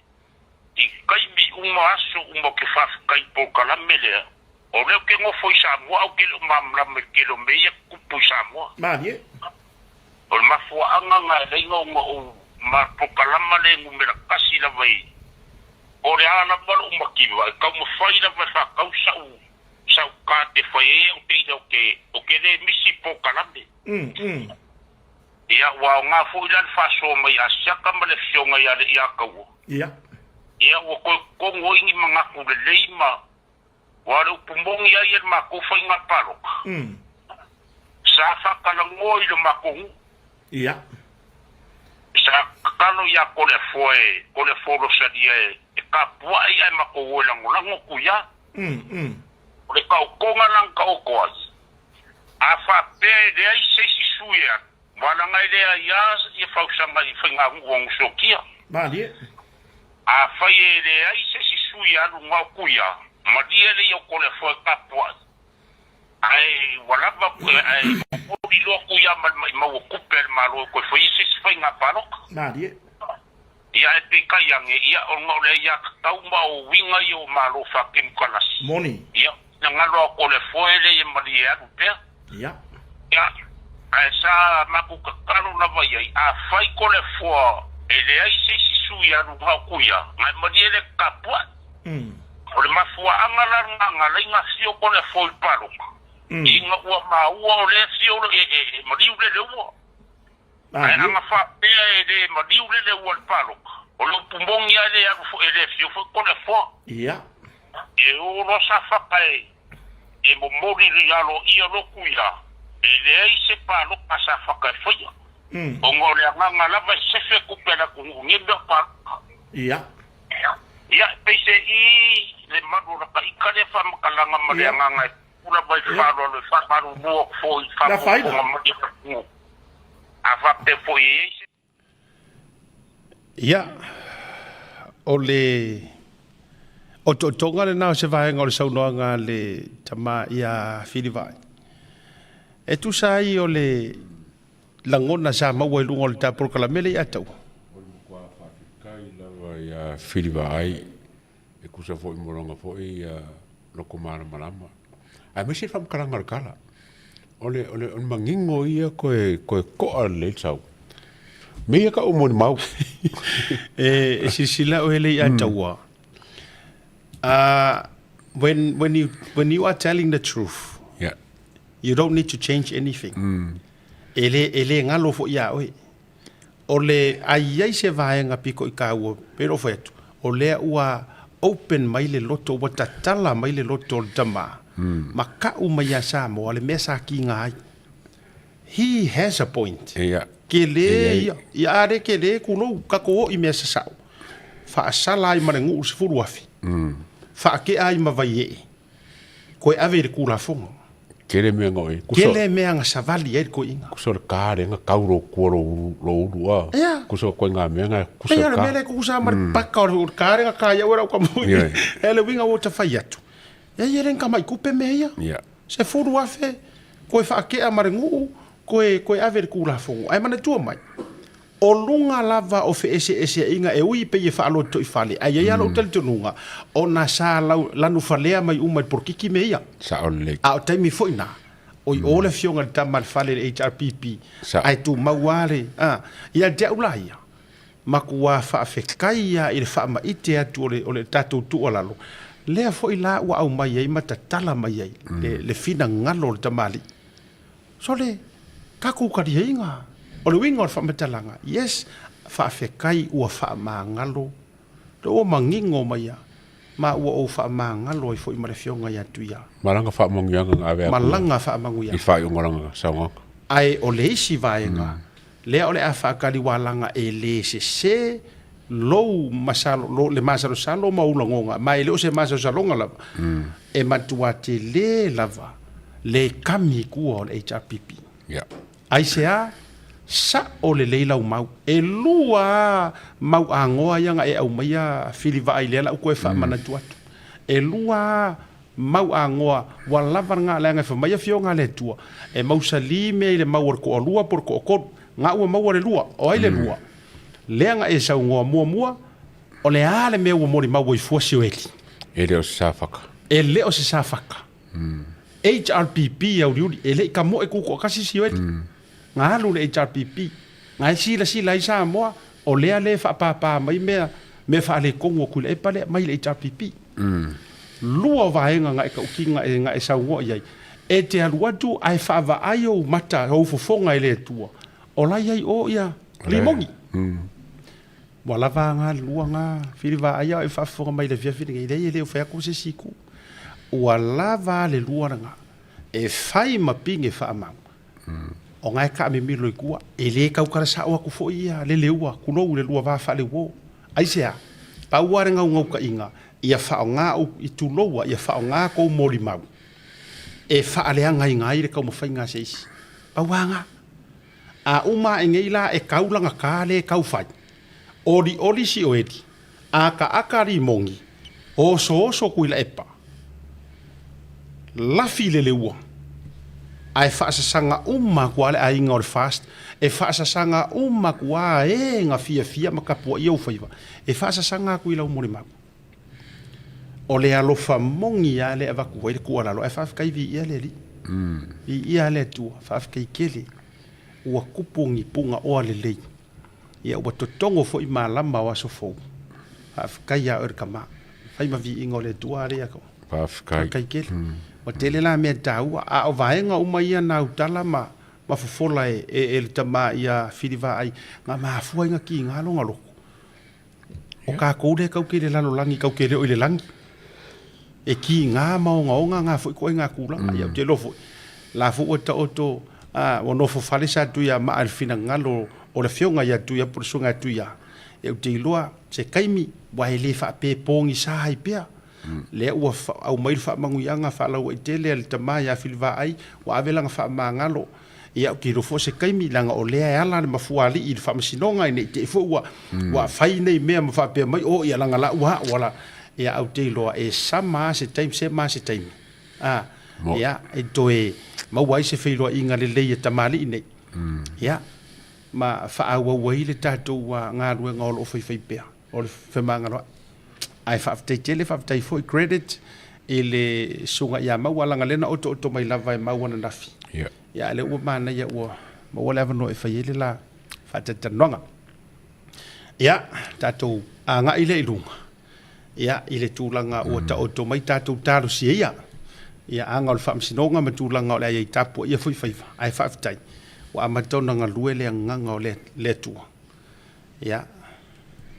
I taimi uma aso uma ou te faafetai i le polokalame lea, o lea ou te nofo i Samoa ae ou te le o malamalama i le tele o mea ia tutupu i Samoa. Malie. O le mafuaaga na e laina ona ou ma le polokalama lea e numera tasi lava i o le a lava lou mativa e taumafai lava e faatau sa'u sa'u card e fai ai au te ila ou te ou te le misi i polokalame. Ia, ua aoga foi la le faasoa mai a Siaka ma le Afioga ia Le'iataua. Ia. Ia, ua toe totogi ai ni manatu lelei ma, aua o le upu moni lava ia i le matou faiga palota, sa faatalanoa i le matou nuu. Ia. Sa tatalo ia Toleafoa e, Toleafoa Rosalia e, e tapuai ae matou o e lagolago atu ia. O le taotoga la na taoto ai, A faapea e leai se isi sui e alu, valaga e leai a ia fausaga i faiganuu a Nusokia. Malie. Afai e leai se isi sui e alu ngao kuia, malie le ia o Toleafoa e tapuai. Ae ua lava ae momoli loa kuia ma le maimau o tupe a le Malo e toe fai ai se isi faiga palota. Malie. Ia ae peitai ane, ia ona o le aiatatau ma o uiga ia o Malo faakemukalasi. Moni. Ia, na galo a Toleafoa e le malie e alu pea. Ia. Ia, ae sa matou tatalo lava i ai, afai Toleafoa e leai se isi sui alu na o Tuia, na e malie le tapuai. O le mafuaaga la lena na alai na afio Toleafoa i le palota, ina ua maua o lea e afio e maliu le leua. Ae ana faapea e le maliu le leua i le palota, o le upu moni lava e le alu foi, e le afio foi Toleafoa. Ia. E o loa Safata e e momoli i aloaia lotu ia, e leai se palota a Safata e faia. Ona o le agaga lava e sefe tupe a le atunuu i nei mea o palota. Ia. Ia, e pei se i le malu o lata ika lea faamatalaga ma le agaga e tupu lava i le faaaloalo e faamalulu atu foi i le faafogafoga mai a le atunuu. A faapea foi e i ai se. Ia, o le otootoga lena o se vaega o le saunoaga a le tama ia Filivaai. E tusa ai o le lagona sa maua i luga o le ta polokalame lea ia taua. O le matua faafetai lava ia Filivaai e tusa foi mo lona foi loto malamalama. Aemaise le faamatalaga o le tala. O le, o le, o le manino ia koe, koe to'a lelei le sau. Me ia ka'u molimau. E, e silasila oe le ia taua. When, when, you, when you are telling the truth, yeah. you don't need to change anything. E le, e le galo foi iā oe. O le, a i ai se vaega piko i kāua, pei ona ou fai atu, o lea ua open mai le loto, ua tatala mai le loto o le tama, ma ka'u mai ia Samoa le mea sa kiga ai. He has a point. Ia. Kele ia. Ia a le kele kulou kako o i mea sasao. Faasala ai ma le guu 10,000. Faakea ai ma Vaiee. Koe ave i le Kulafono. Tele mea nga oe. Tele mea nga savali ai le koiinga. Kusa o le ka le nga kau lo kua lo ulu, lo ulu a. Ia. Kusa o koe nga mea nga kusa Pei o le ka. mea lea e kukusa ma le paka o le ka le nga ka ia ua rau ka mui. Ia. E le uiga ua ta fai atu. Ia ia le nga mai kupe mea ia. Ia. 10,000 koe faakea ma le guu, koe, koe ave i le Kulafono. Ae manatua mai, O luga lava o feeseeseaiga e ui pei e faalotoifale, ae i ai lava lou talitonuga, ona sa lau, lanufalea mai uma i le polokiki mea ia. Sao lelei. A o taimi foi na, o i o le afioga i le tama a le fale i le HRPP, Sao. ae tumau lava le, a, ia te au la ia, makuā faafetai lava i le faamaite atu o le, o le tatou tuualalo, lea foi la ua aumai ai ma tatala mai ai le, le finagalo o le tamalii. Sole, tatou taliaiga, o le uiga o le faamatalaga, yes, faafetai ua faamagalo, lea ua manino mai a, ma ua ou faamagalo ai foi ma le Afioga ia Tuia. Ma lana faamanuiaga na ave atu Ma lana faamanuiaga. I faaiuga o lana saunoaga. Ae o le isi vaega, lea o le a faatali ualaga e le sese lou masalo, lo, le masalosalo ma ou lagoga, ma e le o se masalosaloga lava, e matua tele lava le kami i tua o le HRPP. Yeah. Aisea? Sa'o lelei lau mau. E lua a mau agoa ia na e aumaia filivaai lea lau koe faamanatu atu. E lua a mau agoa ua lava lena leaga e fai mai afioga a le Atua, e mausali mea i le mau o le toalua po o le toatolu. Na ua maua le lua, o ai le lua? Lea na e saunoa muamua, o le a le mea ua molimau ai fua Sioeli? E le o se safaka. E le o se safaka. HRPP auliuli, e le i kamoe kukuakasi Sioeli. Na alu le HRPP, na e silasila ai Samoa, o lea le faapāpā mai mea, mea faaletonu o Tuilaepa lea mai le HRPP. Lua o vaega na e tautino na e saunoa i ai, e te alu atu ae faavaai ou mata, ou fofoga e le Atua, o la i ai o ia limoni. Ua lava ga lua ga fili vaai a e faafofoga mai i le afiafi lenei, leai e le o fai atu se isi itu. Ua lava le lua lena e fai ma pine faamau. O ga e taamimilo i tua, e le tautala sao atu foi ia le leua, tulou le lua va faaleuo. Aisea? Pau lava le naunautaiga ia faaaoga ou i tuloua, ia faaaoga tou molimau e faaleagaina ai le taumafaiga a se isi. Pau lava ga. A uma ae nei la e kau lana kā le kau fai. Olioli Sioeli, akaaka limoni, osooso Tuilaepa, lafi le leua, ae faasasaga uma atu lava le aiga o le Fast, e faasasaga uma atu lava e na fiafia ma tapuaia ou faiva, e faasasaga atu i lau molimau. O le alofa moni lava lea e avatu ai le tuualalo, ae faafetai viia le Alii. Viia le Atua, faafetai tele ua tupu ni punaoa lelei. Ia ua totogo foi malama o aso fou. Faafetai ia oe le tama. Fai ma viiga o le Atua ale ia. Faafetai. Faafetai tele. Ua tele la mea taua, a o vaega uma ia na autala ma ma fofola e e le tama ia Filivaai, na mafua ai na kiga lona loto. O kakou lea kau ke i le lalolagi kau ke le o i le lagi. E kiga ma ogaoga ga foi koe ga tulaga. Ia ou te iloa foi, la foi ua taoto a ua nofo fale sa Tuiamaa i le finagalo o le afioga ia Tuia po o le susuga ia Tuia. Ia ou te iloa se taimi ua e le faapea e pogisa ai pea. Lea ua aumai le faamanuiaga faalauaitele a le tama ia Filivaai ua ave lana faamagalo. Ia ou te iloa foi se taimi leaga o lea e ala le mafuaalii i le faamasinoga ina ne i te i foi ua ua fai nei mea ma faapea mai o ia leaga la ua ua la ia ou te iloa e sama lava se taimi sema lava se taimi a ia e toe maua ai se feiloaiga lelei a tamalii nei ia ma faaauau ai le tatou galuega o lo o faifai pea o le femagaloai. Ae faafetai tele, faafetai foi credit i le susuga ia Maua leaga lea na otooto mai lava e Maua ananafi. Yeah. Ia a lea ua manaia ua maua le avanoa e fai ai le la faatalatalanoaga. Ia, tatou agai lea i luga. Ia, i le tulaga ua taoto mai tatou talosia ia. Ia, aga o le faamasinoga ma tulaga o le a i ai tapuaia foi faiva. Ae faafetai, ua amata ona galue le agaga o le Atua. Ia,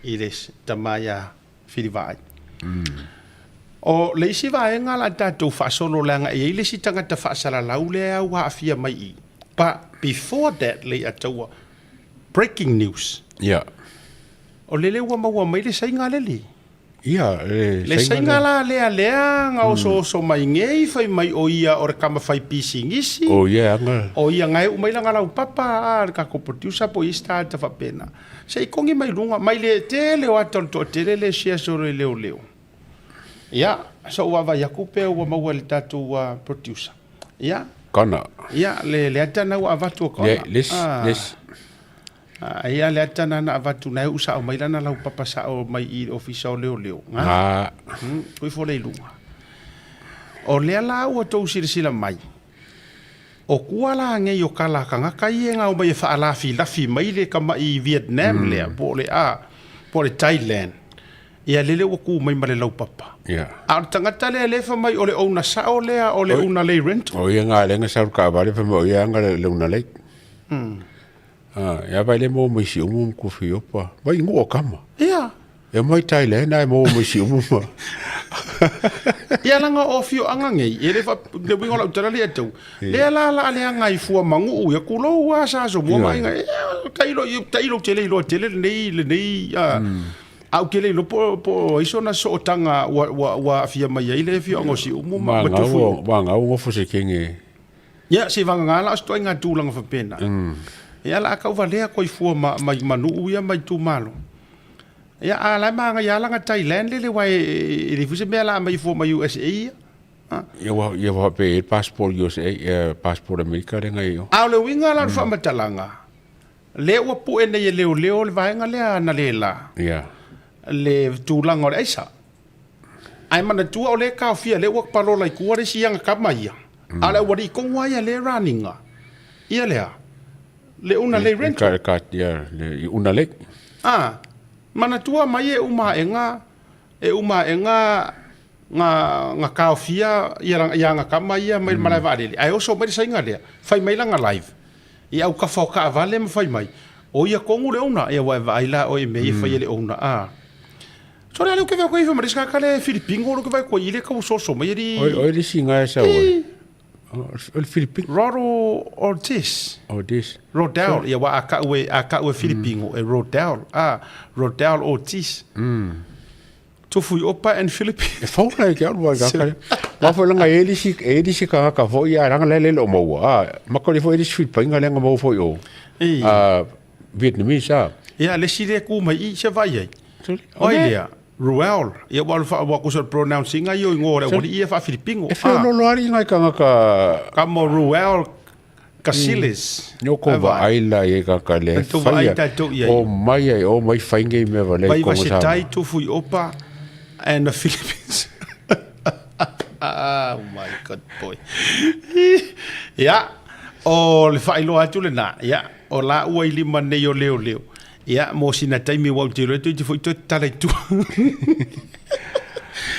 i le tama ia Filivaai. O le isi vaega la tatou faasolo leaga e i ai le isi tagata faasalalau lea ua aafia mai i i. But before that Leiataua, breaking news. Ia. O lele ua maua mai le saiga lele. Ia, le Le saiga la lea lea ga osooso mai nei fai mai o ia o le kama fai pisinisi. O ia aga. O ia ga e uma mai langa laupapa a le tatou producer po o isi tagata faapena. Se i kogi mai luga mai le tele o ata o le toatele le share solo i leoleo. Ia, so ua vaavaai atu pe ua maua e le tatou producer. Ia. Kana. Ia, le le ata na ua avatu o kana. Le, les, les. A ia le ata na na avatu na e uu sao mai lana laupapa sao mai i le ofisa o leoleo. Ga. Ga. Koe ifo lea i luga. O lea la ua tou silasila mai, o kua la nei o kala kagaka ia e gao mai e faalafilafi mai le kamaʻi Vietnam lea po o le a, po o le Thailand. Ia lele ua ku mai ma le laupapa. Ia. A o le tagata lea lea e fai mai o le owner sao lea o le una lei rental. O ia nga lea na sau le taavale fai mai o ia aga le una lei. Ah, ia vai le mo mai siumu ma kufiopa. Vai nuu o kama. Ia. E mai Thailand ai mo mai siumu ma. Ia langa o afioaga nei, e le fa le uiga o lau tala lea tau. Lea la la le aga i fua manuu ia kulou a sa so mua mai ngai. Tailo tailo tele iloa tele lenei lenei a ou te le iloa po po o ai sona sootaga ua ua ua aafia mai ai le afioaga o Siumu ma ma Tufu. Maga ua gofo se kenge. Ia se vagagā la o se ituaiga tulaga faapena. Ia la a tau valea koe i fua ma ma ma nuu ia ma itumalo. Ia a la e magaia lava lana Thailand lele aua e le i fai se mea la a aumai fua mai USA ia. Ia ua ia ua faapea i ai le passport USA ia passport Amerika lea na i ai o. A o le uiga la o le faamatalaga, Lea ua pue nei e leoleo le vaega lea analeila. Yeah. Le tulaga o le aisa. Ae manatua o lea e taofia, lea ua palola i tua le isi aga kama ia. A o le aualii tonu lava ia lea e raniga ia lea, le una lei rental. Ka, ia, le una lei. Ah, manatua mai e uma aega, e uma aega nga nga taofia ia ia aga kama ia mai le malae vaalele, ae oso mai le saiga lea, fai mai lana live. I au kafa o taavale ma fai mai, o ia tonu le owner, ia ua e vaai la oe i mea ia e fai e le owner, a. So le a le ke vea koe ifa ma le isi kaka le Filipino lo ke vai koe i le kau soso mai ali. Oi oi le isi nga e sau ai. O le Filipino. Rodo Ortiz. Ortiz. Rodel, ia wa a kau e a kau e Filipino e Rodel, a Rodel Ortiz. Tufu i Opa and Philippines. E fau la i ke alu ai kaka. Ma fo langa e lisi e lisi ka ka fo ia ranga le le o maua. A ma ko le fo e lisi Filipainga le nga mau fo i o. A Vietnamese a. Ia le si le ku mai i se vai ai. Oi lea. Ruel, ia ua fa ua kusa pronouncing ai o ingoa le ua ia fa Filipingo. E feo lolo ari ngai kangaka. Ka mo Ruel Casillas. Nyo ko vaai la i ka ka le whaia. O mai ai, o mai whai ngei mea wa le kongo sa. Vai tufu i opa and the Philippines. Oh my god boy. Ia, o le faailoa atu lena, ia, o la ua i lima nei o leo leo. Ia, mo sina taimi ua ou te iloa toeitiiti foi toe tatala i tua.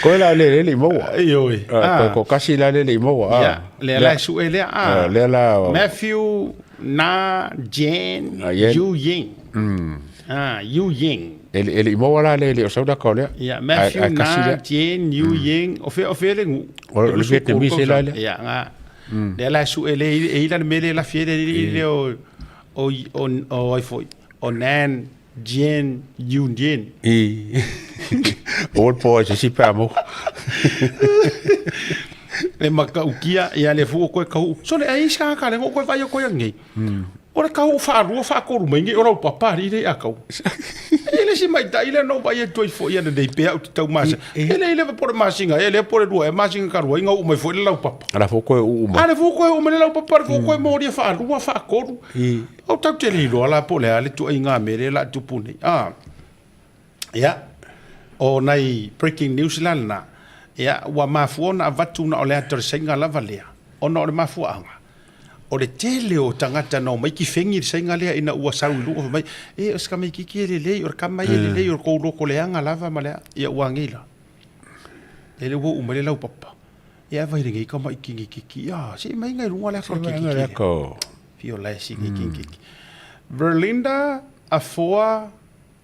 Koe la le le le i maua. Ioe. Ah. Ko kasi la le le i maua. Ah. Ia, lea la e sue lea. Ah. Lea la. Matthew Na Jan Yu Ying. Ah, Yu Ying. E le i maua la le le o sau ka o lea. Ia, Matthew Na Jan Yu Ying. O fea o fea le nuu. O le Vietnamese la lea. Ia, nga. Lea la e sue le e ila le mea lea e lafi ai le alii lea o o o o ai foi o Nan Jin Yun Jin. I o le po se si pa mo. Le matautia ia le fua koe kahu. So le ai sa ka le ngo koe vai o koe angi. O le kahu whaalua whaakolu mai ngi o rau papa ri le akau. E le si mai tai le no vai e toi fo ia nei pea o te tau masa. E le ile po le masinga e le po le rua e masinga ka rua inga u mai fo le lau papa. Ala fo koe u uma. Ale fo koe u mai le lau papa le fo koe mori e whaalua whaakolu. O tau te le iloa la po le a le tuaiga mea lea la tupu nei. A, ia, o nai breaking news la lena, ia, ua mafua ona avatu na o le ata o le saiga lava lea, ona o le mafuaaga, o le tele o tagata na omai kifegi i le saiga lea ina ua sau i luga fai mai, e, o se tamaititi e lelei, o le tama ia e lelei, o le tou loto leaga lava ma le a, ia ua agei la. Lele ua oo mai le laupapa, ia e vai lenei tamai kikiki, ia, se i mai ngai luga le ata o le kikiki lea. Fio la e sigi kikiki. Verlinda Afoa.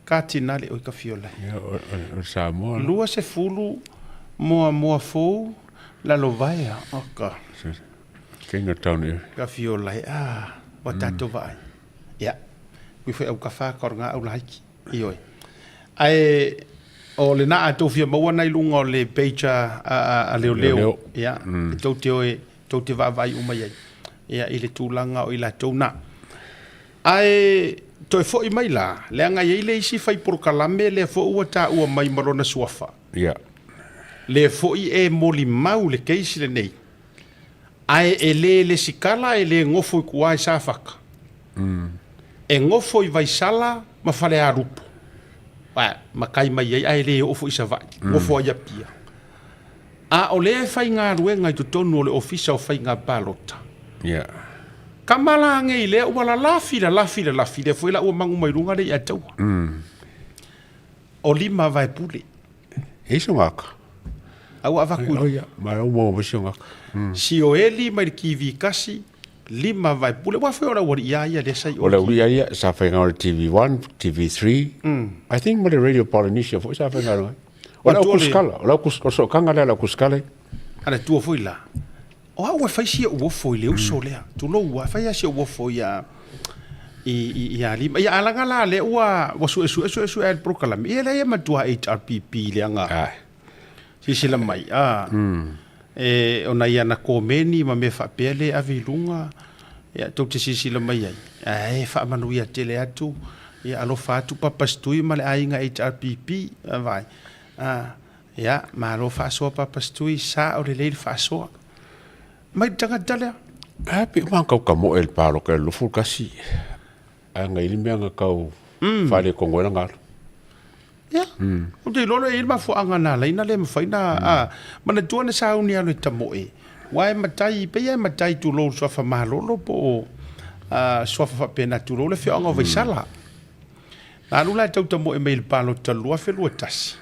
Katinale oi ka fiola. Ia, o Samoa. 20 moa moa fou lalovaea. Oka. King of Town area. Ka fiola e a wa tatou vaai. Ia. Kui foi au ka wha ka ngā au laiki. Ioe. Ae o le na a tou fia maua nai lunga o le page a leo leo. Ia. E tou te oe, tou te vaavaai uma i ai. Ia i le tulaga o i latou na. Ae toe foi mai la, leaga e i ai le isi fai polokalame lea foi ua taua mai ma lona suafa. Ia. Lea foi e molimau le case lenei. Ae e le lesikala e le gofo i tua i Safata. E gofo i Vaisala ma Falealupo. Ae matai mai ai ae le oo foi i Savaii. Gofo ai Apia. A o lea e faigaluega i totonu o le Ofisa o Faiga Palota. Ia. Kama la nei lea ua lalafi, lalafi, lalafi, lea foi la ua magu mai luga le i'a taua. O lima vaepule. E iso ngaka. A ua avaku. Oh ia, ma o mo mo iso ngaka. Sioeli mai le TV kasi, lima vaepule. Ua foi o le auali'i a ia lea sa i o. O le auali'i a ia sa faiga o le TV1, TV3. I think ma le Radio Polynesia foi sa faiga ai. O le au kusikala, o le au o sootaga lea a le au kusikala. A le atua foi la, o au e fai si ou ofo i le uso lea, tulou a, e fai lava si ou ofo ia i ia lima. Ia a laga la lea ua suesue suesue ai le polokalame, ia leai e matua HRPP leaga. Silasila mai, a, e, o nai ana komeni ma mea faapea lea e ave i luga, ia, tou te silasila mai ai, ae faamanuia tele atu, ia, alofa atu Papa Stui ma le aiga HRPP, vaai, a, ia, malo faasoa Papa Stui, sao lelei le faasoa. Mai le tagata lea. A pe uma kau ka moe le palo ka lufu kasi. A ngai le mea nga kau fale kongo la ngalo. Ia, ou te iloa loa e i ai le mafuaaga na ala ai na le mafai na, a, manatua na sauni alu e tamoe, aua e matai, pei lava e matai tulou le suafa malolo po o suafa faapena tulou le afioaga o Vaisala. Na alu la e tau tamoe mai i le palota 2021,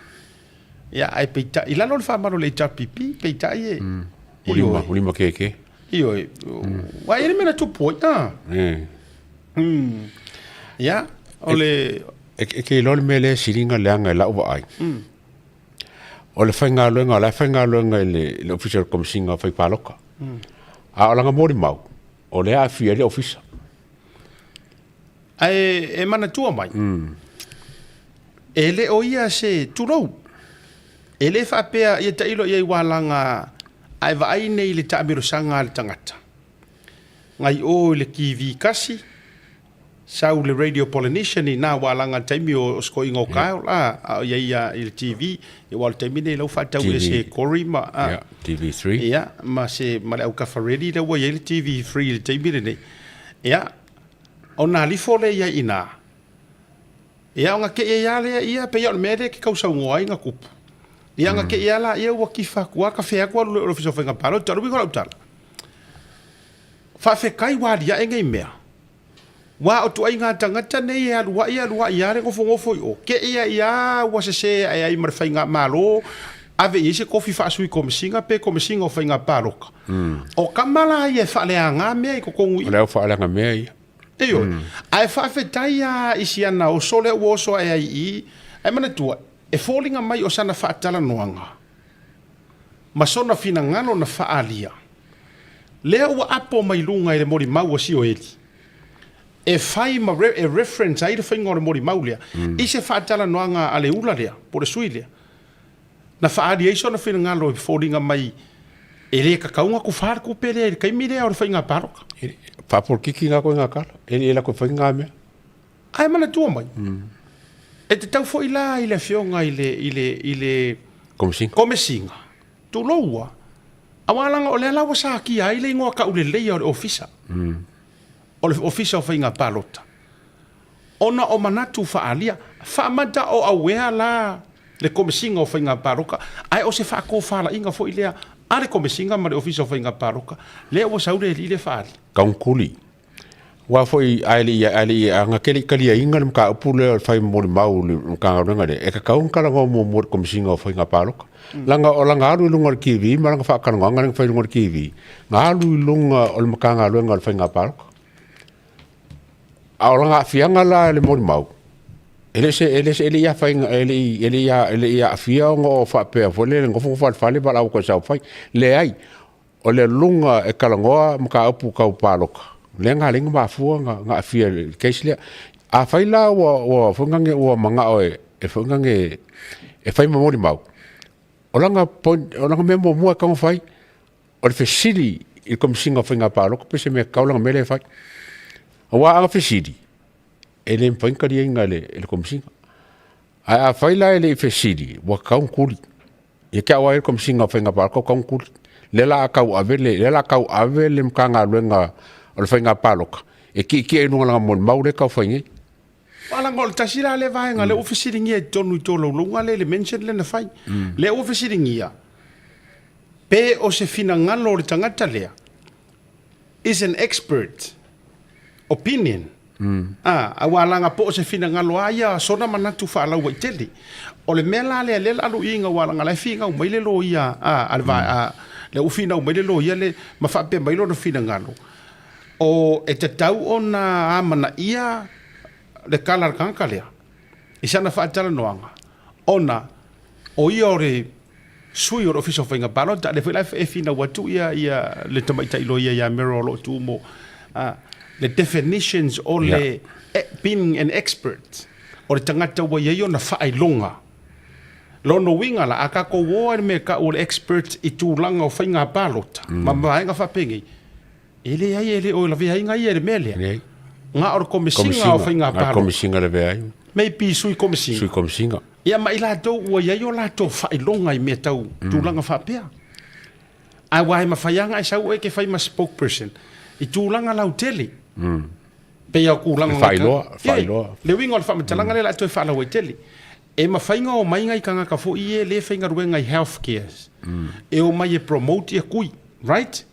ia, ae peitai, i lalo o le faamalo o le HRPP, peitai e, ioe. Ua lima kēkē. Ioe, aua e i ai le mea na tupu ai, a. Ia, o le... E ke iloa le mea lea e siliga leaga i lau vaai. O le faigaluega, o la e faigaluega i le Ofisa o le Komesina o Fai Palota. A o lana molimau, o lea e aafia ai le Ofisa. Ae e manatua mai, e le o ia se, tulou, e le faapea ia tailo i ai ua laga a e vaai nei i le taamilosaga a le tagata. Ngai o i le TV kasi, sau le Radio Polynesian i na ua alaga i le taimi o sikoiga o Kyle a, a o iai ia i le TV, ia ua o le taimi nei lau faatau ese e Corey ma a, yeah, TV3. Ia, ma se ma le aukafa ready lea ua iai le TV3 i le taimi lenei. Ia, ona alifo lea iai i na. Ia, ona kei ai a lea ia, pei o le mea lea ke kausaunoa ai na kupu. Ia, ona kei a la ia ua kifa atu a, ka fea atu alu lea o le Ofisa o Faiga Palota. O le uiga o lau tala, Faafetai ua aliae nei mea. Ua o tuaiga tagata nei e aluai aluai a le nofonofo i o, kei ai a ua sese ae ai ma le faigamalo, ave i ai se kofi faasui komesina pe komesina o faiga palota. O tama la ia e faaleaga mea i totonu i. O le au faaleaga mea ia. Ioe. Ae faafetai a i si ana oso lea ua oso ae ai i, ae manatua, e foliga mai o sana faatalanoaga ma sona finagalo na faaalia. Lea ua apo mai luga i le molimau a Sioeli, e fai ma e reference ai le faiga o le molimau lea i se faatalanoaga a le ula lea, po o le sui lea, na faaali ai sona finagalo e foliga mai e le tatau ona tufa le tupe lea i le taimi lea o le faiga palota. Faapolokiki nga koe nga kala, e le lako fai nga mea. Ae manatua mai, e tatau foi la i le afioga i le, i le, i le Komesina. Komesina, tulou a, aua leaga o lea la ua satia ai le igoa tauleleia o le Ofisa, o le Ofisa o Faiga Palota, ona o manatu faaalia, faamata o auea la le Komesina o Faiga Palota, ae o se faatofalaiga foi lea a le Komesina ma le Ofisa o Faiga Palota, lea ua sau le alii lea faaali. Kaunkuli. Aua foi a e le i, a e le i, a na ke le i taliaina le mataupu lea o le fai molimau i le Matagaluega lea, e tatau ona talanoa muamua i le Komesina o Faiga Palota. Leaga o lana alu i luga o le TV ma lana faatalanoaga lea na fai i luga o le TV, na alu i luga o le Matagaluega o le Faiga Palota. A o lana aafiaga la i le molimau, E le se e le se e le i afaina e le i e le i e le i aafia ona o faapea foi lele nofonofo i le fale valaau atu i saofai. Leai, o le luga e talanoa mataupu tau palota, lea na ala ai ona mafua ona ona aafia i le case lea. Afai la ua ua foi nane ua manao e e foi nane e fai ma molimau, o lana point, o lana mea muamua e tatau ona fai, o le fesili i le Komesina o Faiga Palota pe se mea tatau lana mea lea e fai. Aua ana fesili, e le mafai ona taliaina e le, e le Komesina. Ae afai la e le i fesili, ua tatau ona tuli. Ia te au lava ia le Komesina o Faiga Palota ua tatau ona tuli. Lea la a tauave le, lea la a tauave le Matagaluega o le Faiga Palota e tietie i luga o lana molimau lea e tau fai nei. Leaga o le tasi la lea vaega lea ua fesiligia i totonu i tolaulauga lea i le mention lea na fai. Lea ua fesiligia pe o se finagalo o le tagata lea is an expert opinion. A, aua laga po o se finagalo a ia sona manatu faalauaitele. O le mea la lea lea la alu i iga aua laga la e finau mai le loia a, a le va, a, lea ua finau mai le loia le ma faapea mai lona finagalo, o e tatau ona amanaia le tala a le tagata lea i sana faatalanoaga ona o ia o le sui o le Ofisa o Faiga Palota, lea foi la e finau atu ia, ia le tamaitai loia ia Merrill o lo o tu mo le definitions o le being an expert, o le tagata ua i ai ona faailoga. Lona uiga la, a tatou o i le mea e tau o le expert i tulaga o faiga palota ma vaega faapenei, e leai e le o lavea ai ia i le mea lea. Leai. Na o le Komesina o Faiga Palota. Komesina lavea ai. Maybe sui komesina. Sui komesina. Ia ma i latou ua i ai o latou faailoga i mea tau tulaga faapea. Aua e mafai lava ona e sau oe e te fai ma spokesperson i tulaga lautele. Pei lava o tulaga E faailoa, faailoa. Le uiga o le faamatalaga lea o le a toe faalauaitele. E mafai ona omai nai tagata foi ia e le faigaluega i health cares e omai e promote ia tui, right?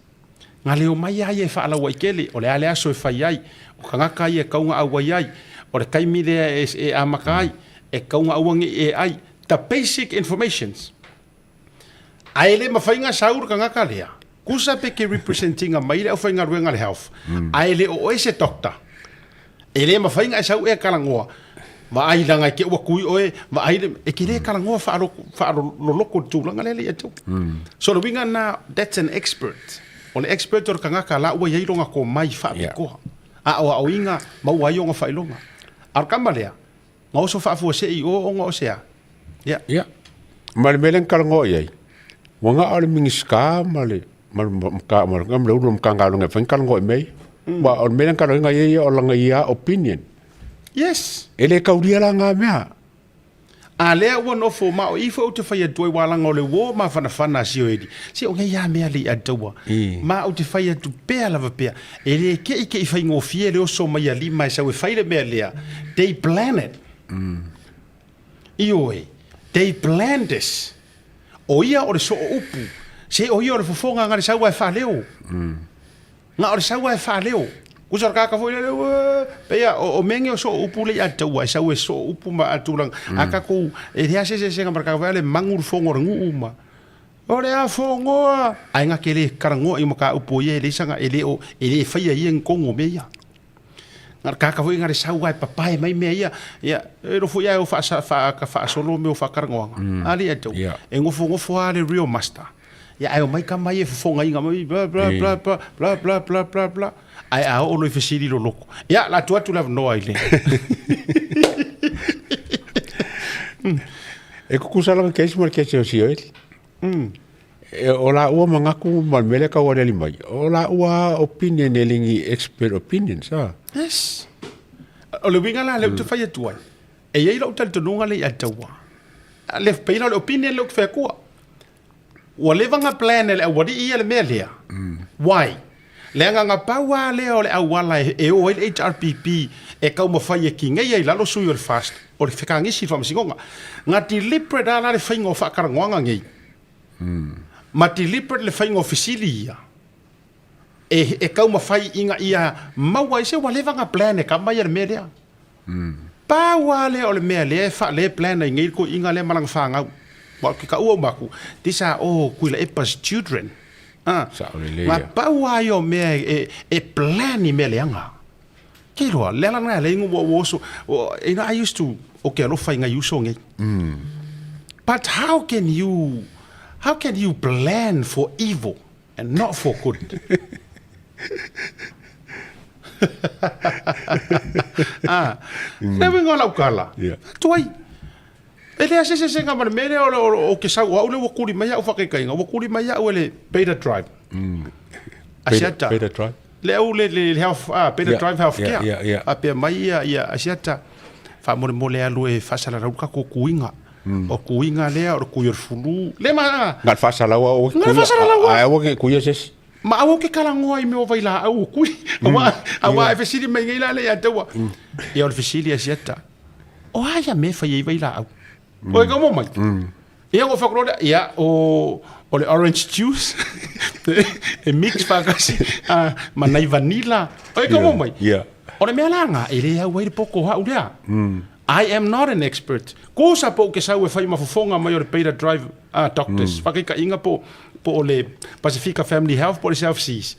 Na le omai lava ia e faalauaitele, o le a le aso e fai ai, o tagata ia e tatau ona auai ai, o le taimi lea e amata ai, e tatau ona aua ne i e ai, the basic informations. Ae le mafai ona sau le tagata lea, tusa pe ke represent ina mai le aufaigaluega a le health, ae le o oe se doctor. E le mafai ona e sau e talanoa, vaai leaga e te ua tui oe, vaai le, e te le talanoa faaloloko i le tulaga lea ia te oe. So o le uiga lena, that's an expert. O le expert o le tagata la ua i ai lona tomai faapitoa, aoaoina, maua ai ona faailoga. A o le tama lea, na oso faafuasei i o ona o se a? Ia. Ia. Ma le mea lea na talanoa i ai, ua na o le Minisita ma le ma le ma le ma le ulu o le Matagaluega e mafai ona talanoa i mea ia. Aua o le mea lea na talanoaina i ai ia o lana ia opinion. Yes. E le taulia la na mea. A lea ua nofo ma o i foi ou te fai atu ai ua laga o le uo mafanafana a Sioeli. Se o nei a mea le i ataua. Ma ou te fai atu pea lava pea. E le keʻikeʻi faigofie le oso mai a lima e sau e fai le mea lea. They plan it. Ioe, they plan this. O ia o le soo upu. Se o ia o le fofoga na le sau a e faaleo. Na o le sau a e faaleo. Kusa o le kaka foi lele, ue, peia, o mea nei o soo upu le i ataua, e sau e soo upu ma a tulaga. A tatou, e leai se eseesega ma le kaka foi a le magu le fogo o le nuu ma, o le a fogoa! Ae na te le talanoa i mataupu o ia e leai sana, e le o, e le faia e ia ni tonu o mea ia. Na o le kaka foi na le sau a e papae mai mea ia, ia, e iloa foi a e o faasa, faasolo mea o faatalanoaga. A le i ataua, e nofonofo lava le real master. Ia ae omai tama ia e fofogaina mai bla bla bla bla bla bla bla bla bla ae a oo loa i fesili loloko. Ia la tuu atu le avanoa i le E kukusa lana case ma le case o Sioeli. E, o laua manatu ma le mea lea tau aliali mai, o laua opinion e le ni expert opinion, sa? Yes. O le uiga la lea ou te fai atu ai, e i ai lou talitonuga lea i Ataua. Le pei la o le opinion lea ou te fai atua. Ua leva na plan e le aualii ia le mea lea. Why? Leaga na pau lava lea o le auala e o ai le HRPP e taumafai e kineia i lalo sui o le FAST, o le fekagisi i le faamasinoga. Na deliberate lava la le faiga o faatalanoaga nei, ma deliberate le faiga o fesili ia e taumafai ina ia maua ai se ua leva na plan e kama ia le mea lea. Pau lava lea o le mea lea e faale plan ai nei le toeaina lea ma lana fanau. Aua ou te taua uma atu, these are all Tuilaepa's children. Ah, Sao lelei na ia. pau lava ia o mea e plan i mea leaga. Ke iloa, le ala lena e alai ua oso, you know, I used to Ou te alofa i nai uso nei. But how can you, how can you plan for evil and not for good? Ah, le uiga o lau tala, tuai, e leai se eseesega ma le mea lea o ke sau, o au lea ua kuli mai au faakaitaiga, ua kuli mai au e le Beta Drive. Asiata. Beta Drive. Le au le, le, le health, ah, Beta Drive Healthcare. Faapea mai ia, ia Asiata, faamolemole alu e faasalalau le tatou tuiga. O tuiga lea, o le tui o le fulu. Le ma... Na le faasalalau o Na le faasalalau Ae aua ne i tuia se isi. Ma aua ou te talanoa i mea o vailaau o kui. Aua, aua e fesili mai nei la le ia te ua. Ia o le fesili a Siata. O a ia mea e fai ai vailaau? O e kau mai. Ia o whakarore, lea, ia o, o le orange juice, e mix whakasi, ma nai vanilla. O e kau mai. O le mea la nga, e le au ai le poko hau lea. I am not an expert. Ko sa po ke sau e whai mafofonga mai o le Beta Drive doctors. Whakaikaiga po, po o le Pasifika Family Health po o le South Seas.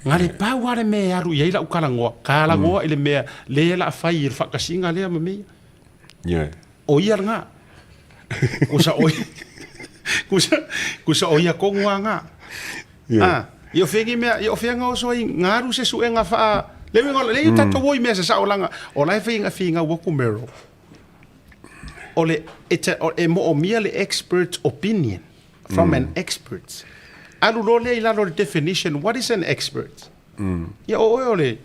Nga le pau a le mea e alu i ai lau kalangoa, ka langoa i le mea le la whai i le whakasiga lea ma mea. O ia nga. Kusa o kusa, kusa o ia kongu a nga. Ah, i o whengi mea, i o whenga o soa i ngaru se suenga wha, le winga, le i tatou oi mea se sao langa, o lai whinga whinga waku mero. O le, it's a, o, e mo o mia le expert opinion from an expert. Alu lo lea i lalo le definition, what is an expert? Ia o oe o le,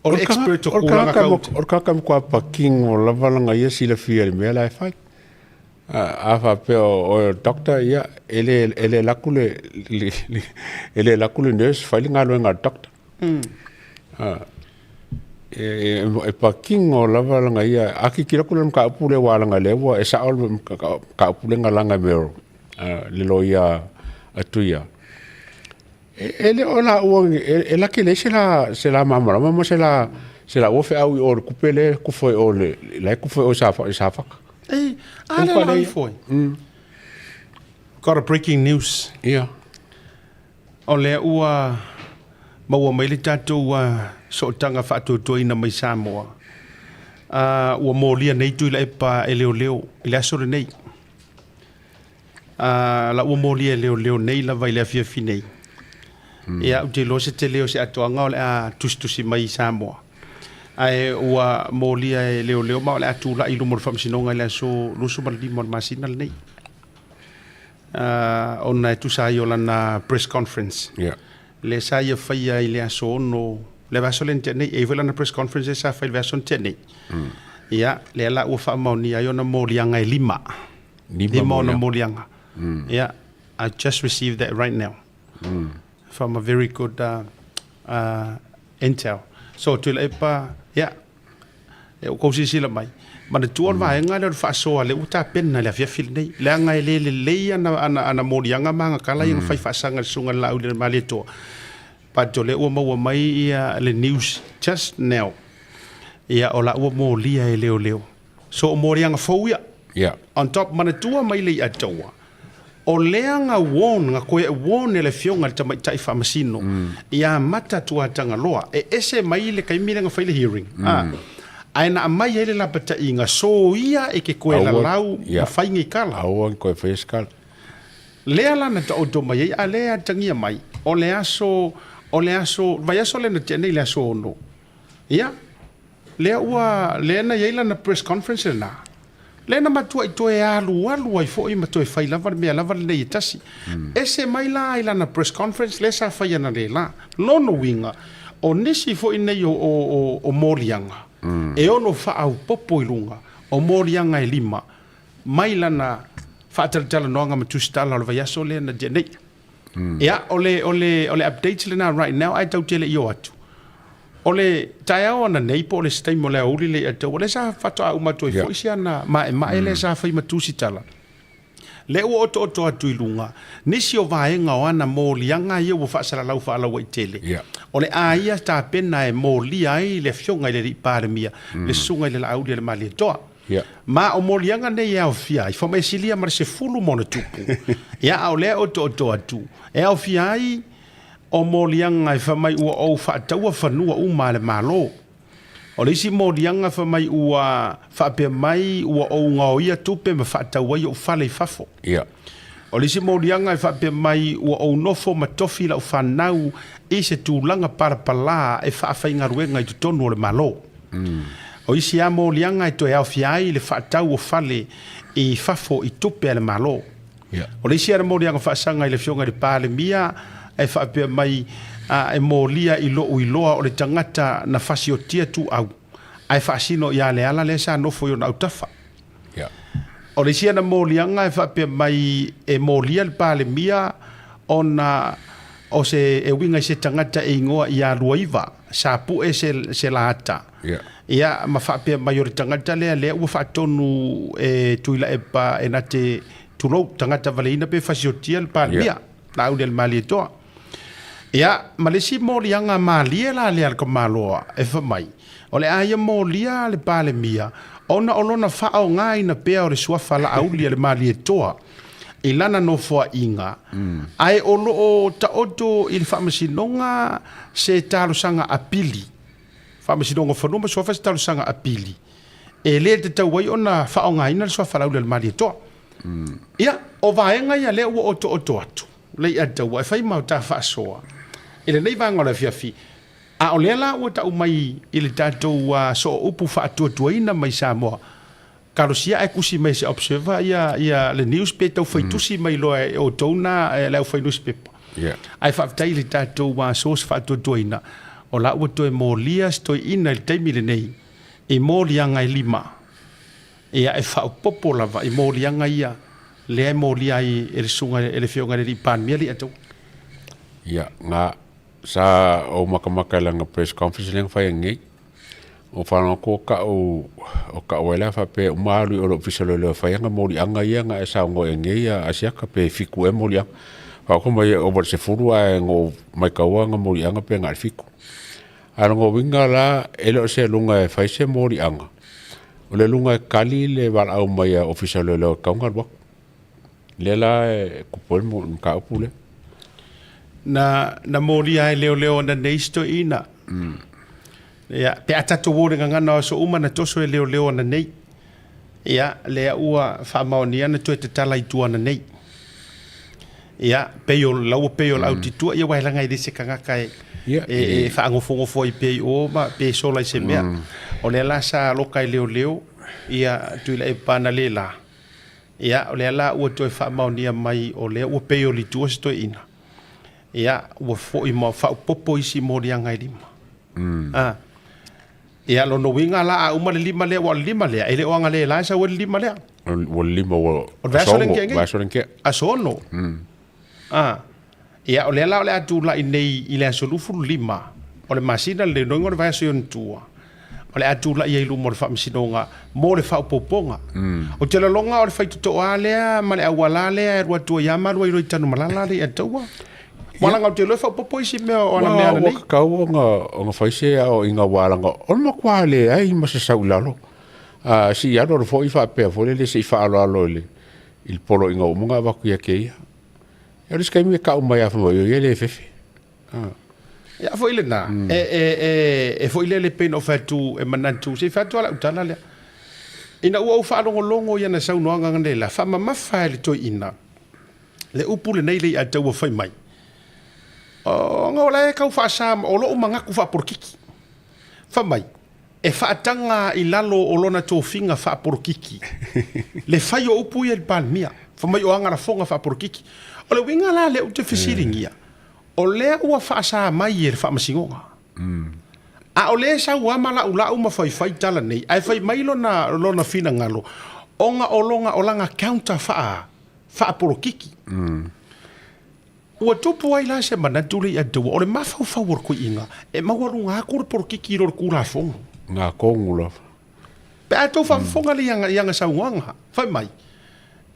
o le expert o kūlanga kau. O le kaka matua pakingo lava langa ia silafia i le mea la e fai. A faapea o oe o le doctor, ia, e le, e le alu atu le, le, le, e le alu atu le nurse fai le galuega a le doctor. E, e, e pakingo lava langa ia, a kikilo atu le mataupu lea aua leaga o lea ua, e sao le mataupu lea na laga e Merrill, le loia a Tuia. E, e le o laua, e, e laki leai se la, se la malamalama ma se la, se laua feau i o le kupe lea e kufa i o le, la e kufa i o i Safata, i Safata. Ei, a le la ifo ai. Got a breaking news. Ia. O lea ua maua mai le tatou sootaga faatuatuaina mai Samoa. Ua molia nei Tuilaepa e leoleo i le aso lenei. La ua molia e leoleo nei lava i le afiafi nei. Ia, ou te iloa se tele o se atoaga o le a tusitusi mai i Samoa. Ae ua molia e leoleo ma o le a tulai i luma o le Faamasinoga i le aso 25 o le masina lenei. Ona e tusa ai o lana press conference. Lea sa ia faia i le aso 6, le vaiaso lea na tea nei, e i ai foi lana press conference lea sa fai i le vaiaso na tea nei. Ia, lea la ua faamaonia ai ona moliaga e 5. 5 ona moliaga. Ia, I just received that right now. From a very good intel. So, Tuilaepa, ia, E ua kou silasila mai, manatua le vaega lea o le faasoa lea ua tapena i le afiafi lenei, leaga e le lelei ana, ana, ana moliaga ma agakala ia na fai faasaga i le susuga i le Laauli le Malietoa. But o lea ua maua mai ia le news just now, ia o la ua molia e leoleo. So o moliaga fou ia. On top, manatua mai le Iataua, o lea ga warn, ga koe warn e le Afioga i le Tamaitai Faamasino, ia amata Tuatagaloa, e ese mai le taimi lea na fai le hearing, a, ae na aumai ai le lapataiga, soia e ke koe lalau ma fai nei tala. Aua ne koe faia se tala. Lea la na taoto mai ai, a lea e atagia mai, o le aso, o le aso, vaiaso lea na tea nei, le aso 6. Ia, lea ua, lea na i ai lana press conference lena, lea na matuai toe alualu ai foi ma toe fai lava le mea lava lenei e tasi. Ese mai la i lana press conference lea sa fai analeila. Lona uiga, o nisi foi nei o, o, o, o moliaga, e ono faaopoopo i luga o moliaga e 5 mai lana faatalatalanoaga ma tusitala o le vaiaso lea na tea nei. Ia, o le, o le, o le update lena right now, ae tau te le i o atu. O le taeao ananei po o le isi taimi o le aoauli lea i Ataua, lea sa faatoa uma atu ai foi si ana maemae lea sa fai ma tusitala. Lea ua otooto atu i luga nisi o vaega o ana moliaga ia ua faasalalau faalauaitele. O le a ia tapena e molia ai le Afioga i le Alii Palemia, le Susuga i le Laauli a le Malietoa. Ma o moliaga nei e aofia ai, faameasilia ma le 10 ma ona tupu. Ia, a o lea e otooto atu, e aofia ai o moliaga e fai mai ua ou faataua fanua uma a le Malo. O le isi moliaga fai mai ua faapea mai ua ou gaoia tupe ma faatau ai ou fale i fafo. Ia. O le isi moliaga e faapea mai ua ou nofo ma tofi lau fanau i se tulaga palapala e faafaigaluega i totonu o le Malo. O isi lava moliaga e toe aofia ai le faatau o fale i fafo i tupe a le Malo. O le isi ana moliaga faasaga i le Afioga i le Palemia e faapea mai, E molia i lou iloa o le tagata na fasiotia tuau ae faasino ia Leala lea sa nofo i ona autafa. O le isi ana moliaga e faapea mai e molia le Palemia ona o se e uiga i se tagata e igoa ia Luaiva sa pue se, se laata. Ia ma faapea mai o le tagata lea lea ua faatonu e Tuilaepa e na te tulou tagata valeina pe fasiotia le Palemia. Yeah. La au le Malietoa. Ia, ma le isi moliaga malie la lea a le tamaloa e fai mai, o le a ia molia le Palemia ona o lona faaaogaina pea o le suafa Laauli a le Malietoa i lana nofoaiga, ae o lo o taoto i le Faamasinoga se talosaga apili, Faamasinoga o Fanua ma Suafa se talosaga apili e le tatau ai ona faaaogaina le suafa Laauli a le Malietoa. Ia, o vaega ia lea ua otooto atu. Leiataua e fai ma o ta faasoa i lenei vaega o le afiafi, a o lea la ua tau mai i le tatou sooupu faatuatuaina mai Samoa, talosia ae tusi mai e se Observer ia, ia le news pe tau fai tusi mai loa e outou na le aufai nusipepa. Yeah. Ae faafetai i le tatou source faatuatuaina, o la ua toe molia se toeaina i le taimi lenei i moliaga e lima. Ia, e faaopoopo lava i moliaga ia lea e molia ai e le susuga e le Afioga i le Alii Palemia Leiataua. Ia, na, sa ou makamaka i lana press conference lea na fai anei. O whanau ko ka'u, o ka'u ai la whapea uma alu i o le ofisa leoleo e fai ana moliaga ia na e saunoa i anei a Asiata pe fitu ea moliaga. Whaoko mai e ova i le sefulu ae na ou maitaua ana moliaga pe na o le fitu. A o lona uiga la, e le o se luga e fai se moliaga, o le luga e kali le valaau mai a Ofisa o Leoleo e tatau ona alu atu. Lea la e tupu ai le mataupu lea. Na, na molia ai leoleo ananei si toeaina. Ia, pe a tatou o i le gagana o aso uma na toso e leoleo ananei. Ia, lea ua faamaonia na toe tatala i tua ananei. Ia, pei o laua pei o le autitua, ia aua e laga e le se tagata e, Ia, e, e faagofogofo ai pea i o ma pe sola i se mea. O lea la sa loka e leoleo, ia Tuilaepa na le la. Ia, o lea la ua toe faamaonia mai o lea ua pei o litua se toeaina. Ia, ua foi ma faaopoopo isi moliaga e lima. Ah. Ia, lona uiga la a uma le lima lea, aua o le lima lea, e le o agalē e sau ai le lima lea. Ua le lima ua O le vaiaso lea na tea nei. Vaiaso lea na tea. Aso 6. Ah. Ia, o lea la o le a tulai nei i le aso 25 o le masina lenei, lona uiga o le vaiaso i ona tua, o le a tulai ai i luma o le Faamasinoga mo le faaopoopoga. Ou te lagona o le faitotoa lea ma le auala lea e alu atu ai lava ma alu ai loa i Tanumalala le Ataua. Ua laga ou te iloa e faaopoopo isi mea o ana mea Ua nei. tatau ona fai se aoaiga aua leaga o le matua leai ma se sau i lalo. A sii alualu foi faapea foi lele se i faaaloalo i le i le poloaiga uma na avatu ia te ia. Ia o le isi taimi e tau mai lava fai mai, oi e le fefe. Ia foi lena, e foi lele pei ona ou fai atu e manatu, se i fai atu lava lau tala lea. Ina ua ou faalogologo i ana saunoaga ananei la, faamamafa e le toeaina le upu lenei Leiataua fai mai, ona o la e tau faasa, o lou manatu faapolokiki. Fai mai, e faataga i lalo o lona tofiga faapolokiki le fai o upu ia i le Palemia. Fai mai o ana lafoga faapolokiki. O le uiga la lea ou te fesiligia, o lea ua faasa mai e le Faamasinoga, a o lea e sau lava ma la'ula'u ma faifai tala nei, ae fai mai lona, lona finagalo, ona o lona, o lana counter faa, faapolokiki. Ua tupu ai la se manatu Leiataua, o le mafaufau o le toeaina, e maualuga atu le polokiki i lo le Tulafono. Ngā kongu lava. Pe a tou faafofoga le i ana saunoaga, fai mai,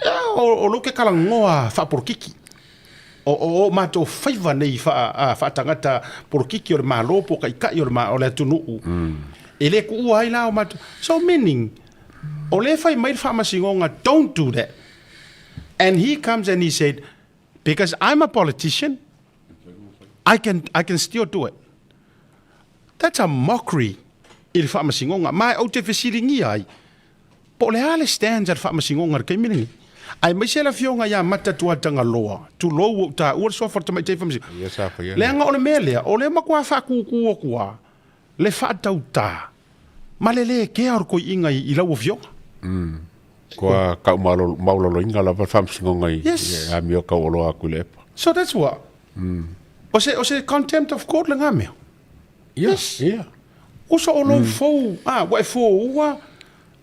Ea, o lou ke talanoa faapolokiki. O o matou faiva nei faatagata polokiki o le Malo po o taitai o le o le atunuu, e le tuua ai la o matou. So meaning, o lea e fai mai le Faamasinoga, don't do that. And he comes and he said, because I'm a politician, I can, I can still do it. That's a mockery. i le Faamasinoga. Ma ou te fesiligia ai, po o le a le stand a le Faamasinoga i le taimi lenei? Aemaise le Afioga ia Mata Tuatagaloa, tulou ua ou taua le suafa o le Tamaitai Faamasino. Leaga o le mea lea, o lea matua faatūtū atu lava le faatautā ma le lē kea o le toeaina i lau Afioga. Kua kau mauloloina lava le Faamasinoga i amio taualoa atu i le epa. So that's what? O se, o se contempt of court lena mea. Yes. Yeah. Uso o lou fou, ah, ua e foua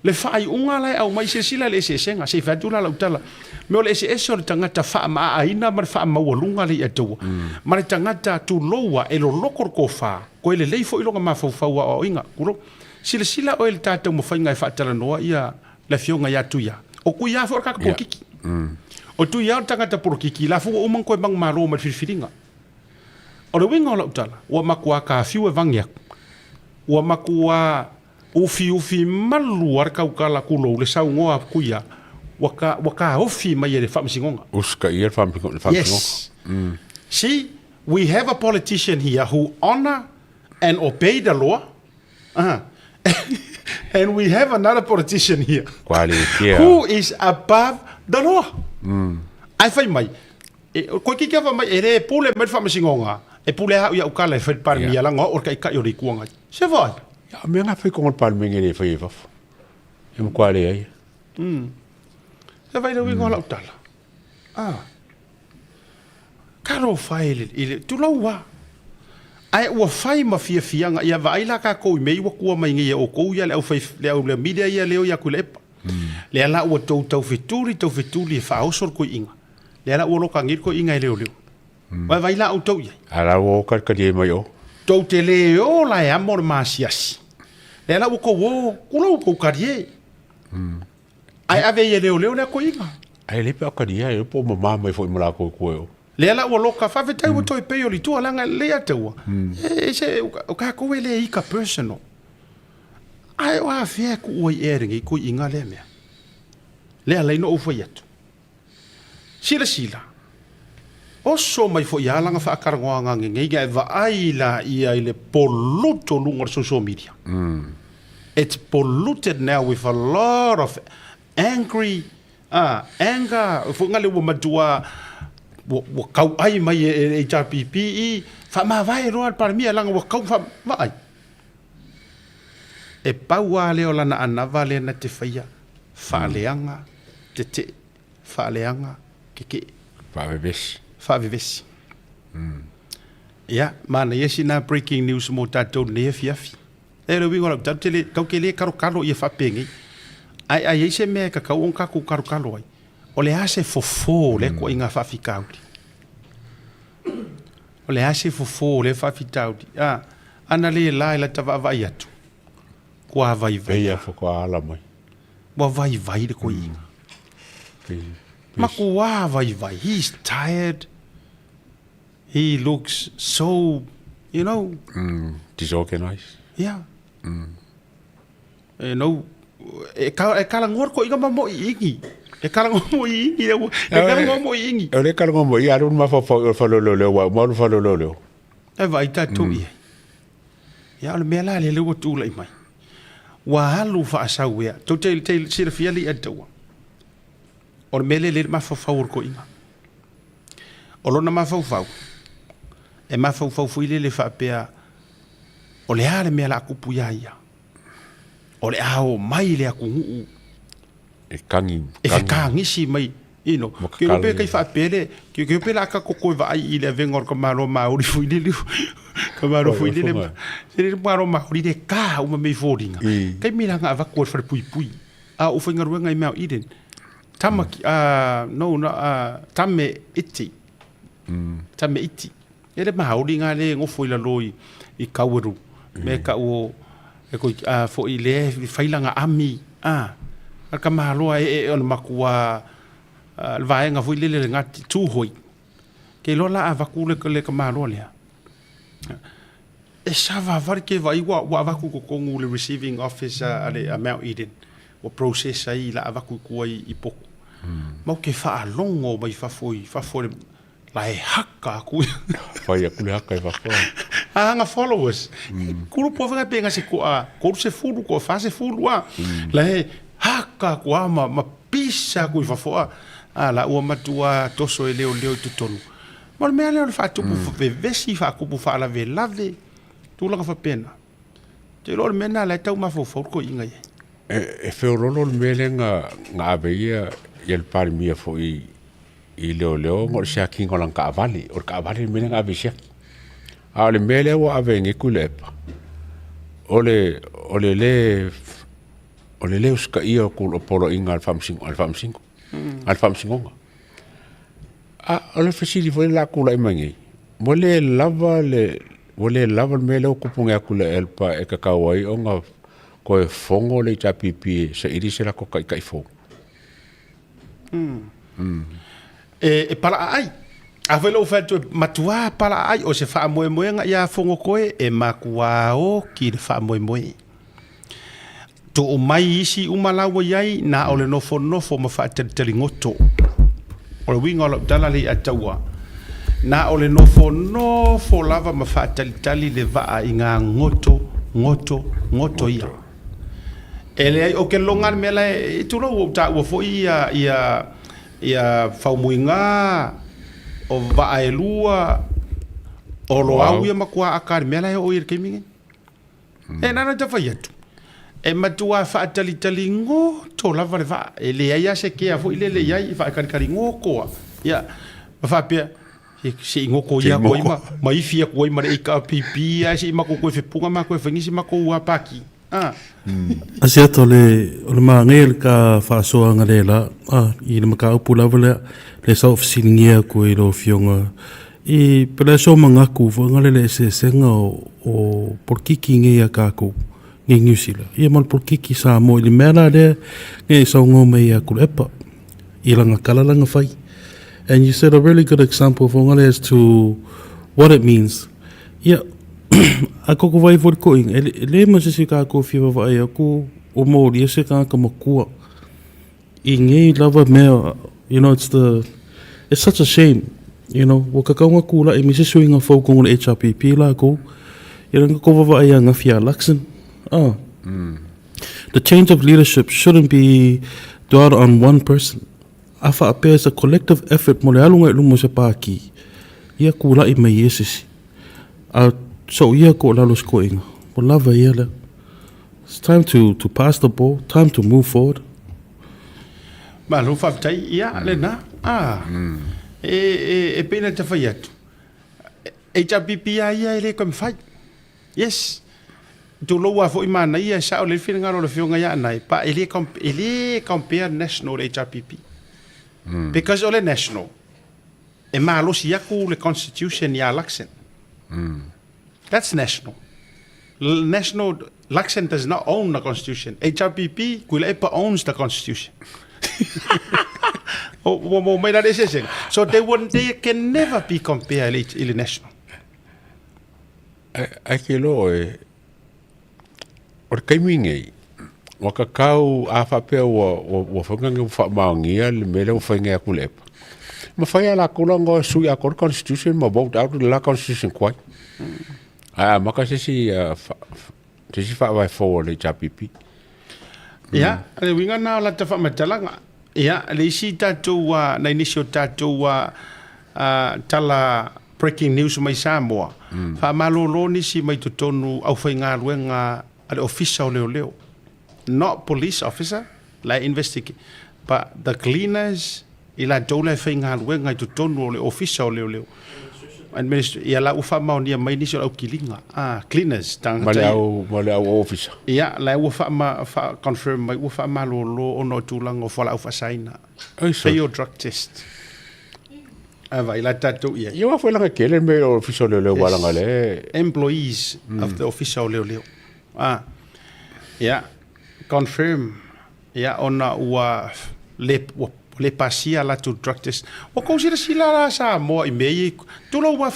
le faaiuga la e aumai, silasila i le eseesega, se i fai atu la lau tala. Mea o le eseese o le tagata faamaaaina ma le faamaualuga le iataua, ma le tagata tuloua e loloko le tofa, koe lelei foi lona mafaufau aoaoina, tulou. Silasila oe i le ta taumafaiga e faatalanoa ia le afioga ia Tuia. O Tuia foi o le tagata polokiki. O Tuia o le tagata polokiki, la foi ua uma ona toe manumalo mai le filifiliga. O le uiga o lau tala, ua matua kafiu e vagi atu. Ua matua ufiufi malu lava le tautala tulou le saunoa a Tuia, ua ka, ua taofi mai e le Faamasinoga. Usitaia le Faamasinoga. Yes. See, we have a politician here who honour and obey the law, uh, and we have another politician here who is above the law. Ae fai mai, e, koe kiki ava mai, e le pule mai le faamasinoga, e pule au ia'u kala e fai le Palemia, yeah. Laga o au o le taitai o le Itu Agai. Se vaai. Ia, mea ngā whai konga le Palemene le whai e fafo. E mkua le ai. Se vaai le uiga o lau tala. Ah. Talofa e le, i le, tulou a. Ae ua fai ma fiafiaga, ia vaai la tatou i mea i ua tua mai nei e outou ia le au fai, le au le media ia leo ia Tuilaepa. Lea la ua tou taufetuli, taufetuli e faaoso le toeaina. Lea la ua loka nei le toeaina e leoleo. Vaai vaai la outou i ai. A la ua o kalikali ai mai o. Tou te le o la e amo le masiasi. Lea la ua tou o, tulou tou kalie. Ae ave ai e leoleo lea toeaina. Ae le pe o kalia e po mama mai foi ma lakou i tua e o. Lea la ua loka, faafetai ua toe pei o le tua, leaga lelei a taua. E se, o tatou e le ika personal. Ae o afea e tuu ai ea lenei toeaina lea mea. Lea alai na ou fai atu. Silasila, oso mai foi a lana faatalanoaga lenei ae vaai laia i le pollute o luga o le social media. It's polluted now with a lot of angry ah, anger, foi ngale ua matua ua, ua kauai mai e, e HRPP i faamavae loa le Palemia langa ua kau fa, vaai. E pau lava lea o lana anava lea na te faia, faaleaga, tetee, faaleaga, tetee. Faavevesi. Faavevesi. Ia, manaia sina breaking news mo tatou lenei afiafi. E le uiga o lau tala, tele, tau te le kalokalo ia faapenei. Ae a i ai se mea e tatau ona tatou kalokalo ai, o le a se fofo o lea ituaiga faafitauli? O le a se fofo o lea faafitauli? A, ana le la e lata vaavaai atu, kua vaivai. Pei a faatoa ala mai. Ua vaivai le toeaina. Matua vaivai. He is tired. He looks so, you know. Disorganized. Yeah. You know, e, ka, e kala ngoa ko inga mo i ingi. E kala ngoa mo i ingi. E kala ngoa mo i ingi. O le kala ngoa mo i aru ma fa fa fa lo lo lo wa ma lo fa lo lo lo. E vai tatou i ai. Ia, o le mea la lea lea ua tulai mai. Ua alu faasau ea. Tou te, te silafia le ia taua. O le mea lea lea le mafaufau o le toeaina. O lona mafaufau, e mafaufau foi lele faapea, o le a le mea o le a tupu ia ia? O le a o mai le atunuu E kagi, e fekagisi mai, you know, ke iloa pe kai faapea le, ke iloa pe la ka toe vaai i le avega o le tamaloa Māori foi lele, tamaloa foi lele, se le tamaloa Māori le ka uma mea i foliga. Taimi la na avatu e le falepuipui, a o faigaluega i Mount Eden, tama ki, no, no, tame iti, tame iti. E le Māori ngā le ngofo i lalo i, i Kaweru, me ka o, e koi, a, foi le whailanga ami, a, a ka mahaloa e, e ona makua, a, le vaenga foi lele le ngati tūhoi. Ke loa la a vaku le, le ka mahaloa lea. E savavali ke vaai ua, ua avatu i totonu le receiving office a, a le a Mount Eden. Ua process ai la avatu i tua i, i Poku. Ma ou te faalogo mai fafo i fafo le, la e haka aku. Fai aku le haka i fafo. Anga followers. Kulu po whanga pe nga se ko a koru se fulu ko fa se fulu a. La he haka ko a ma ma pisa ku i fafoa. A la ua matua toso e leo leo i totonu. Ma o le mea lea o le faatupu vevesi, faakupu faalavelave, tulaga faapena. Ou te iloa o le mea lena la e tau mafaufau le toeaina i ai. E feololo le mea lea na na ave ia ia le Palemia foi i leoleo ona o le siakiina o lana taavale. O le taavale le mea lea na ave e siaki. A o le mea lea ua ave nei Tuilaepa, o le o le lē o le lē usitaia o poloaiga a le Faamasino, a le Faamasinoga. A o le fesili foi la tulai mai nei, ua le lava le ua le lava le mea lea ua tupu nei atu i le ELPA e tatau ai ona toe fono le HRPP e saili se latou taitai fou. E palaaai. A foi lou fai atu e matuā palaaai o se faamoemoega ia Fogotoe e matuā oki le faamoemoe. Tuu mai isi uma la ua i ai, na o le nofonofo ma faatalitaligoto. O le uiga o lau tala lea i Ataua, na o le nofonofo lava ma faatalitali le vaa i ngā goto, goto, goto ia. E leai, ou te loga le mea la e, tulou, ua ou taua foi ia, ia, ia Faumuiga, o Vaaelua, o Loau ia matua aka i le mea la e oo i ai i le taimi lenei. E na ona ta fai atu, e matua faatalitali goto lava le vaa, e leai lava se kea foi lele i ai, e faatalitali goto lava. Ia, ma faapea, se i goto ia atu ai ma, ma ifi atu ai ma le HRPP ae se i matou toe fepuga ma toe fai nisi matou paki. Ah. Asiata o le o le māngai le ka faasoaga le la a i le mataupu lava lea le sa ou fesiligia atu i lau Afioga I pele so mangaku fo ngale le eseesega o polokiki nei a kākou nei New Zealand. Ia ma le polokiki Samoa i le mea la lea nei saunoa mai ia Tuilaepa i lana tala lana fai. And you said a really good example fo ngale as to what it means. Ia a koko vai fo le koʻiga e le ma se isi o kākou e fia vaavaai aku o molia se tagata matua I nei lava mea, you know, it's the, it's such a shame, you know, ua kakau nga kulaʻi me se suiga fou kongo le HRPP lakou, ia nga ko vavaʻai ia Ngawhi a Luxon, ah. The change of leadership shouldn't be dwelled on one person. A faapea it's a collective effort mo le alu ngai luma o se pākī, ia kulaʻi mai ia se isi. A so ia ko lalo se koʻiga, ua lava ia lea. It's time to to pass the ball, time to move forward. Malo faafetai, ia lena. Ah. E e e pei ona tafai atu. HRPP a ia e le toe mafai. Yes. Tulou lava foi manaia e sao lelei le finagalo o le Afioga ia Anae, pa e le e le compare national le HRPP. Because o le national e malosi atu le constitution ia Luxon. That's national. National, Luxon does not own the constitution. HRPP, Tuilaepa owns the constitution. Ua maua mai la le eseesega. So they, will, they can never be compared i le national. Ai ke loa e, o le taimi nei, ua tatau a faapea ua ua ua whainga ua whaamaongia le mea lea ua whainga aku le epa. Ma whai a lakou la ngoa sui a kore constitution ma vote out le la constitution kuai. Ae a maka se isi se isi faavae fou a le HRPP. Ia, le uiga na o lata faamatalaga. Ia, le isi tatou nai nisi o tatou tala breaking news mai Samoa, faamalolo nisi mai totonu aufaigaluega a le Ofisa o Leoleo. Not police officer, la e investigate, but the cleaners, i latou la e faigaluega i totonu o le Ofisa o Leoleo. Administration, ia la ua faamaonia mai nisi o le au kiliga, ah, cleaners, tagata Ma le au, ma le au ofisa. Ia, la ua faama, fa, confirm mai, ua faamalolo ona o tulaga o fualaau faasaina. Ai, sorry. Fail drug test. A vai la tatou i ai. Ia ua foi langa tele me o Ofisa o Leoleo yes. Langa le. Employees of the Ofisa o Leoleo. Ah. Ia, confirm ia ona ua le ua le pasia latou drug test. Ua kou silasila la Samoa i mea ia, tulou ua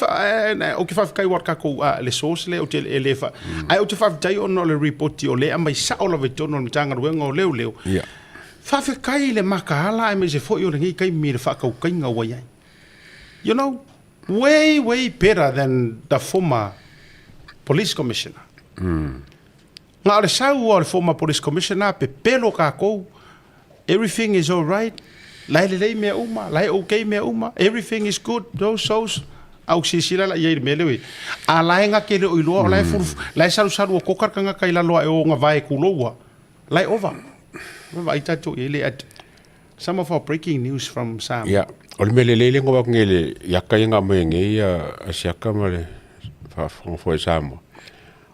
ou te faafetai aua o le tatou le source lea ou te e le fa, ae ou te faafetai ona o le ripoti o lea e aumai sao lava i totonu o le Matagaluega o Leoleo. Faafetai i le makaala aemaise foi o lenei taimi i le faatautaiga ua i ai. You know, way, way better than the former. Police Commissioner. Na o le sau ua o le former Police Commissioner pepelo kākou, everything is alright, la e lelei mea uma, la e okay mea uma, everything is good, those souls, a ou silasila la i ai i le mea lea ua i ai. A la e gake le o iloa, o la e fulu, la e salusalu o koka le tagata i lalo ae o ona vae kulou la e ova. Vaai tatou i ai le at some of our breaking news from Samoa. Ia, o le mea lelei lea na avatu nei i le iaka ia na aumai nei a Siaka ma le faafofoga foi a Samoa.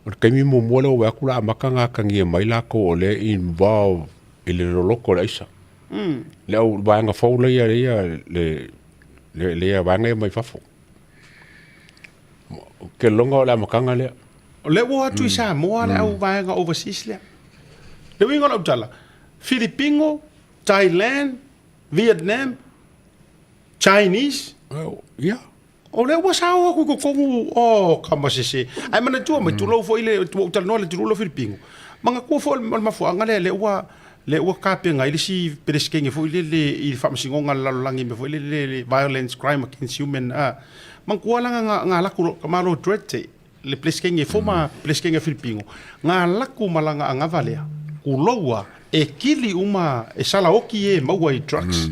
O le taimi muamua lea ua vaai atu la amata ona atagia mai latou o lea e involve i le loloto o le aisa. Le au vaega fou lea ia le le vaega ia mai fafo. Ou te lagona o le amataga lea. O lea ua o atu i Samoa le au vaega overseas lea. Le uiga o lau tala, Filipino, Thailand, Vietnam, Chinese. Ia. O lea ua sao atu i totonu, oh, kama sese. Ae manatua mai, tulou foi le, ua ou talanoa i le atunuu lea o Filipino, manatua foi o le mafuaaga lea, lea ua, lea ua tapena ai le isi Peresetene foi lele i le Faamasinoga a le Lalolagi i mea foi lele le Violence Crime Against Human, a, manatua la na, na alu atu le Malo Duterte, le Peresetene, former Peresetene o Filipino, na alu atu ma lana anava lea, tulou lava, e kili uma, e salaoti e maua i drugs.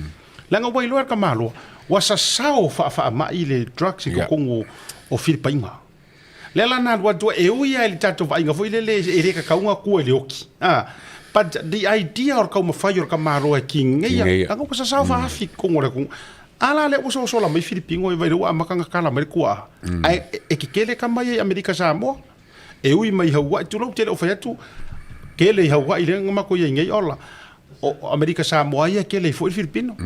Leaga ua iloa e le tamaloa, ua sasao faafaamai le drugs i totonu o Filipaina. Lea la na alu atu ai, e ui lava i le tatou vaaiga foi lele e le tatau ona tua i le oti, a, but the idea o le taumafai o le tamaloa e kigeia, leaga ua sasao faaafi i totonu o le atunuu. A la lea ua sosola mai Filipino e vaai lea ua amata ona tala mai le tuaa, ae e tetele tama ia i Amerika Samoa. E ui mai i Haua'i, tulou te le o fai atu, tele i Haua'i lea na matou i ai nei, ola, o Amerika Samoa ia e tele ai foi le Filipino.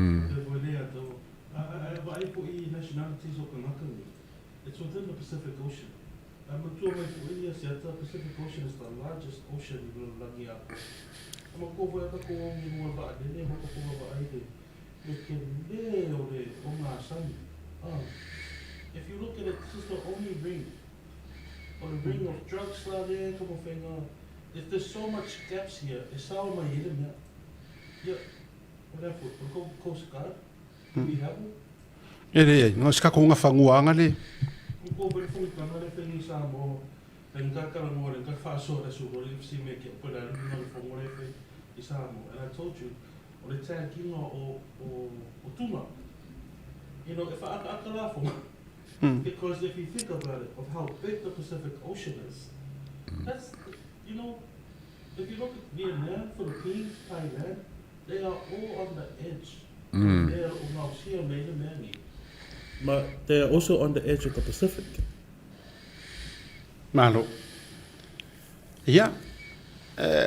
O le ring of drugs la lea ka mawhenga if there's so much gaps here e sao mai ai le mea ia o le a foi o le kou coast guard do we have one? E leai, no se kakou gafaguaga le. Ko kou foi le fongitanga le fengi Samoa le nga talanoa le nga faasoa le aso le FC me ke ope la le nga le fongo le fe i Samoa and I told you o le tagging o o o tunga you know e whaakaaka la fonga Because if you think about it, of how big the Pacific Ocean is, that's, you know, if you look at Vietnam, Philippines, Thailand, they are all on the edge. They are But they are also on the edge of the Pacific. Malo. Ia,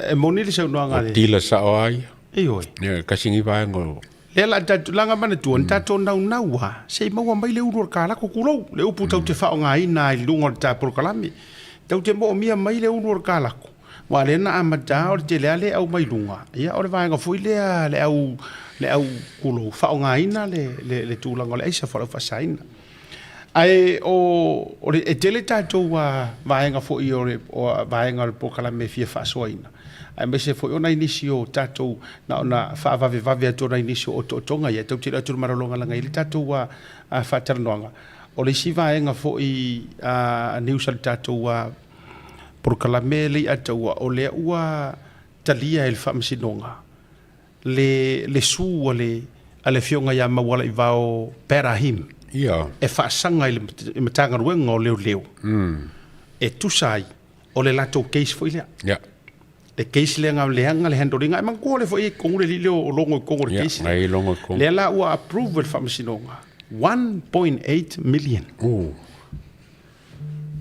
e moni le saunoaga a le. O tila sao a ia. Ioe. Ia, kasi ni vaega o. Lea la tatou, laga manatua, na tatou naunau a, se i maua mai le ulu o le kalako, kulou, le upu tou te faaaogaina i luga o le ta polokalame. Tou te moomia mai le ulu o le kalako, aua lea na amata o le tele a le au mai luga, ia o le vaega foi lea le au, le au, kulou, faaaogaina le, le, le tulaga o le aisa faalaufasaina. Ae o, o le, e tele tatou vaega foi o le o vaega o le polokalame e fia faasoaina, aemaise foi o nai nisi o tatou na ona faavavevave atu o nai nisi o otootoga ia, tou te iloa atu le malologa leaga e i ai le tatou faatalanoaga. O le isi vaega foi news a le tatou polokalame lea i Ataua, o lea ua talia e le Faamasinoga le le su a le a le Afioga ia Maualaivao Berahim Ia. e faasaga i le Matagaluega o Leoleo e tusa ai o le latou case foi lea. Ia. Le case lea na leaga le handle ina. E manatua le foi e tonu le alii lea o Logo i totonu o le case lea. Ia, Logo i totonu. Lea la ua approve e le Faamasinoga 1.8 million.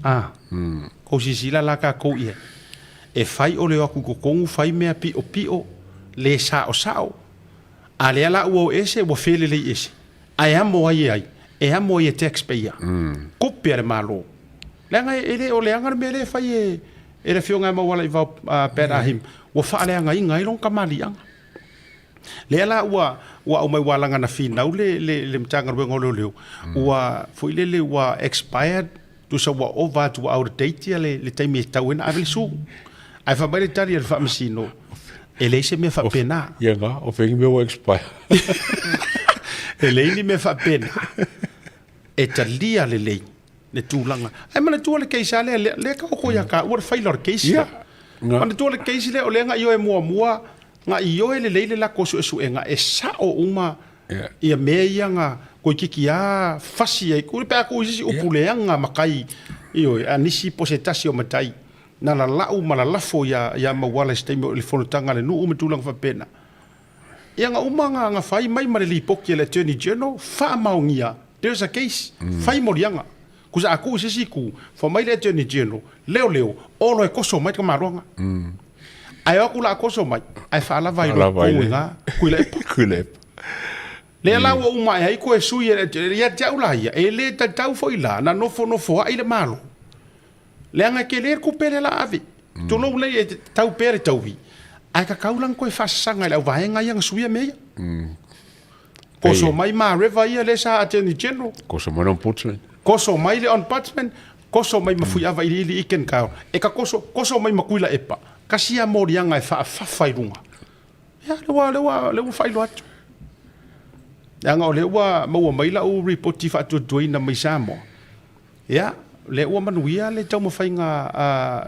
A, kou silasila la tatou i ai, e fai o le o atu i totonu fai mea piopio, le saosao, a lea la ua o ese ua felelei ese, ae amo ai e ai? E amo ai e taxpayer, tupe a le Malo. Leaga e le o leaga le mea lea e fai e le Afioga ia Maualaivao Pat Ahim, ua faaleagaina ai lona tamaliiaga. Lea la ua ua aumai ua alaga na finau le le le Matagaluega o Leoleo, ua foi lele ua expired, tusa ua ova atu ua out of date ia le le taimi e tatau ai ona ave le su. Ae fai mai le tali a le Faamasino, e leai se mea faapena. Ia na, o fea ni mea ua expire. E leai ni mea faapena. E talia lelei. Le tulaga. Ae manatua le case lava lea, lea, lea ka oko ia taua le faila o le case lea. Manatua le case lea o lea na ioe muamua, na ioe lelei le latou suesuega e sao uma ia mea ia na toeitiiti lava fasi ai, pe a tuu i se isi upu leaga matai, ioe, a nisi po o se tasi o matai na lalau ma lalafo ia Mauala i se taimi o i le fonotaga a le nuu ma tulaga faapena. Ia na uma na fai mai ma le lipoti a le Attorney General, faamaonia, there is a case, fai moliaga. Kusa a tuu i se isi itu, fai mai le Attorney General, leoleo, olo e toso mai le tamaloa lena. Ae o atu la a toso mai, ae faalava ai loa i totonu i ina, Tuilaepa. Tuilaepa. Lea la ua uma ae ai toe sui e le Attorney, ia te au la ia, e le tatau foi la na nofonofoai le Malo. Leaga e tele le tupe lea la ave. Tulou lelei e tau pea le tauvi, ae tatau la ona toe faasasaga i le auvaega ia na suia mea ia. Koso mai Mareva ia lea sa Attorney General. Koso mai le Ombudsman. Koso mai le Ombudsman, koso mai ma Fuiava Iliili Iken Kao. E ka koso, koso mai ma Tuilaepa. Kasi a moliaga e faafafa i luga. Ia, lea ua, lea ua, lea ua faailoa atu. Leaga o lea ua maua mai lau ripoti faatuatuaina mai Samoa. Ia, lea ua manuia le taumafaiga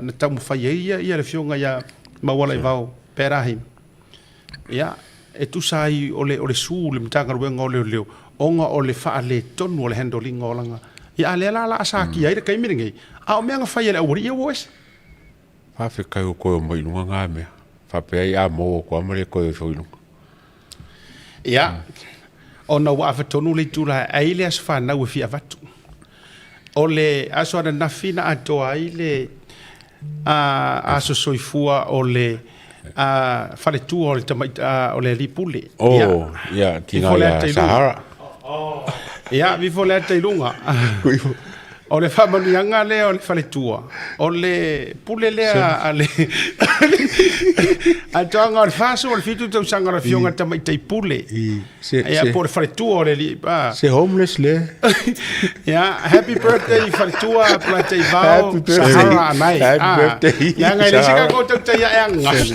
na taumafai ai ia, ia le afioga ia Maualaivao Perahim. Ia, e tusa ai o le, o le su le Matagaluega o Leoleo, ona o le faaletonu o le handle ina o lana. Ia, a lea la la sakia ai le taimi lenei, a o mea na fai e le aualii ia ua o ese. Faafetai ua toe omai i luga na mea. Faapea ai a maua atu lava ma le toe ifo i luga. Ia, ona ua afatonu le itula e ai le aso fanau e fia avatu. O le aso ananafi na atoa ai le a, aso soifua o le a, faletua o le tamai, a, o le alii pule. Oh, ia, tina ia Sahara. Ia, vifo le ata i luga. O le faamanuiaga lea o le faletua, o le pule lea a le atoaga o le 40 o le 70 tausaga o le afioga i le tamaitai pule. Ia, po o le faletua o le alii. Se homeless le. Ia, happy birthday faletua Polataivao Sahara Anae. Happy birthday. Leaga e le se tatou tautai ae ananafi.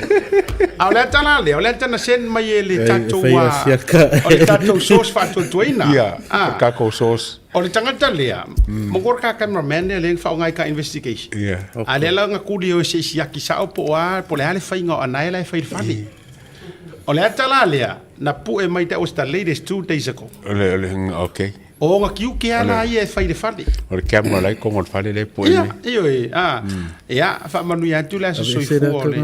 A o le ata la lea, o le ata na send mai e le tatou o le tatou source faatuatuaina. Ia, tatou source. O le tagata lea, mo ko ka cameraman lea lea na faaaoga i ka investigation. Yeah. A lea la na kuli o se siaki sao po o a, po o le a le faiga o anae la e fai i le fale. O le ata la lea, na pue mai that was the latest 2 days ago. O le, o le, okay. O ona tiute lava la ia e fai i le fale. O le camera la i totonu o le fale lea e pue mai. Ia, ioe, a, ia, faamanuia atu le aso soifua o le.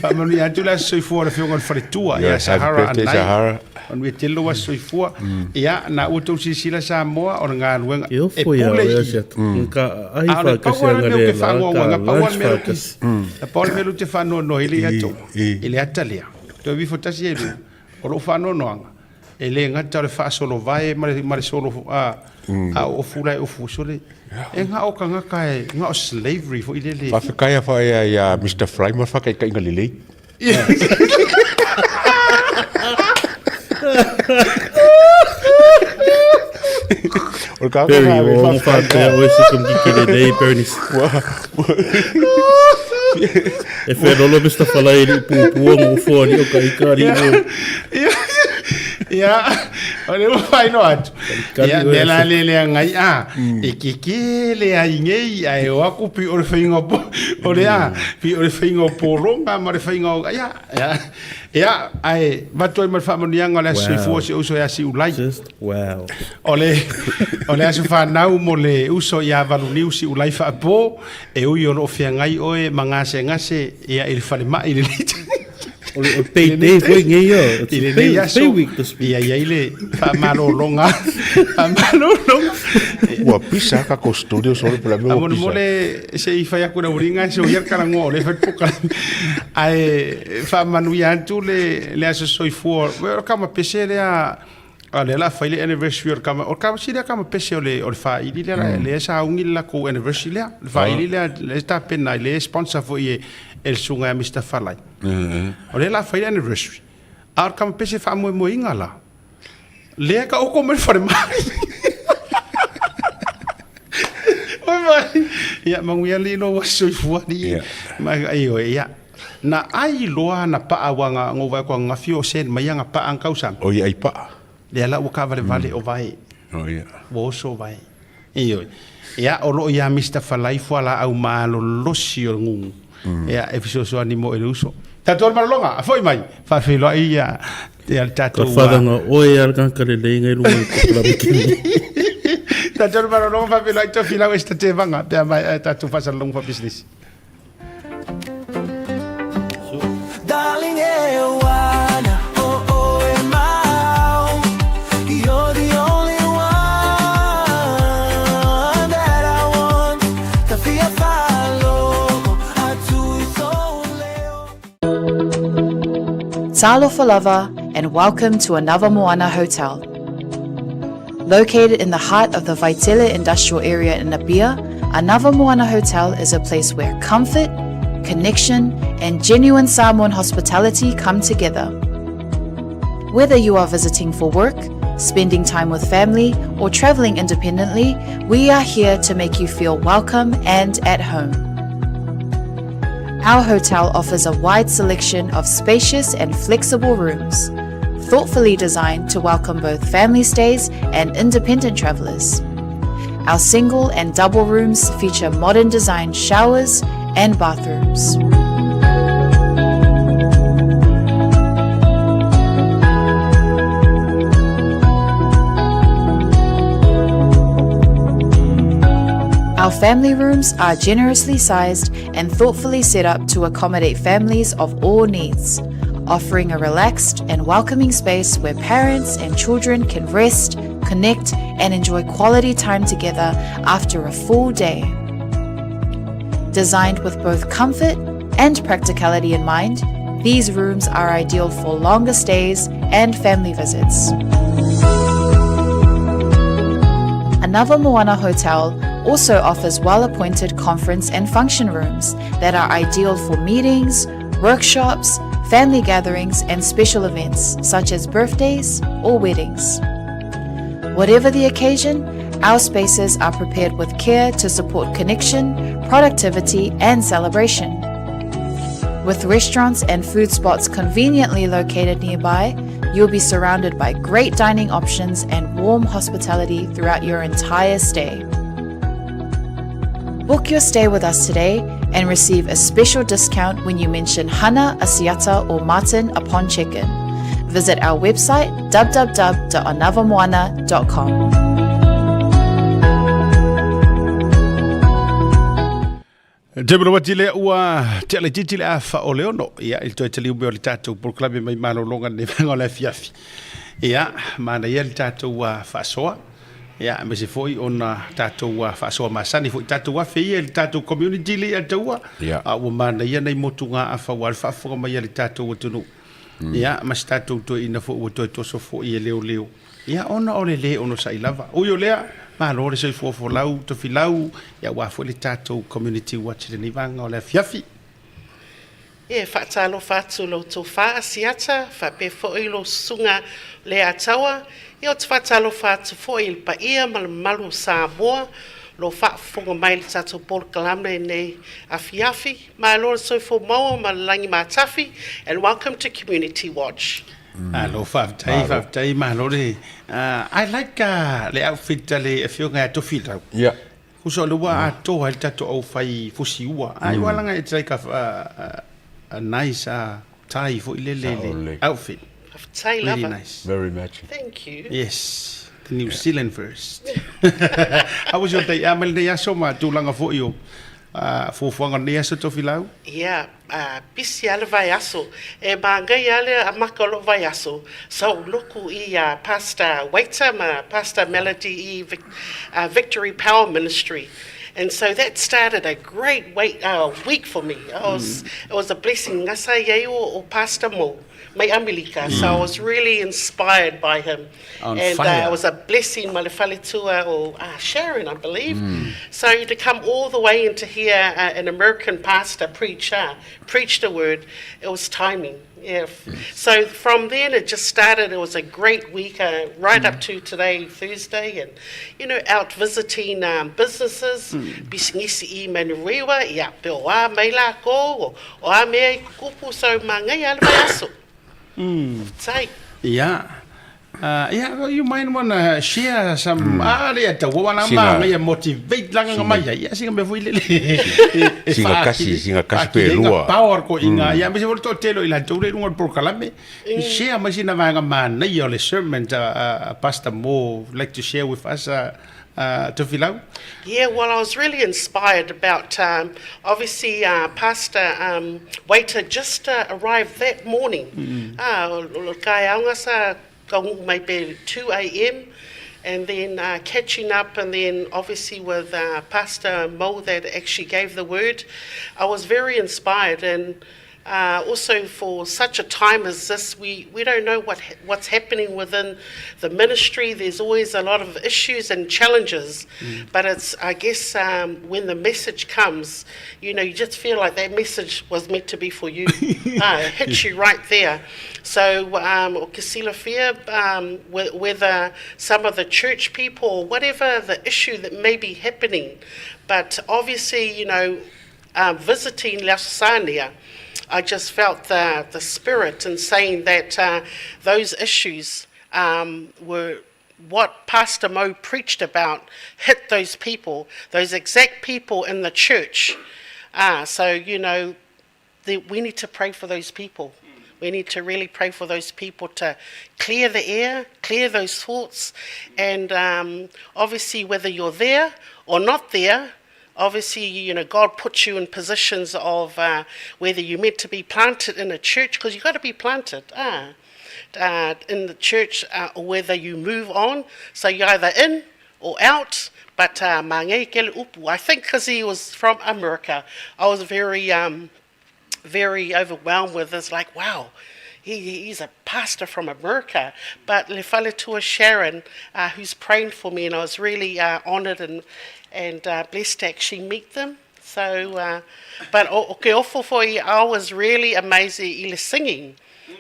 Faamanuia atu le aso soifua o le afioga i le faletua ia Sahara Anai. Manuia tele lou aso soifua. Ia, na ua outou silasila Samoa, o le galuega e pule i i. A o le pau lava le mea ou te faanoanoa ai, na pau lava le mea ou te, na pau le mea ou te faanoanoa ai le ia te au, i le ata lea. Toe vifo tasi ai lua, o lou faanoanoaga, e le gata o le faasolo vae ma le, ma le solo a, a o ofu la e ofu sole. E na o tagata e, na o slavery foi lele. Faafetai a whaea ia Mr. Fry ma whakaikainga lelei. O le kākau Perry, o ngo whātea oe se kum ki kere nei, Bernice. E whenolo Mr. Falai li pupua ngo fua ni o ka ika ni o. Ia, o le ua whaino atu. Ia, me la le le ngai a. E ke ke le ai ngei ae o aku pi o le whainga po. O le a, pi o le whainga o pōronga ma le whainga o, ia, ia, ia, ae, vatu ai ma le whaamanuiaga o le aso soifua si uso ia Siulai. Just wow. O le, o le aso whanau mo le uso ia Valuniu Siulai whaapo, e ui o loo feagai oe ma gasegase ia i le falemai i le O le pay day foi ngei ia. I lenei aso, Pay week this week. ia i ai le faamalologa, faamalologa. Ua pisa ka ko studio solo pela me ua pisa. Molemole se i fai atu le uringa se o ia kalangoa o le fai poka. Ae faamanuia atu le le aso soifua. O kama pese lea a lea la fai le anniversary o le kama o le kama si lea kama pese o le faili lea mm. lea sa ungi le lakou anniversary lea le faili lea le tapena i le sponsor foi e e le susuga ia Mr Falai o lea la fai le anniversary a o le kama pese faamoemoeina la lea ka oko mai le falemai. Oi mai. Ia manuia le lo soifua ni. Ma ai oi ia. Na ai loa na paa ua na ngo vai ko ngafi o sen mai nga paa ang kausa. O ia ai paa. Lea la ua kavalevale o vai. Oh, ia. Ua oso vai. Ioe. Ia, o loo ia Mr. Falai fualaau malolosi o le gugu. Ia, e fesoasoani mo i le uso. Tatou le malologa, foi mai, faafeiloai ia, ia le tatou... Godfather nga oe a le tagata lelei ngai luga i kokolamikini. Tatou le malologa, faafeiloai Tofilau Esther Tevaga, pe a maea tatou faasalalauga faapisinisi. Darling e ana o oe mau You're the only one that I want Ta fia faalogo atu i tou leo. Talofa lava and welcome to Anava Moana Hotel. Located in the heart of the Vaitele Industrial Area in Apia, Anava Moana Hotel is a place where comfort, connection, and genuine Samoan hospitality come together. Whether you are visiting for work, spending time with family, or traveling independently, we are here to make you feel welcome and at home. Our hotel offers a wide selection of spacious and flexible rooms, thoughtfully designed to welcome both family stays and independent travelers. Our single and double rooms feature modern design showers and bathrooms. Our family rooms are generously sized and thoughtfully set up to accommodate families of all needs, offering a relaxed and welcoming space where parents and children can rest, connect, and enjoy quality time together after a full day. Designed with both comfort and practicality in mind, these rooms are ideal for longer stays and family visits. Anava Moana Hotel also offers well appointed conference and function rooms that are ideal for meetings, workshops, family gatherings, and special events such as birthdays or weddings. Whatever the occasion, our spaces are prepared with care to support connection, productivity, and celebration. With restaurants and food spots conveniently located nearby, you'll be surrounded by great dining options and warm hospitality throughout your entire stay. Book your stay with us today and receive a special discount when you mention Hana, Asiata, or Martin upon check-in. Visit our website www.anavamoana.com. Te manawa lea ua tea laitiiti le afa o le 6, ia, i le toe taliu mai o le tatou polokalame mai malologa lenei vaega o le afiafi. Ia, manaia le tatou faasoa, ia, aemaise foi ona tatou faasoa masani foi tatou afe ia i le tatou community le ia taua, a ua manaia nai motugaafa aua le faafofoga mai a le tatou atunuu. Ia, ma si tatou toeaina foi ua toe toso foi e leoleo. Ia, ona o le lē onosai lava. Ui o lea, malo le soifua folau, tofilau, ia aua foi le tatou Community Watch i lenei vaega o le afiafi. E faatalofa atu lo outou fa Asiata, faapea foi lo susuga Leataua, ia ou te faatalofa atu foi i le paia ma le mamalu o Samoa, lo faafofoga mai i le tatou polokalame lenei afiafi. Malo le soifua maua ma le lagi matafi and welcome to Community Watch. Malo faafetai, faafetai malo le I like le outfit a le afioga ia Tofilau. Yeah. Kusa o le ua atoa ai le tatou au fai fusi ua. Ai ua langa it's like a nice tie foi lele le outfit. Faafetai lava. Really nice. Very matching. Thank you. Yes. The New Zealand first. How was your day? A mai lenei aso ma tulaga foi o fuafuaga o lenei aso Tofilau? Yeah, pisi lava le vaiaso. E māngai lava le amaka o lou vaiaso, sa ou loku i a Pastor Waiter ma Pastor Melody i Victory Power Ministry. And so that started a great wait, week for me. I was, It was a blessing. Ngasa iai o Pastor Mo mai Amerika. So I was really inspired by him. On and fire. it was a blessing ma le faletua o Sharon, I believe. So to come all the way and to hear an American pastor preach the word, it was timing. Yeah. So from then it just started. It was a great week, right up to today, Thursday, and out visiting businesses, pisinisi i Manurewa, ia pe o a mai lākou, o a mea i kukupu, so māngai a le vaiaso. Faafetai. Ia, Yeah, you might wanna share some ah le tau wa Singa- ma ngai motivate langa nga mai ia singa me foi le Singa kasi- singa kasi pe lua. Power ko inga ia me se to telo ila tau le lunga prokalame share mai sina vanga ma nei o le sermon Pastor Mo like to share with us Tofilau. Yeah, well, I was really inspired about obviously Pastor Waiter just arrived that morning. Ah, o le kaeaunga sa kaungu'u mai pe 2 a.m. And then catching up, and then obviously with Pastor Mo that actually gave the word, I was very inspired. And also for such a time as this, we don't know what's happening within the ministry. There's always a lot of issues and challenges. But it's, I guess, when the message comes, you just feel like that message was meant to be for you. It hits you right there. So, o ke silafia, whether some of the church people or whatever the issue that may be happening, but obviously, visiting Lausania, I just felt the spirit in saying that those issues were what Pastor Mo preached about hit those people, those exact people in the church. So we need to pray for those people. We need to really pray for those people to clear the air, clear those thoughts, and obviously, whether you're there or not there, obviously, God puts you in positions of whether you're meant to be planted in a church, because you've got to be planted in the church, or whether you move on. So you're either in or out. But manaia ke le upu. I think because he was from America, I was very overwhelmed with this. Like, wow, he's a pastor from America. But le faletua Sharon, who's praying for me, and I was really honoured and blessed to actually meet them. So, but o ke ofo foi, I was really amazed i le singing.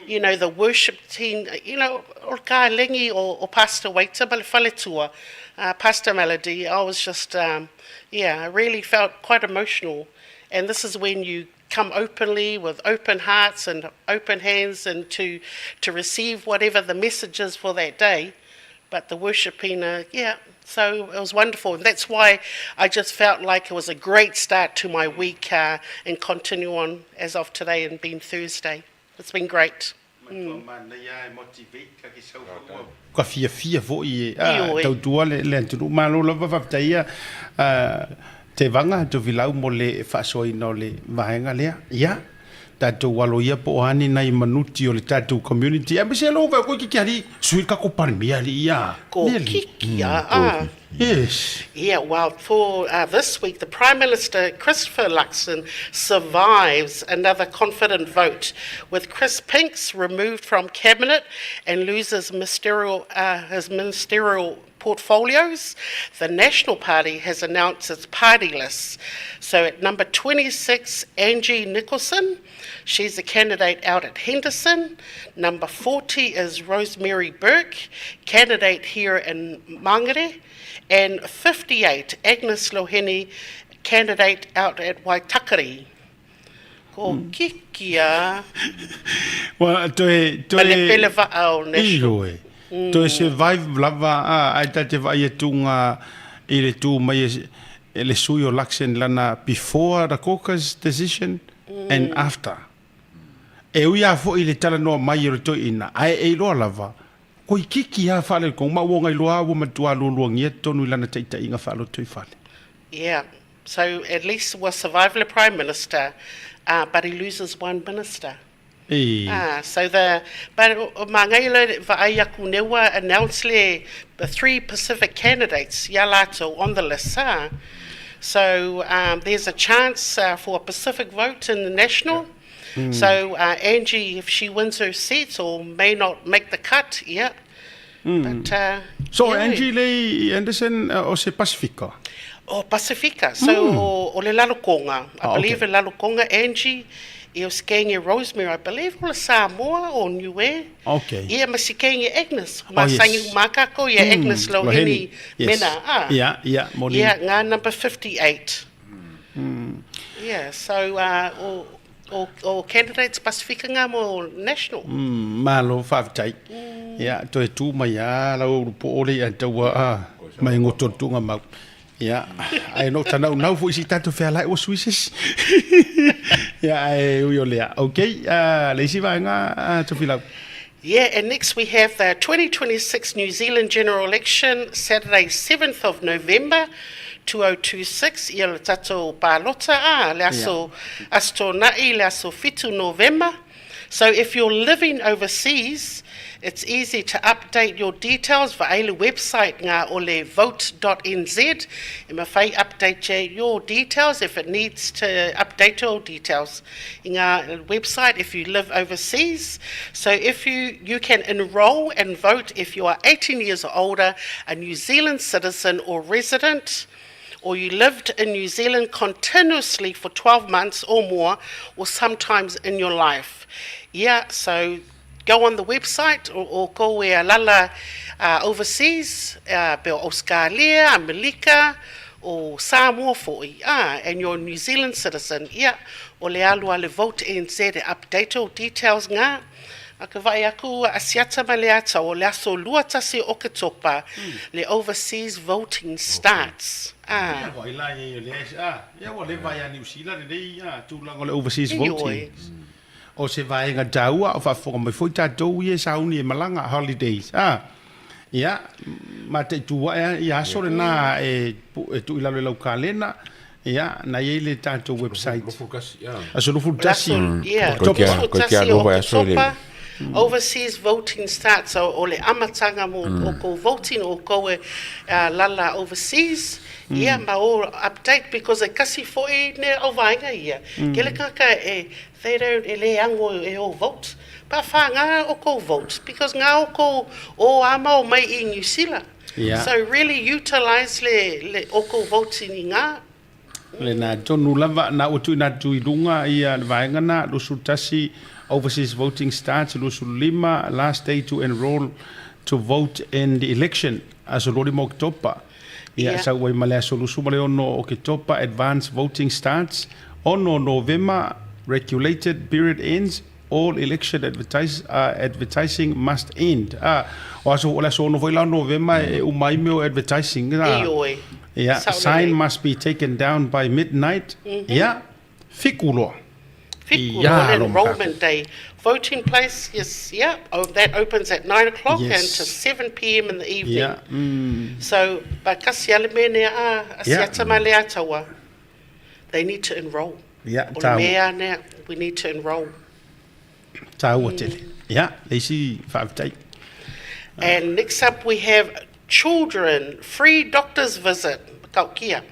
The worship team, o ka lengi o Pastor Waiter, ma le faletua, Pastor Melody, I was just, yeah, I really felt quite emotional. And this is when you come openly with open hearts and open hands and to receive whatever the message is for that day. But the worshipping, yeah, so it was wonderful. And that's why I just felt like it was a great start to my week and continue on as of today and being Thursday. It's been great. Ka fiafia foʻi e Ioe. Tautua le atunuu malo lava faafetaia Tevaga Tofilau mo le faasoaina o le vaega lea ia tatou alo ia po o ani nai manuti o le tatou community e mese lo va ko ki ki sui ka ko palemia li ia. Ko Neli. kiki, ah. Yes. Yeah, well, for this week, the Prime Minister, Christopher Luxon, survives another confident vote, with Chris Pinks removed from Cabinet and loses his ministerial portfolios. The National Party has announced its party list. So at number 26, Angie Nicholson. She's a candidate out at Henderson. Number 40 is Rosemary Burke, candidate here in Mangere. And 58, Agnes Loheni, candidate out at Waitakere. Ko kikia. Well, toe Pele va'ao national. Ioe. Toe survive lava a ai tate vai e tunga i le tu mai e le sui o Luxon lana before the caucus decision and after. E ui a fo i le tala noa mai o le toi ina, ai e iloa lava, ko i kiki ha whale ko ma uonga iloa ua matua luangia tonu i lana taita inga whalo toi whale. Yeah. So at least we'll survive the Prime Minister, but he loses one minister. E. Ah, so the but mangaila va'ai aku newa announce le the three Pacific candidates ia latou on the list. Ah. So there's a chance for a Pacific vote in the national. So Angie, if she wins her seats or may not make the cut, yeah. But So yeah. Angie Lee Anderson o se Pasifika. Oh, Pasifika. So, o le Lalokonga. I Ah, believe okay. in Lalokonga, Angie, e o sikenge Rosemary, I believe, o le Samoa o Niue. Ia ma sikenge Agnes. Ma Oh, yes. sangi umakako, ia Agnes Loheni Mena. Ah. Yeah, moni. Yeah, ngā number 58. Yeah, so o candidates Pasifika ngā mo national. Malo whaafitai. Ia, toe tu mai a lau ulu po ole ia taua a mai ngoto le tuuga mau. Ia, ae no tanaunau foi si tatou fealai ua sui se isi. Ia, ae ui o lea. Okay, le isi vaega, Tofilau. Yeah, and next we have the 2026 New Zealand General Election, Saturday 7th of November 2026, ia le tatou palota, ah, le aso, aso Tōna'i, le aso 7 Novema. So if you're living overseas, it's easy to update your details vaai le website ngā o le vote.nz e mawhai update your details if it needs to update your details i ngā website if you live overseas. So if you, you can enroll and vote if you are 18 years or older, a New Zealand citizen or resident, or you lived in New Zealand continuously for 12 months or more, or sometimes in your life. Yeah, so go on the website or, or go where lala overseas, be Australia, Amerika, o Samoa fo'i, ah, and you're a New Zealand citizen, ia, o le alu a le Vote NZ e update o details ngā, a ka vaai aku a Asiata ma le ata o le aso 21 o Oketopa, le overseas voting starts. Ah. Ia wai la ia le ah, ia ua leva ia New Zealand lenei ah, tulaga o le overseas voting. O se vaega taua o faafofoga mai foi tatou ia e sauni e malaga holidays a. Ia, mataitu ae a ia aso lena e e tuu i lalo i lau kalena, ia na i ai le tatou website. Aso 21 Oketopa. Koe o Oketopa, overseas voting starts, so o le amatanga mo o kou voting o kou e lala overseas, ia ma o update because e kasi foi ne au vaega ia. Kele kaka e They don't, e le ango e o vote. Pa wha ngā o kou vote, because ngā o kou o ama o mai i New Zealand. Yeah. So really utilise le, le o kou vote i ngā. Le nā tonu lava, nā ua tuuina atu i lunga ia le vaega nā, 21 overseas voting starts, 25 last day to enrol to vote in the election, aso 25 Oketopa. Ia, yeah. sau ai ma le aso 26 o Oketopa, advance voting starts, 6 Novema, regulated period ends, all election advertise, advertising must end. Ah, o aso, o le aso 6 foi la o Novema e uma ai mea o advertising. Ah, Ioe. Yeah, sign must be taken down by midnight. Yeah, fiku loa. Fiku loa, le enrollment day. Voting place, yes, yeah, oh, that opens at 9 o'clock and to 7 p.m. in the evening. Yeah. So, but kasi ale me nea a, a siata ma le ataua, they need to enroll. Yeah, O le mea nea, we need to enroll. Tāua tele. Yeah, le isi faafetai. And next up we have children, free doctor's visit. Kaukia.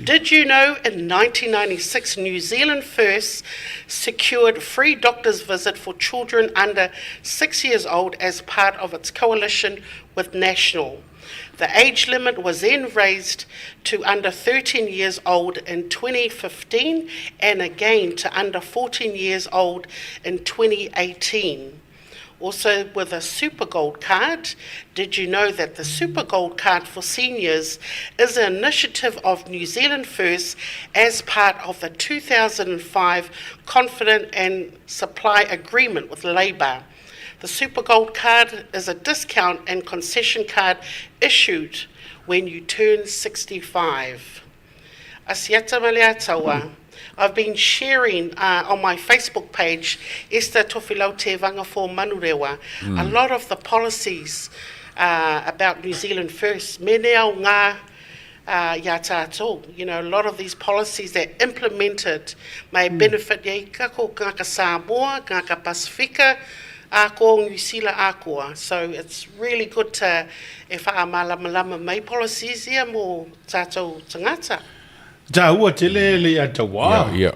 Did you know in 1996 New Zealand First secured free doctor's visit for children under 6 years old as part of its coalition with National? The age limit was then raised to under 13 years old in 2015 and again to under 14 years old in 2018. Also, with a Super Gold card, did you know that the Super Gold card for seniors is an initiative of New Zealand First as part of the 2005 Confident and Supply Agreement with Labour? The Super Gold card is a discount and concession card issued when you turn 65. Asiata Maleataua. I've been sharing on my Facebook page, Esther Tofilau Te Vangafo Manurewa, a lot of the policies about New Zealand First. Mene au ngā ia tātou. You know, a lot of these policies that implemented may benefit ia i kako ngā ka Samoa, ngā ka Pasifika, ākoa o New Zealand ākoa. So it's really good to e whaamalamalama mai policies ia mō tātou tangata. Tāua tele le ia tauā. Ia, ia.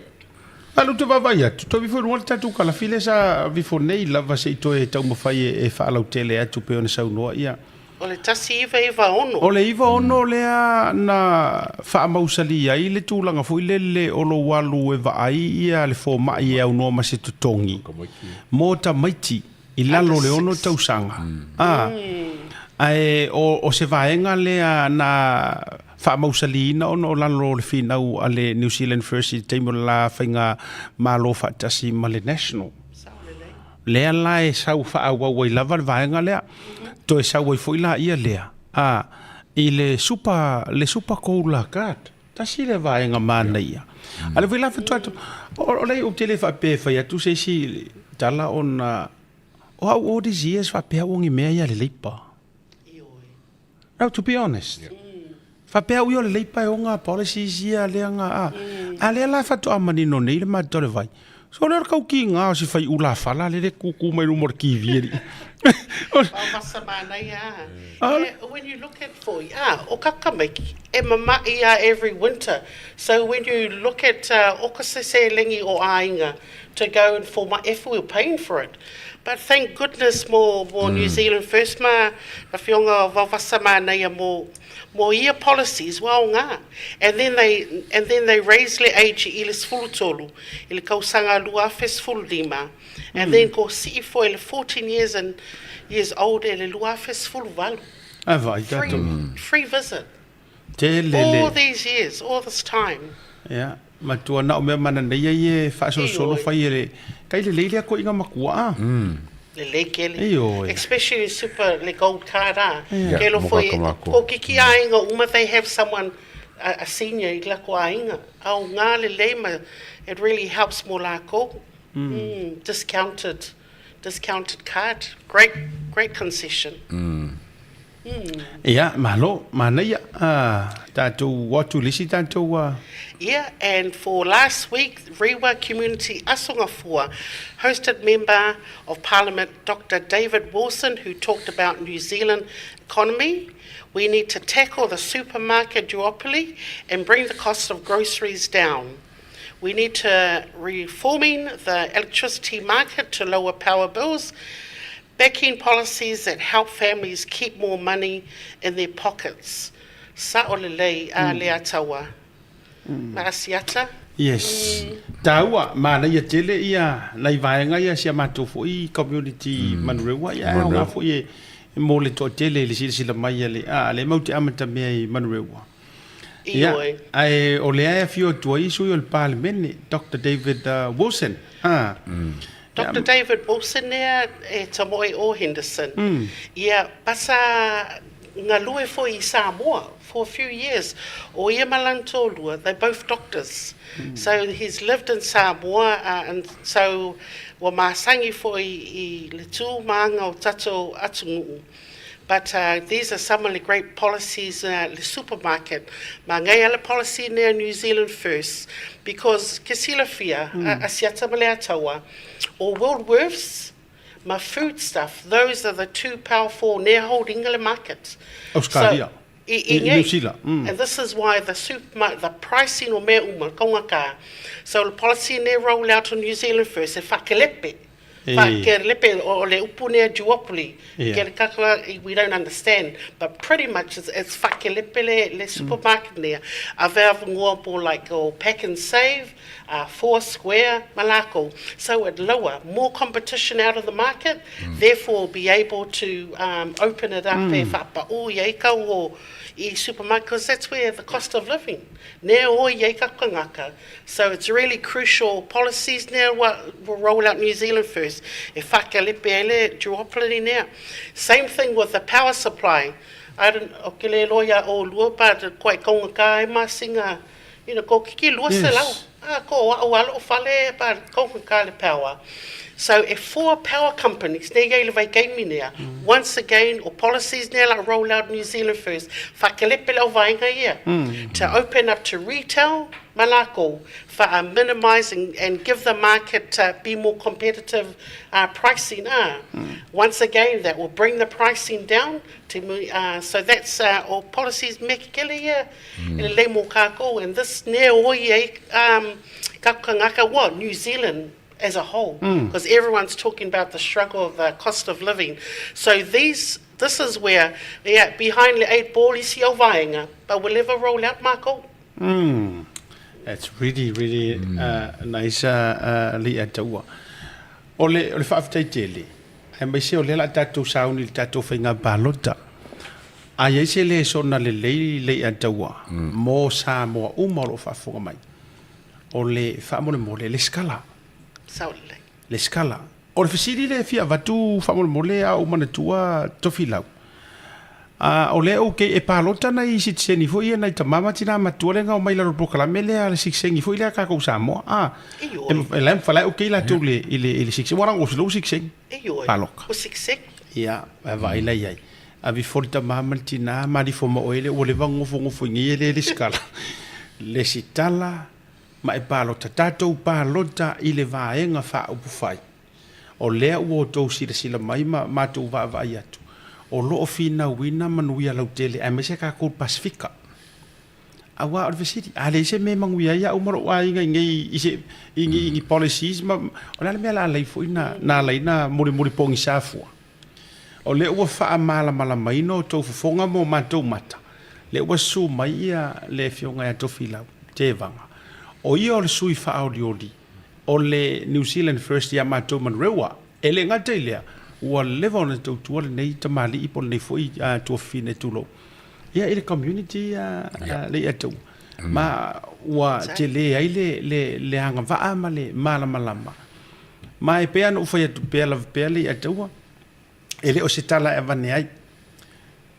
Alo te vaavaai atu, toe vifo i luga le tatou kalafi lea sa vifo nei lava se i toe taumafai e faalautele atu pei ona saunoa ia. O le 1996. O le 96 lea na faamausali ai le tulaga foi lele o lou alu e vaai ia le fomai e aunoa ma se totogi mo tamaiti i lalo o le ono tausaga. Ā, ae o, o se vaega lea na faamausaliina ona o lalo o le finau a le New Zealand First i le taimi o le la faiga Malo faatasi ma le National. Lea la e sau faaauau ai lava le vaega lea, toe sau ai foi laia lea, a, i le super, le super gold card. Tasi lea vaega manaia. A o lea foi la faatoa atu, o lea ou te le faapea e fai atu se isi tala ona o au all these years faapea au o ni mea ia a le Labour. No, to be honest. Faapea au ia o le Labour e ona policies ia lea na, a. A lea la faatoa manino nei le matou o le vai. So lea o le tau kiga o si faiula fala lea e tutu mai luma o le TV alii. Vaovasa manaia a. Yeah, when you look at foi, ah, o ka tamaiti, e mama'i a every winter. So when you look at uh, o ka seselengi o aiga to go and for my, if we were paying for it. But thank goodness mo, mo New Zealand First ma na whionga o Vaovasa manaia mo, mo ia policies wa o ngā. And then they, and then they raised le age i le 13, i le kausanga 2015. And then ko sii foi le 14 years and years old e le 2018. Ai vai, Free, tātou. free visit. Tele le. All these years, all this time. Ia, matua na o mea mana nei ai e faasolosolo fai e le, kai lelei lea koiga matua a. Lelei kele. Ioe. Especially super le gold card a. Yeah. Ke lo foi, Mo ka ko kiki aiga uma they have someone a, a senior i lako aiga. Au ngā lelei ma it really helps mo lākou. Mm. Discounted, discounted card. Great, great concession. Mm. Ia, malo, manaia, tātou o atu i le isi tātou a. Yeah, and for last week, Rewa Community Asongafua hosted Member of Parliament Doctor David Wilson who talked about New Zealand economy. We need to tackle the supermarket duopoly and bring the cost of groceries down. We need to reforming the electricity market to lower power bills, backing policies that help families keep more money in their pockets. Sa'o lelei a le Ataua. Ma Asiata. Yes. Taua, manaia tele ia nai vaega ia si a matou foi community Manurewa ia e aoga foi e mo le toatele i le silasila mai a le a le mau te amata mea i Manurewa. Ia, Ioe. ae o lea e afio atu ai sui o le Palemene, Doctor David Wilson. A. Doctor David Wilson ea e tamoe o Henderson. Ia, basa ngalue foi i Samoa for a few years. O ia ma lana toalua, they're both doctors. So he's lived in Samoa and so ua masangi foi i le tu ma aga o tatou atunuu. But these are some of the great policies le supermarket. Ma ngai ala policy nea New Zealand First because ke silafia a Asiata ma le Ataua o Woolworths ma Foodstuff, those are the two powerful nea holding le market. Australia. So, i, i, I New Zealand. And this is why the supermarket, the pricing o mea uma, kaungaka. So le policy nea roll out o New Zealand First e whakelepe. Fa, ke lepe o le upu nea duopoly. Ke le kakala, we don't understand, but pretty much it's, it's fa ke lepe le, le supermarket nea. A vea ngoa po like o Pack and Save, Four Square, ma lākou. So it lower, more competition out of the market, therefore be able to um, open it up e whapa'u i ai kau o i supermarket, because that's where the cost of living. Nea o i ai ka kangaka. So it's really crucial policies nea ua roll out New Zealand first e whakalepe ai le duopoly nea. Same thing with the power supply. I don't, o ke le loa ia ʻolua but koa e kaugaka ai masinga, you know, ko kiki 200. Ah, ko a'u a lo'u fale but kaugaka le power. So e four power companies nei ai le vaikaimi nea. Once again, o policies nea la roll out New Zealand first. Whakalepe le au vaenga ia. To open up to retail, ma lākou, wha minimise and, and give the market to be more competitive pricing. Once again, that will bring the pricing down. Te, so that's o policies me kekele ia, e lelei mō kākou. And this nea oi ai ka kangaka, well, New Zealand as a whole, because everyone's talking about the struggle of the cost of living. So these, this is where, yeah, behind le eight ball isi au vaenga, but we'll ever roll out mākou. That's really, really nice li ataua. O le, o le faafetai tele, aemaise o lea la tatou sauni i le tatou faiga palota. A i ai se lesona lelei lei ataua mo Samoa uma o lo o faafofoga mai, o le faamolemole le skala. Sao lelei. Le skala. O le fesili lea e fia avatu faamolemole a ou manatua Tofilau, a o lea ou te, e palota nai sitiseni foi ia nai tama ma tina matua lea na omai i lalo o le polokalame lea a le sitiseni foi lea a tatou Samoa, a, e la e mafai ok latou i le, i le, i le sitiseni, ua lagolago lou sitiseni, palota. Ia, e vaai la i ai. Ave ifo le tama ma le tina, ma alifo ma oe lea ua leva ona nofonofo i nei e le lesitala, lesitala ma e palota. Tatou palota i le Vaega Faaupufai. O lea ua outou silasila mai ma matou vaavaai atu, o lo o finauina manuia lautele aemaise tatou i le Pasefika. Aua o le fesili, a leai se mea e manuia ai au ma lou aiga i nei, i se, i ni, i ni policies ma, o le a le mea o le a alai foi na, na alai na mulimuli pogisa fua? O lea ua faamalamalamaina outou fofoga ma o matou mata, lea ua susu mai ia le Afioga ia Tofilau Tevaga, o ia o le sui faaolioli o le New Zealand First ia matou Manurewa. E le gata i lea, ua leva ona tautua lenei tamalii po o lenei foi tuafafine tulou ia i le community Leiataua, ma ua tele ai le agavaa ma le malamalama. Ma e pei lava ona ou fai atu pea lava pea Leiataua, e le o se tala e avane ai.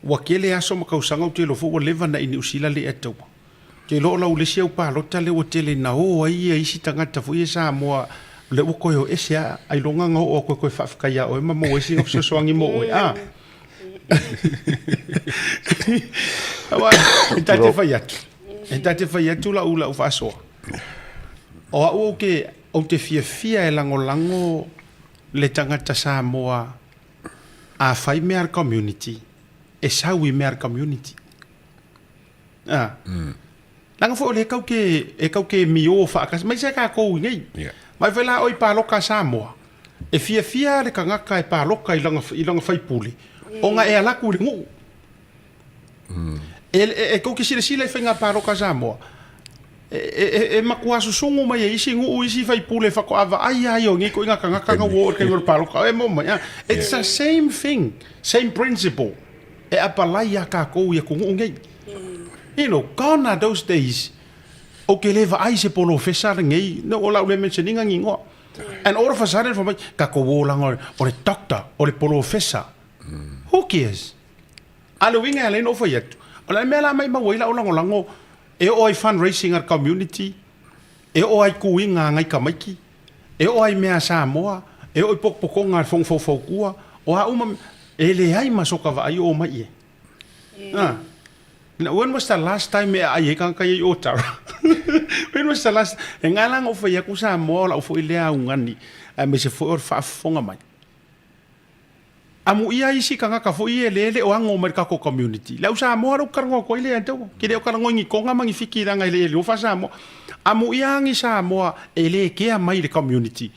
Ua tele aso ma tausaga ou te iloa foi ua leva ona i Niu Sila Leiataua. Ou te iloa o lau le isi au palota lea ua tele ina o ai ia isi tagata foi ia Samoa lea ua toe o ese lava ailoga na oo atu e toe faafetai ia oe ma maua ai sina fesoasoani mo oe a. Aua e ta te fai atu, e ta te fai atu lau lau faasoa. O au ou te ou te fiafia e lagolago le tagata Samoa a fai mea a le community, e sau i mea a le community. A. Leaga foi o lea e tau te, e tau te mio faatasi mai se tatou i nei. Yeah. Mai foi la oi paloka a Samoa, e fiafia le tagata e paloka i lana, i lana faipule, ona e alu atu i le nuu. E, e, e tou te silasila i faiga paloka a Samoa, e, e, e matua susunu mai e isi nuu isi faipule faatoa vaai lava ia o nei ituaiga tagata na ua oo i le taimi o le paloka. E mo mai, a. It's the same thing, same principle e apalai iā tatou i atunuu nei. You know, gone are those days ou te le vaai i se polofesa lenei, no, o lau le mention ina ni igoa. And all of a sudden fai mai, tatou o leaga o le doctor, o le polofesa. Who cares? A o le uiga e ala ai ona ou fai atu, o le mea la maimau ai lau lagolago e oo ai fundraising a le community, e oo ai tuiga a nai tamaiti, e oo ai mea a Samoa, e oo i potopotoga a le Fono Faufautua, o a uma, e leai ma soka vaai o omai i ai. Ah. Now, when was the last time e aai ai tagata ia i Otara? When was the last? E ngai la na ou fai atu Samoa o lau foi lea augani, aemaise foi o le faafofoga mai. Amuia isi tagata foi ia e le le o ago mai le tatou community. Le au Samoa lea ou te talanoa atu ai lea taua. Ke le o talanoa i ni Tonga ma ni Fiti leaga e le iloa faa-Samoa. Amuia ni Samoa e le kea mai i le community.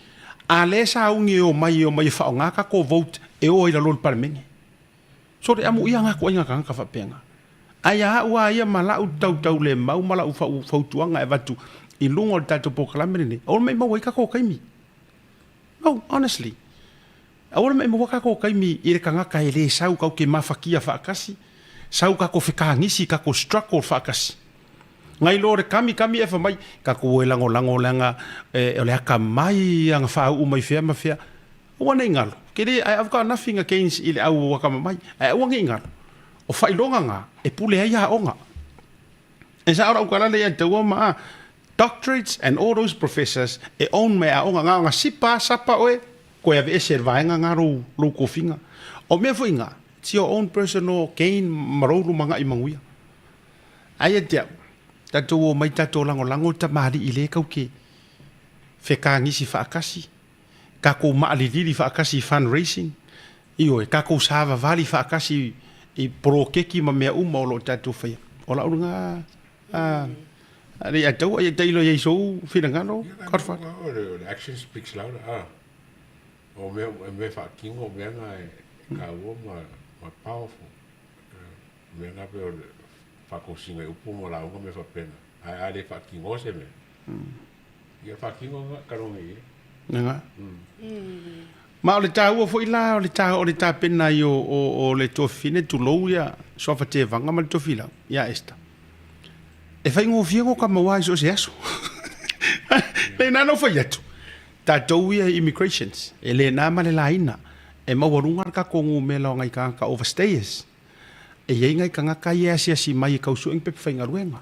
A lea e sauni e omai e omai e faaaoga tatou vote e o ai i lalo o le Palemene. So le amuia nga ituaiga tagata faapena. Ae ia au lava ia ma lau tautaulemau ma lau fautuaga e avatu i luga o le tatou polokalame lenei, aua le maimau ai tatou taimi. No, honestly. Aua le maimau tatou taimi i le tagata e le sau tatou te mafatia faatasi, sau tatou fekagisi, tatou struggle faatasi. Nai lo le kami kami e fai mai, tatou o e lagolago leaga o le atamai ia na faauu mai fea ma fea. Aua ne i galo. Ke le, I, I've got nothing against i le au akamamai, ae aua ne i galo. O faailoga na, e pule ai aoga. E sao lau tala lea ia taua ma a, doctorates and all those professors e own mai aoga na, ona sipa sapa oe, koe aveese e le vaega na lou, lou tofiga. O mea foi na, it's your own personal gain ma lou lumanai manuia. Ae ia te au, tatou omai tatou lagolago le tamalii lea tau ke fekagisi faatasi, tatou maalilili faatasi i fundraising, ioe, tatou savavali faatasi i poloketi ma mea uma o lo o tatou faia. O lau lena alii ataua, ia tailo i ai i sou finagalo, Godfather. O le action speaks louder, ah. O mea, mea faatino, o mea na e taua ma powerful. Mea na pei o le faatosina i upu ma lauga mea faapena. Ae a le faatinoa se mea, ia faatino na ka longa i ai. Nga. Ma o le taua foi la o le ta o le tapena ai o o o le tuafafine tulou ia Suafa Tevaga ma le Tofilau ia Esther. E faigofie go ka maua ai so o se aso. Nei na na ou fai atu. Tatou ia i immigrations, e le na ma le laina, e maualuga le tatou numera o nai tagata overstayers. E i ai nai tagata ia e asiasi mai e tau sue ni pepa faigaluega.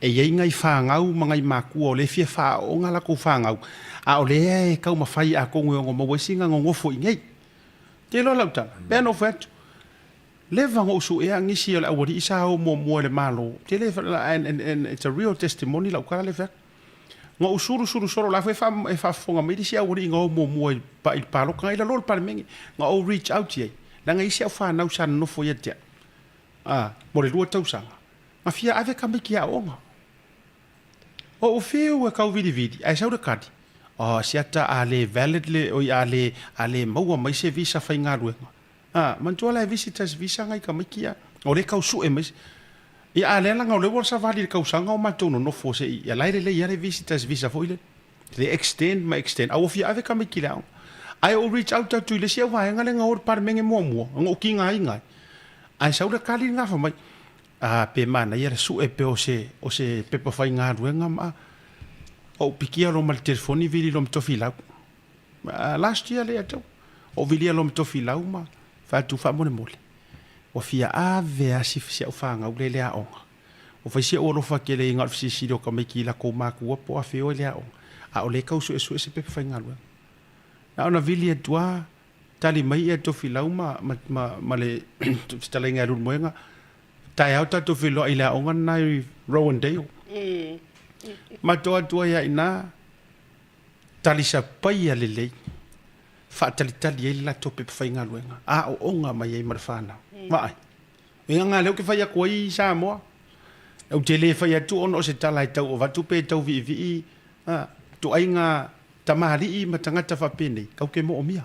E i ai nai fanau ma nai matua o lea e fia faaooga a latou fanau, a o lea e taumafai atonu e ono maua ai sina nonofo i inei. Te iloa lau tala, pe a nofo atu, leva ona ou suea nisi o le aualii sa o muamua i le Malo, tele and it's a real testimony lau tala lea e fai atu. Na ou sulusulu solo, o la foi e faafofoga mai le isi aualii na o muamua i le palota na i lalo o le Palemene, na ou reach out i ai, leaga e i ai si au fanau sa nonofo ia te au, a, mo le 2 tausaga, na fia ave tamaiti i aoga. Ou fiu e tau vilivili, ae sau le tali, Oh, siata a le valid le, oi a le, a le maua mai se visa faigaluega. A, manatua la e visitors visa ngai tamaiti ia, o lea e tau sue mai se, ia a lea leaga o lea ua savali i le tausaga o matou nonofo se i, ia la e lelei lava le visitors visa foi lele, le extend ma extend, a ua fia ave tamaiti i le aoga. Ae ou reach out atu i le isi au vaega lea na o i le Palemene muamua, na ou tigaina ai, ae sau le tali lena fai mai, A, pe manaia le sue pe o se, o se pepa faigaluega ma ou pikia loa ma le telefoni vili loa ma Tofilau. Last year lea tau. Ou vilia loa ma Tofilau ma fai atu faamolemole. Ua fia ave lava si, si au fanau lea i le aoga. Ua fai si ou alofa tele i na o le fesilisili o tamaiti i latou matua po o afea o i le aoga. A o lea e tau suesue se pepa faigaluega. Na ona vili atu lava, tali mai ia Tofilau ma, ma, ma, ma le fetalaiga ia Leulumoega, taeao tatou feiloai i le aoga lena i Rowandale. Matou atu ai lava i ina, talisapaia lelei, faatalitali ai le latou pepa faigaluega, aooga mai ai ma le fanau. Vaai, o ina lea ou te fai atu ai i Samoa, ou te le fai atu ona o se tala e tau avatu pe tau viivii, ituaiga tamalii ma tagata faapenei, tatou te moomia.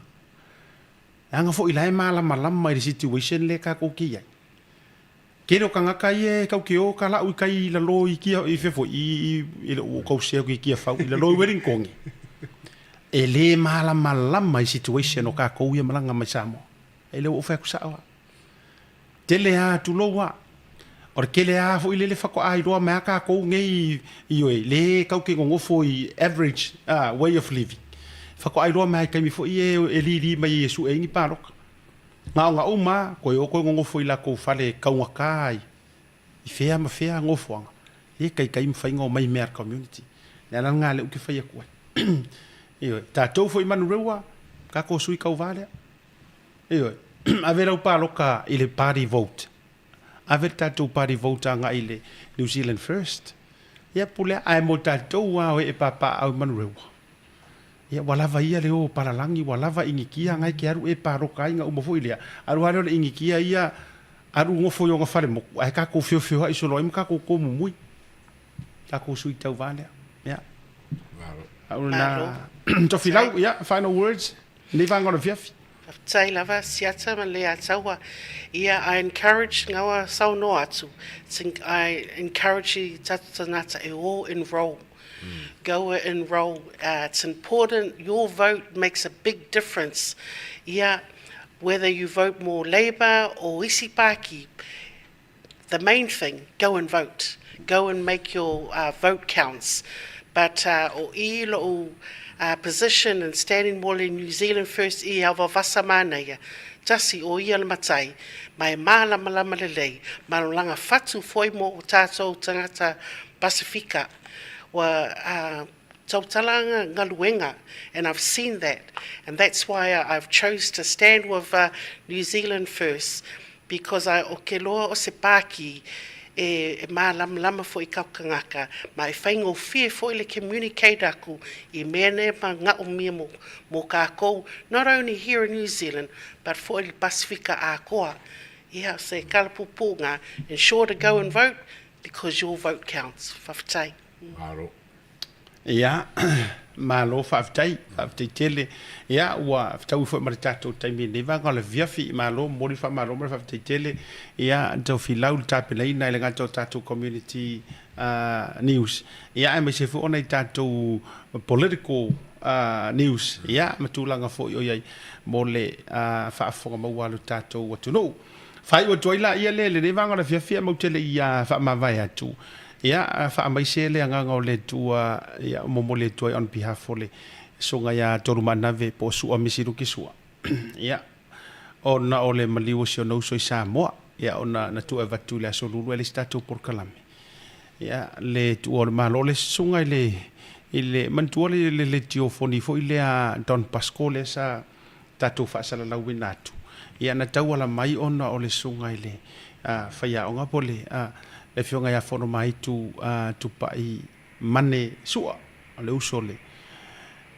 Leaga foi la e malamalama i le situation lea tatou te i ai. Tele o tagata ia e tau te o talau i tai i lalo i kia i fea foi i i ua ou tau sese atu i Tiafau i lalo i Wellington e le malamalama i situation o tatou ia malaga mai Samoa. E le ua ou fai atu sao lava. Tele lava tulou lava. O le tele lava foi lele faatoa iloa mai lava tatou nei ioe le tau te nonofo i average way of living. Faatoa iloa mai lava i taimi foi ia e lili mai ai e sue ai ni palota. Gaoga uma lava, toe o toe nonofo i latou fale taugata ai i fea ma fea nofoaga, e taitai ma faiga omai mea a le community. O le ala lena lea ou te fai atu ai. Ioe, tatou foi i Manurewa, tatou sui tauva lea. Ioe, ave lau palota i le party vote. Ave le tatou party vote agai i le New Zealand First. Ia pule, ae mo tatou lava o ee papaaao i Manurewa, Ia, ua lava ia le o palalagi, ua lava inikia na e te alu e paloka ai na uma foi lea. Alu lava lea o le inikia ia, alu nofo i ona falemotu, ae tatou feofeoai solo ai ma tatou tomumui. Tatou sui tauva lea. Ia. Malo. Au lena. Tofilau, ia, final words, lenei vaega o le afiafi. Faafetai lava Siata ma Leiataua. Ia, I encourage ngaua saunoa atu. I encourage i tatou tagata e o enroll. Go enroll. It's important. Your vote makes a big difference. Ia, whether you vote mo Labour or isi pāki, the main thing, go and vote. Go and make your vote counts. But o i lo'u position and standing mo le New Zealand First i au vavasa manaia, tasi o ia le matai, ma e mālamalama lelei, ma lo laga fatu foi mo o tātou tagata Pasifika. Ua tautala galuega and I've seen that and that's why I've chose to stand with New Zealand First because I o ke loa o se pākī e mālamalama foi kau kangaka ma e faigofie foi le communicate aku i mea nei ma gaʻomia mo kākou not only here in New Zealand but foi le Pasifika ākoa. Ia, se kalapupū ensure to go and vote because your vote counts. Faafetai. Malo. Ia, malo faafetai, faafetai tele. Ia, ua fetaui foi ma le tatou taimi i lenei vaega o le afiafi. Malo, momoli le faamalo ma le faafetai tele. Ia, Tofilau le tapenaina e le gata o tatou community news, ia, aemaise foi o nai tatou political news, ia, ma tulaga foi o i ai mo le faafofoga maua a lo tatou atunuu. Faaiu atu ai laia lea i lenei vaega o le afiafi, ae matou te le i faamavae atu. Ia, faamaise le agaga o le Atua, ia, momoli atu ai on behalf o le. Susuga iā Tolumaanave po o Su'a Misiluki Su'a. Ia, ona o le maliu o si ona uso i Samoa, ia ona na tuu e avatu i le Aso Lulu e leai se tatou polokalame. Ia, le tuua o le Malo, o le susuga i le, i le, manatua le, le letiofoni foi lea a Don Pasco lea sa tatou faasalalauina atu, ia na tauala mai ona o le susuga i le faiaoga po o le, le Afioga ia Fonomaitu Tupai Mane Su'a, o le uso le,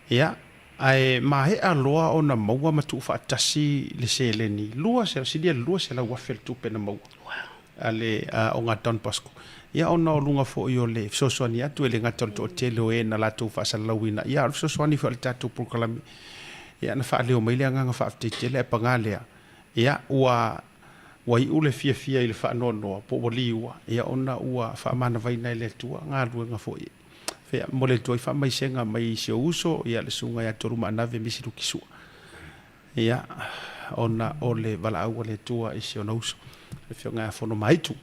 ia, ae maea loa ona maua ma tuufaatasi le seleni, silia i le 200,000 le tupe na maua a le aoga Don Bosco. Ia ona o luga foi o le fesoasoani atu, e le gata o le toatele o e na latou faasalalauina, ia a o le fesoasoani foi a le tatou polokalame. Ia na faaleo mai le agaga faafetai tele, ae paga lea, ia ua ua iu le fiafia i le faanoanoa po ua liua, ia ona ua faamanavaina e le Atua galuega foi fea mo le Atua i faamaisega mai i si ou uso, ia le Susuga ia Tolumaanave Misi Lukisua, ia ona o le valaau a le Atua i si ona uso, le Afioga ia Fonomaitu.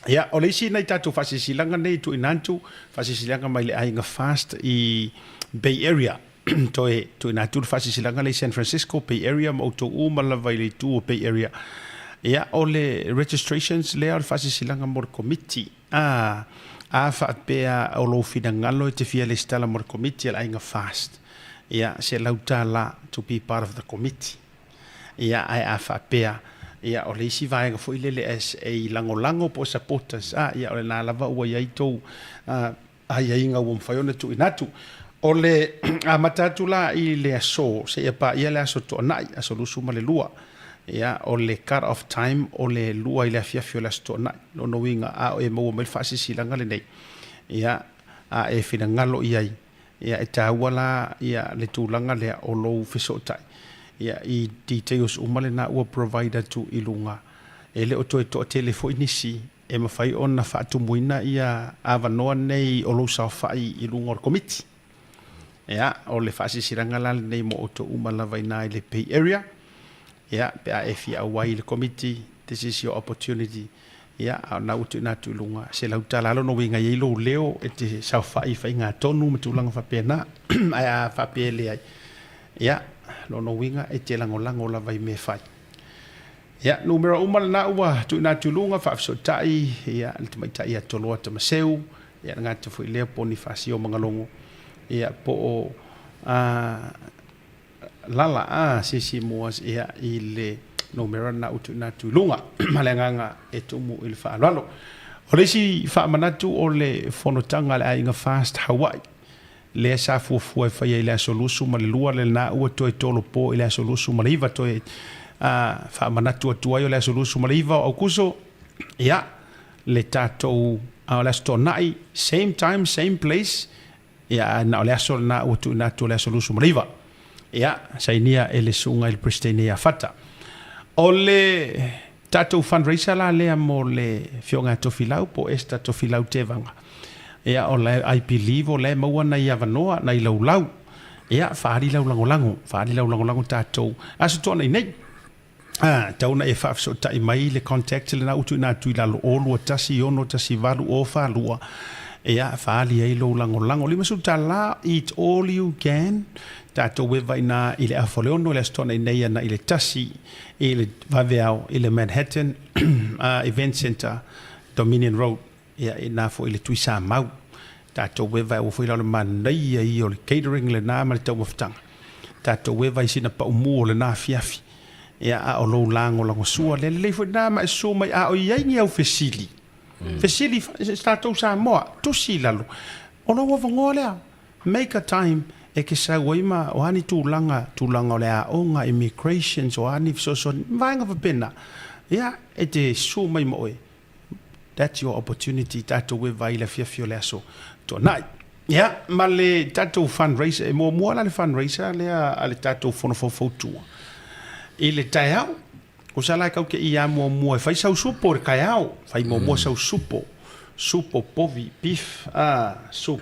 Ia, o le isi nai tatou faasilasilaga nei e tuuina atu, faasilasilaga mai le aiga Fast i Bay Area. Toe tuuina atu le faasilasilaga lea i San Francisco, Bay Area ma outou uma lava i le itu o Bay Area. Ia, o le registrations lea o le faasilasilaga mo le komiti. A, a faapea o lou finagalo e te fia lesitala mo le komiti a le aiga Fast, ia, $100 to be part of the committee. Ia, ae a faapea, ia, o le isi vaega foi lele as a lagolago po o supporters, a, ia, o lena lava ua i ai tou aiaiga ua mafai ona tuuina atu. O le amata atu la i le aso seia paia le aso Toonai, aso 22, ia, o le cut off time o le 2 i le afiafi o le aso Toonai. Lona uiga, a o e maua mai le faasilasilaga lenei, ia, a e finagalo i ai, Ia, e taua la ia le tulaga lea o lou fesootai ia i details uma lena ua provide atu i luga. E le o toe toatele foi nisi e mafai ona faatumuina ia avanoa nei o lou saofai i luga o le Komiti. Ia, o le faasilasilaga la lenei mo outou uma lava i ina i le Bay Area. Ia, pe a e fia auai i le Komiti, this is your opportunity. Ia, a o lena ua tuuina atu i luga, $100 lona uiga e i ai lou leo e te saofai i faigatonu ma tulaga faapena. Ae a faapea e leai, ia, lona uiga e te lagolago lava i mea e fai. Ia, numera uma lena ua tuuina atu i luga, faafesootai, ia, le tamaitai ia Toloa Tamaseu, ia, le gata foi lea po o ni faasio magalogo, ia, po o, a, Lala, a, sisi mua, ia, i le numera lena ua tuuina atu i luga ma le agaga e tumu i le faaaloalo. O le isi faamanatu o le fonotaga a le aiga Fast Hawaii, lea sa fuafua e faia i le aso 22 lena ua toe tolopo i le aso 29 toe faamanatu atu ai o le aso 29 o Aukuso, ia, le tatou, o le aso Toonai, same time, same place, Ia, ae na o le aso lena ua tuuina atu o le aso 29. Ia, sainia e le susuga i le Peresetene ia Fata. O le tatou fundraiser la lea mo le Afioga ia Tofilau po o Esther Tofilau Tevaga. Ia, o la I believe o la e maua nai avanoa, nai laulau. Ia, faaali lau lagolago, faaali lau lagolago tatou. Aso Toonai nei. Ā, tau ona e faafesootai mai le contact lena ua tuuina atu i lalo, o 2 1 6 1 8 o 4 2, ia, faaali ai lou lagolago. $50, eat all you can, tatou eva i ina i le afa o le 6 i le Aso Toonai nei ana i le 1 i le vaveao i le Manhattan Event Centre, Dominion Road, ia, i ina foi i le Tuisamau. Tatou eva e aua foi la o le manaia ia o le catering lena ma le taumafataga. Tatou eva i sina paumu o lena afiafi. Ia, a o lou lagolagosua lea, lelei foi lena ma e susu mai a o i ai ni au fesili. Fesili tatou Samoa, tusi i lalo. O lou avanoa lea, make a time e ke sau ai ma o a ni tulaga, tulaga o le aoga, immigrations, o a ni fesoasoani, vaega faapena. Ia, e te susu mai ma oe. That's your opportunity tatou e vai i le afiafi o le aso Toonai. Ia, ma le tatou fundraiser, e muamua la le fundraiser lea a le tatou fono faufautua. I le taeao, tusa la e kau te ia muamua e fai sau supo i le taeao, fai muamua sau supo, supo povi, beef, ah, soup.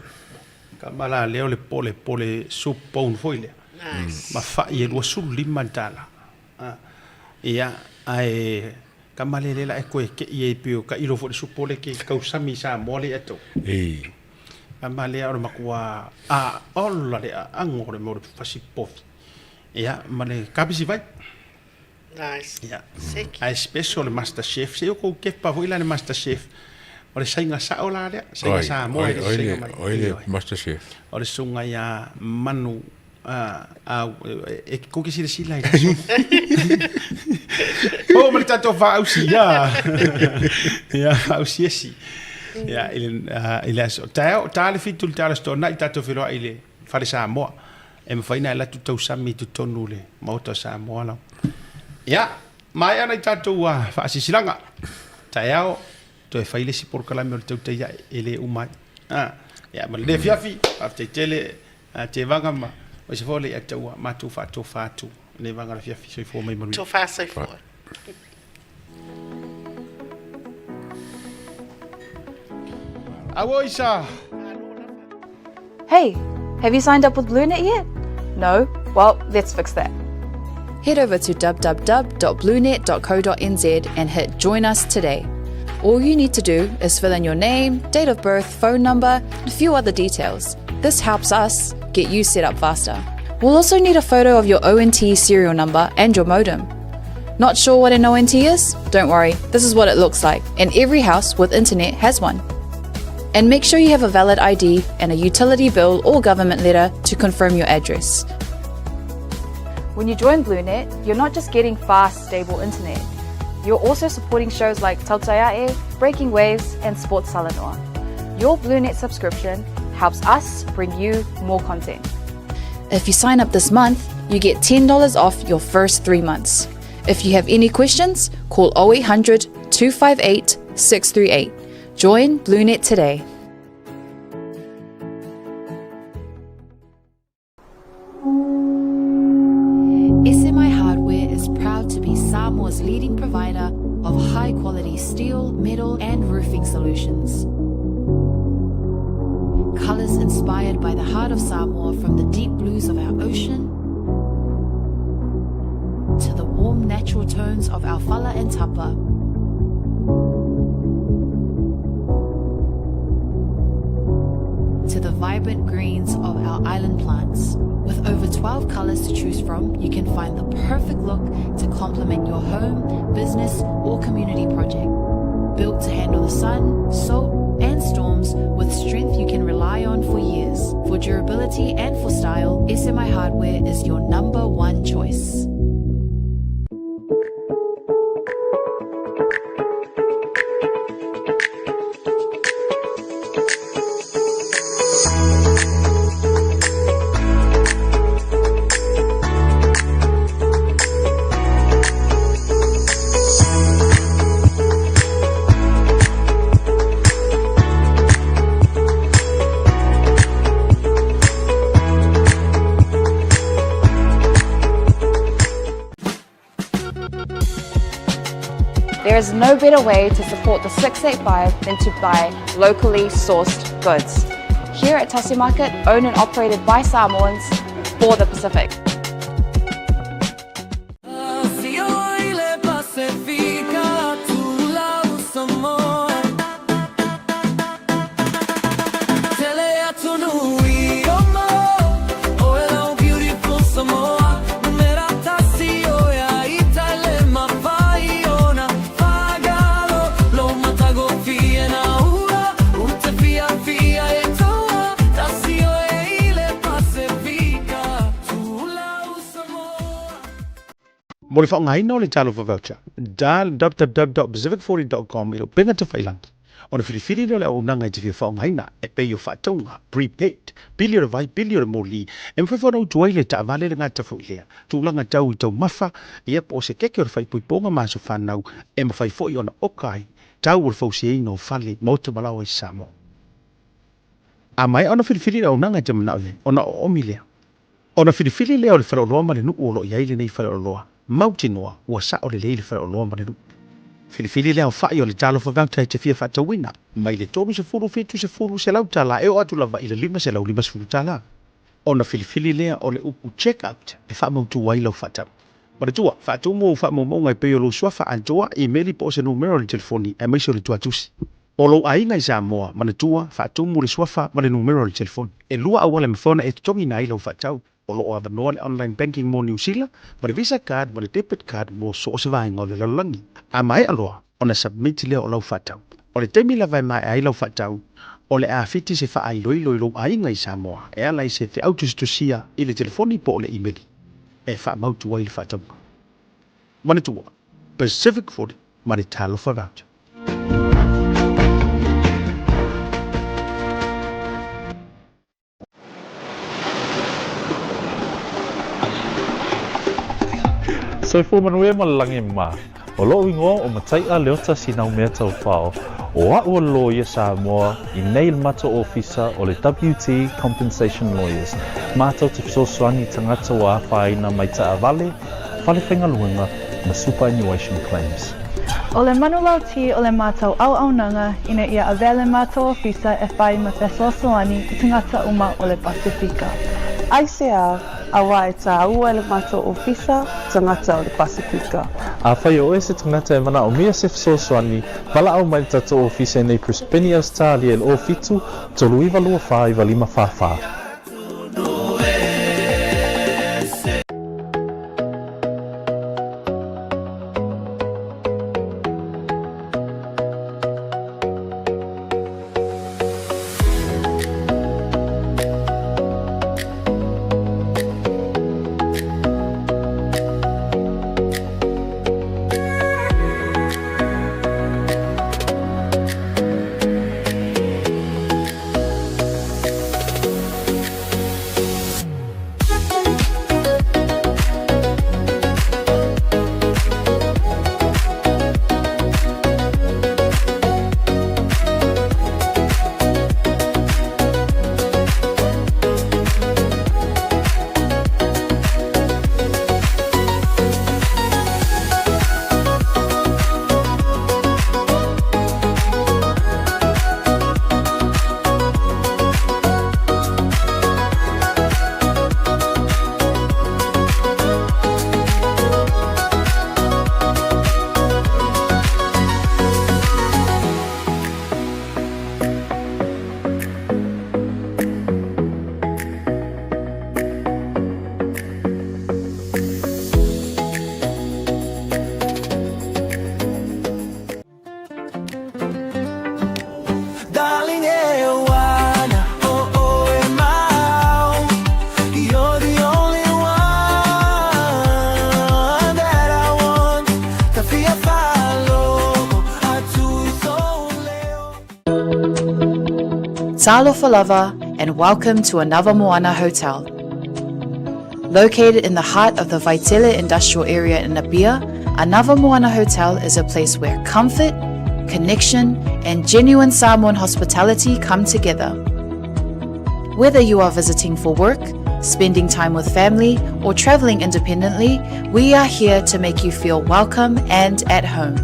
Kama la lea o le pole, pole soup bone foi lea. Nice. Ma fai e $25. Ah, ia, ae Tama le lela e koe ke i e pio ka ilo fo le supo le ke kausami Samoa le ato. E. Ma lea o le matua a ola le aago o le mea o le fasi povi. Ia, ma le kapisi vai. Nice. Ia. Seki. Ae special le Master Chef. Se i o kou kepa foi la le Master Chef. O le saiga sao la lea, saiga Oi, Samoa oi, e le oi saiga le, mai. oi le Master Chef. O le susuga ia Manu a, a, e, kou ke silasila i le aso. Oo ma le tatou faausi, ia. Ia, faausi esi. Ia, i le, i le aso. Taeao, ta le 7 i le taeao o le Aso Toonai, tatou feiloai i le Fale Samoa. E mafai ona e alu atu tausami i totonu o le Maota o Samoa lau. Ia, maea nai tatou faasilasilaga. Taeao, toe fai le isi polokalame o le tautai ae e le uma ai. Ah, ia, ma lenei afiafi, faafetai tele Tevaga ma aemaise foi o Leiata ua matou faatofa atu lenei vaega o le afiafi. Soifua mai manuia. Tofa soifua. Auoi sa! Hey, have you signed up with BlueNet yet? No? Well, let's fix that. Head over to www.bluenet.co.nz and hit Join Us today. All you need to do is fill in your name, date of birth, phone number, and a few other details. This helps us get you set up faster. We'll also need a photo of your ONT serial number and your modem. Not sure what an ONT is? Don't worry, this is what it looks like, and every house with internet has one. And make sure you have a valid ID and a utility bill or government letter to confirm your address. When you join BlueNet, you're not just getting fast, stable internet. You're also supporting shows like Tautaiae, Breaking Waves, and Sports Salanoa. Your BlueNet subscription helps us bring you more content. If you sign up this month, you get $10 off your first 3 months. If you have any questions, call 0800 258 638. Join BlueNet today. SMI Hardware is proud to be Samoa's leading provider of high quality steel, metal, and roofing solutions. Colours inspired by the heart of Samoa from the deep blues of our ocean to the warm natural tones of our fala and tapa. To the vibrant greens of our island plants. With over 12 colors to choose from, you can find the perfect look to complement your home, business, or community project. Built to handle the sun, salt, and storms with strength you can rely on for years. For durability and for style, SMI Hardware is your number one choice. There is no better way to support the 685 than to buy locally sourced goods. Here at Tasi Market, owned and operated by Samoans for the Pacific. Mo le faaaogaina o le Talofa Voucher, dial www.pacific40.com i le upega tafailangi ona filifili lea o le auaunaga e te fia faaaogaina e pei o faatauga, prepaid, pili o le vai, pili o le moli, e mafai foi ona utu ai le taavale le gata foi lea tulaga tau i taumafa, ia po o se keke o le faaipoipoga ma aso fanau e mafai foi ona oka ai tau o le fausiaina o fale, maota ma laoa i Samoa. A maea ona filifili le auaunaga e te manao i ai, ona oomi lea. Ona filifili lea o le faleoloa ma le nuu o lo o i ai lenei faleoloa, mautinoa ua sao lelei le faleoloa ma le nuu. Filifili le aofai o le talofa voucher e te fia faatauina, mai le 30 70 $100 e oo atu lava i le $550. Ona filifili lea o le upu check out e faamautu ai lau faatau. Manatua, faatumu ou faamaumauga e pei o lou suafa atoa, imeli po o se numera o le telefoni aemaise o le tuatusi. O lou aiga i Samoa, manatua, faatumu le suafa ma le numera o le telefoni. E lua auala e mafai ona e totogiina ai lau faatau. O lo o avanoa le online banking mo Niu Sila, ma le Visa card ma le debit card mo so o se vaega o le lalolagi. A maea loa ona submit lea o lau faatau. O le taimi lava e maea ai lau faatau, o le a fiti se faailoilo i lou aiga i Samoa e ala i se feau tusitusia i le telefoni po o le imeli e faamautu ai le faatauga. Manatua, Pacific 40 ma le Talofa Voucher. Soifua manuia ma le lagi e mama. O lo'u igoa o Matai'a Leota Sinaumea Taufao, o a'u o le loia Samoa i nei i le matou ofisa o le WT Compensation Lawyers, matou te fesoasoani i tagata ua afaina mai taavale, fale faigaluega ma superannuation claims. O le manulauti o le matou auaunaga ina ia avea le matou ofisa e fai ma fesoasoani i tagata uma o le Pasefika. Aisea, auā e tāua e le matou ofisa tagata o le Pasefika. Afai o oe se tagata e manaomia se fesoasoani, valaau mai le tatou ofisa i nei Brisbane, Ausetalia i le 07 39 24 95 44. Darling, e oh, oh, e mau. You're the only one that I want. Ta fia fa'alogo atu i sou leo. Talofa lava and welcome to Anava Moana Hotel. Located in the heart of the Vaitele industrial area in Apia, Anava Moana Hotel is a place where comfort, connection, and genuine Samoan hospitality come together. Whether you are visiting for work, spending time with family, or traveling independently, we are here to make you feel welcome and at home.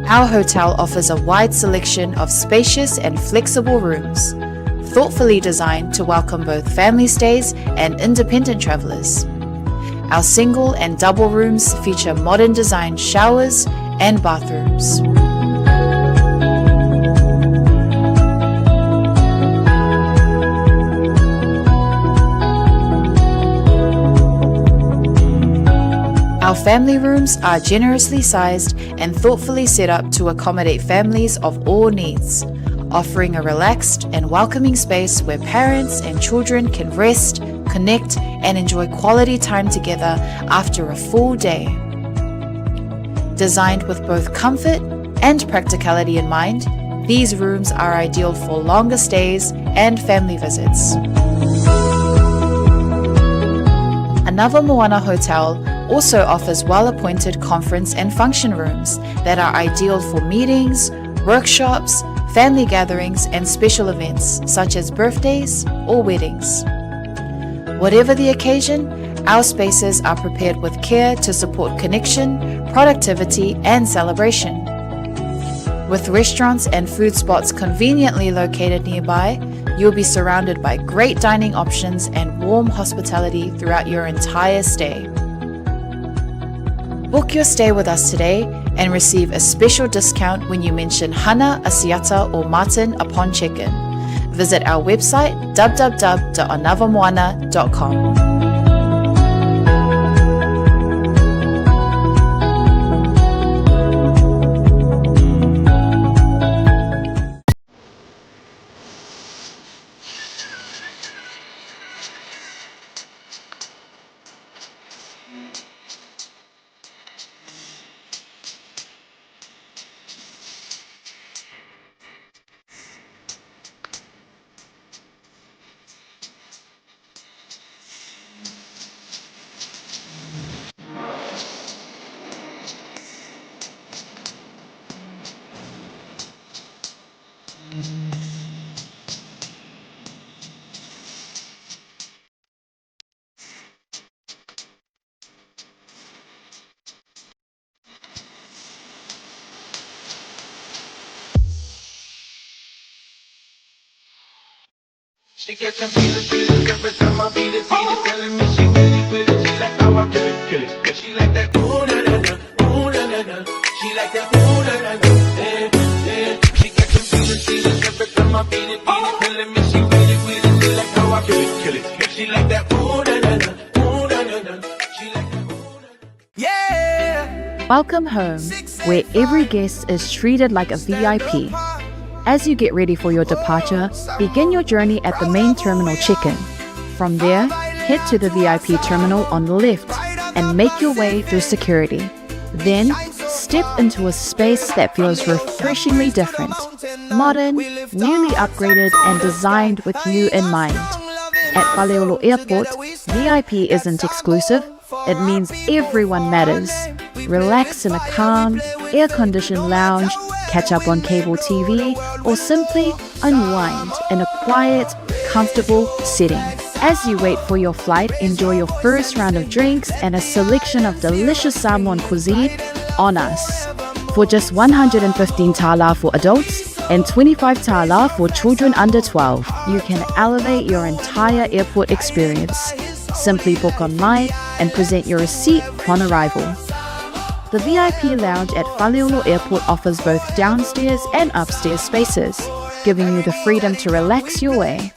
Our hotel offers a wide selection of spacious and flexible rooms, thoughtfully designed to welcome both family stays and independent travelers. Our single and double rooms feature modern design showers and bathrooms. Our family rooms are generously sized and thoughtfully set up to accommodate families of all needs, offering a relaxed and welcoming space where parents and children can rest, connect, and enjoy quality time together after a full day. Designed with both comfort and practicality in mind, these rooms are ideal for longer stays and family visits. Anava Moana Hotel also offers well appointed conference and function rooms that are ideal for meetings, workshops, family gatherings, and special events such as birthdays or weddings. Whatever the occasion, our spaces are prepared with care to support connection, productivity, and celebration. With restaurants and food spots conveniently located nearby, you'll be surrounded by great dining options and warm hospitality throughout your entire stay. Book your stay with us today and receive a special discount when you mention Hana, Asiata, or Martin upon check-in. Visit our website www.anavamoana.com. She gets them feelings, feelings every time I beat it, beat it, telling me she with it, with it. She like how I kill it, kill it. Yeah, she like that ooh na na na, ooh na na na. She like that ooh na na na, eh eh. She gets them feelings, feelings every time I beat it, beat it, telling me she with it, with it. She like how I kill it, kill it. Yeah, she like that ooh na na na, ooh na na na. She like that. Yeah. Welcome home, where every guest is treated like a VIP. As you get ready for your departure, begin your journey at the main terminal check-in. From there, head to the VIP terminal on the left and make your way through security. Then, step into a space that feels refreshingly different. Modern, newly upgraded, and designed with you in mind. At Faleolo Airport, VIP isn't exclusive, it means everyone matters. Relax in a calm, air conditioned lounge, catch up on cable TV, or simply unwind in a quiet, comfortable setting. As you wait for your flight, enjoy your first round of drinks and a selection of delicious Samoan cuisine on us. For just 115 tala for adults and 25 tala for children under 12, you can elevate your entire airport experience. Simply book online and present your receipt upon arrival. The VIP lounge at Faleolo Airport offers both downstairs and upstairs spaces, giving you the freedom to relax your way.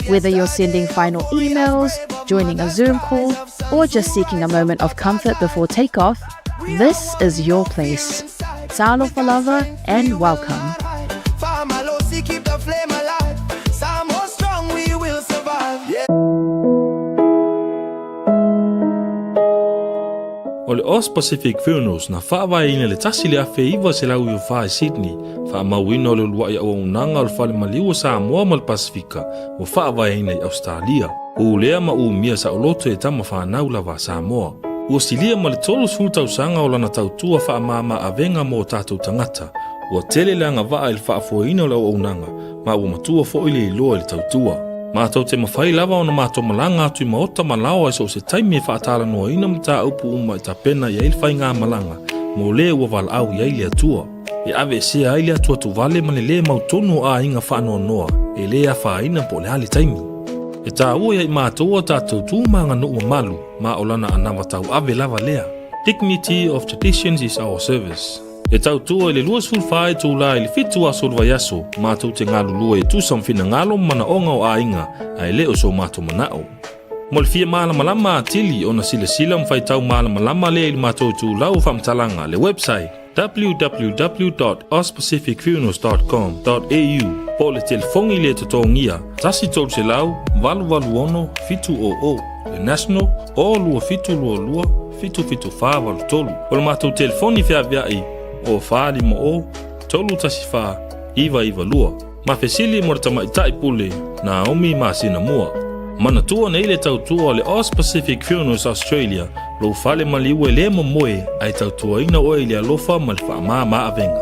Whether you're sending final emails, joining a Zoom call, or just seeking a moment of comfort before takeoff, this is your place. Salo Falava and welcome. O le Aus Pacific Funerals na faavaeina i le 1994 i Sydney, faamauina o le uluai auaunaga o le Fale Maliu o Samoa ma le Pasefika ua faavaeina i Ausetalia. Ulea ma umia saoloto e tama fanau lava a Samoa. Ua silia ma le 30 tausaga o lana tautua faamama avega mo o tatou tagata. Ua tele le agavaa i le faafoeina o le auaunaga, ma ua matua foi le iloa i le tautua. Matou te mafai lava ona matou malaga atu i maota ma laoa i so o se taimi e faatalanoaina mataupu uma e tapena i ai le faigamalaga mo le ua valaau i ai le Atua. E aveesea ai le atuatuvale ma le lē mautonu o aiga faanoanoa e lē afaina po o le a le taimi. E taua ia i matou a tatou tu ma aganuu mamalu ma o lana anava tauave lava lea. Dignity of traditions is our service. E tautua i le 24 itulā i le 7 aso o le vaiaso, matou te galulue e tusa ma finagalo ma manaoga o aiga, a e le o so matou manao. Mo le fia malamalama atili ona silasila ma faitau malamalama lea i le matou itulau o faamatalaga, le website, www.auspacificfunerals.com.au po o le telefoni le totogia, 1 300 886 700, le national, o 2722 77483. O le matou telefoni feaveai, o 450 314 992. Ma fesili mo le tamaitai pule Naomi masina mua. Manatua nei le tautua o le Aus Pacific Funerals Australia, lou fale maliu e lē momoe ae tautuaina oe i le alofa ma le faamāmā avega.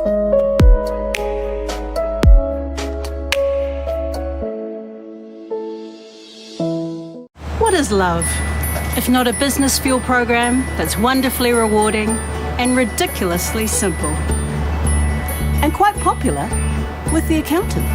What is love? If not a business fuel program that's wonderfully rewarding and ridiculously simple. And quite popular with the accountant.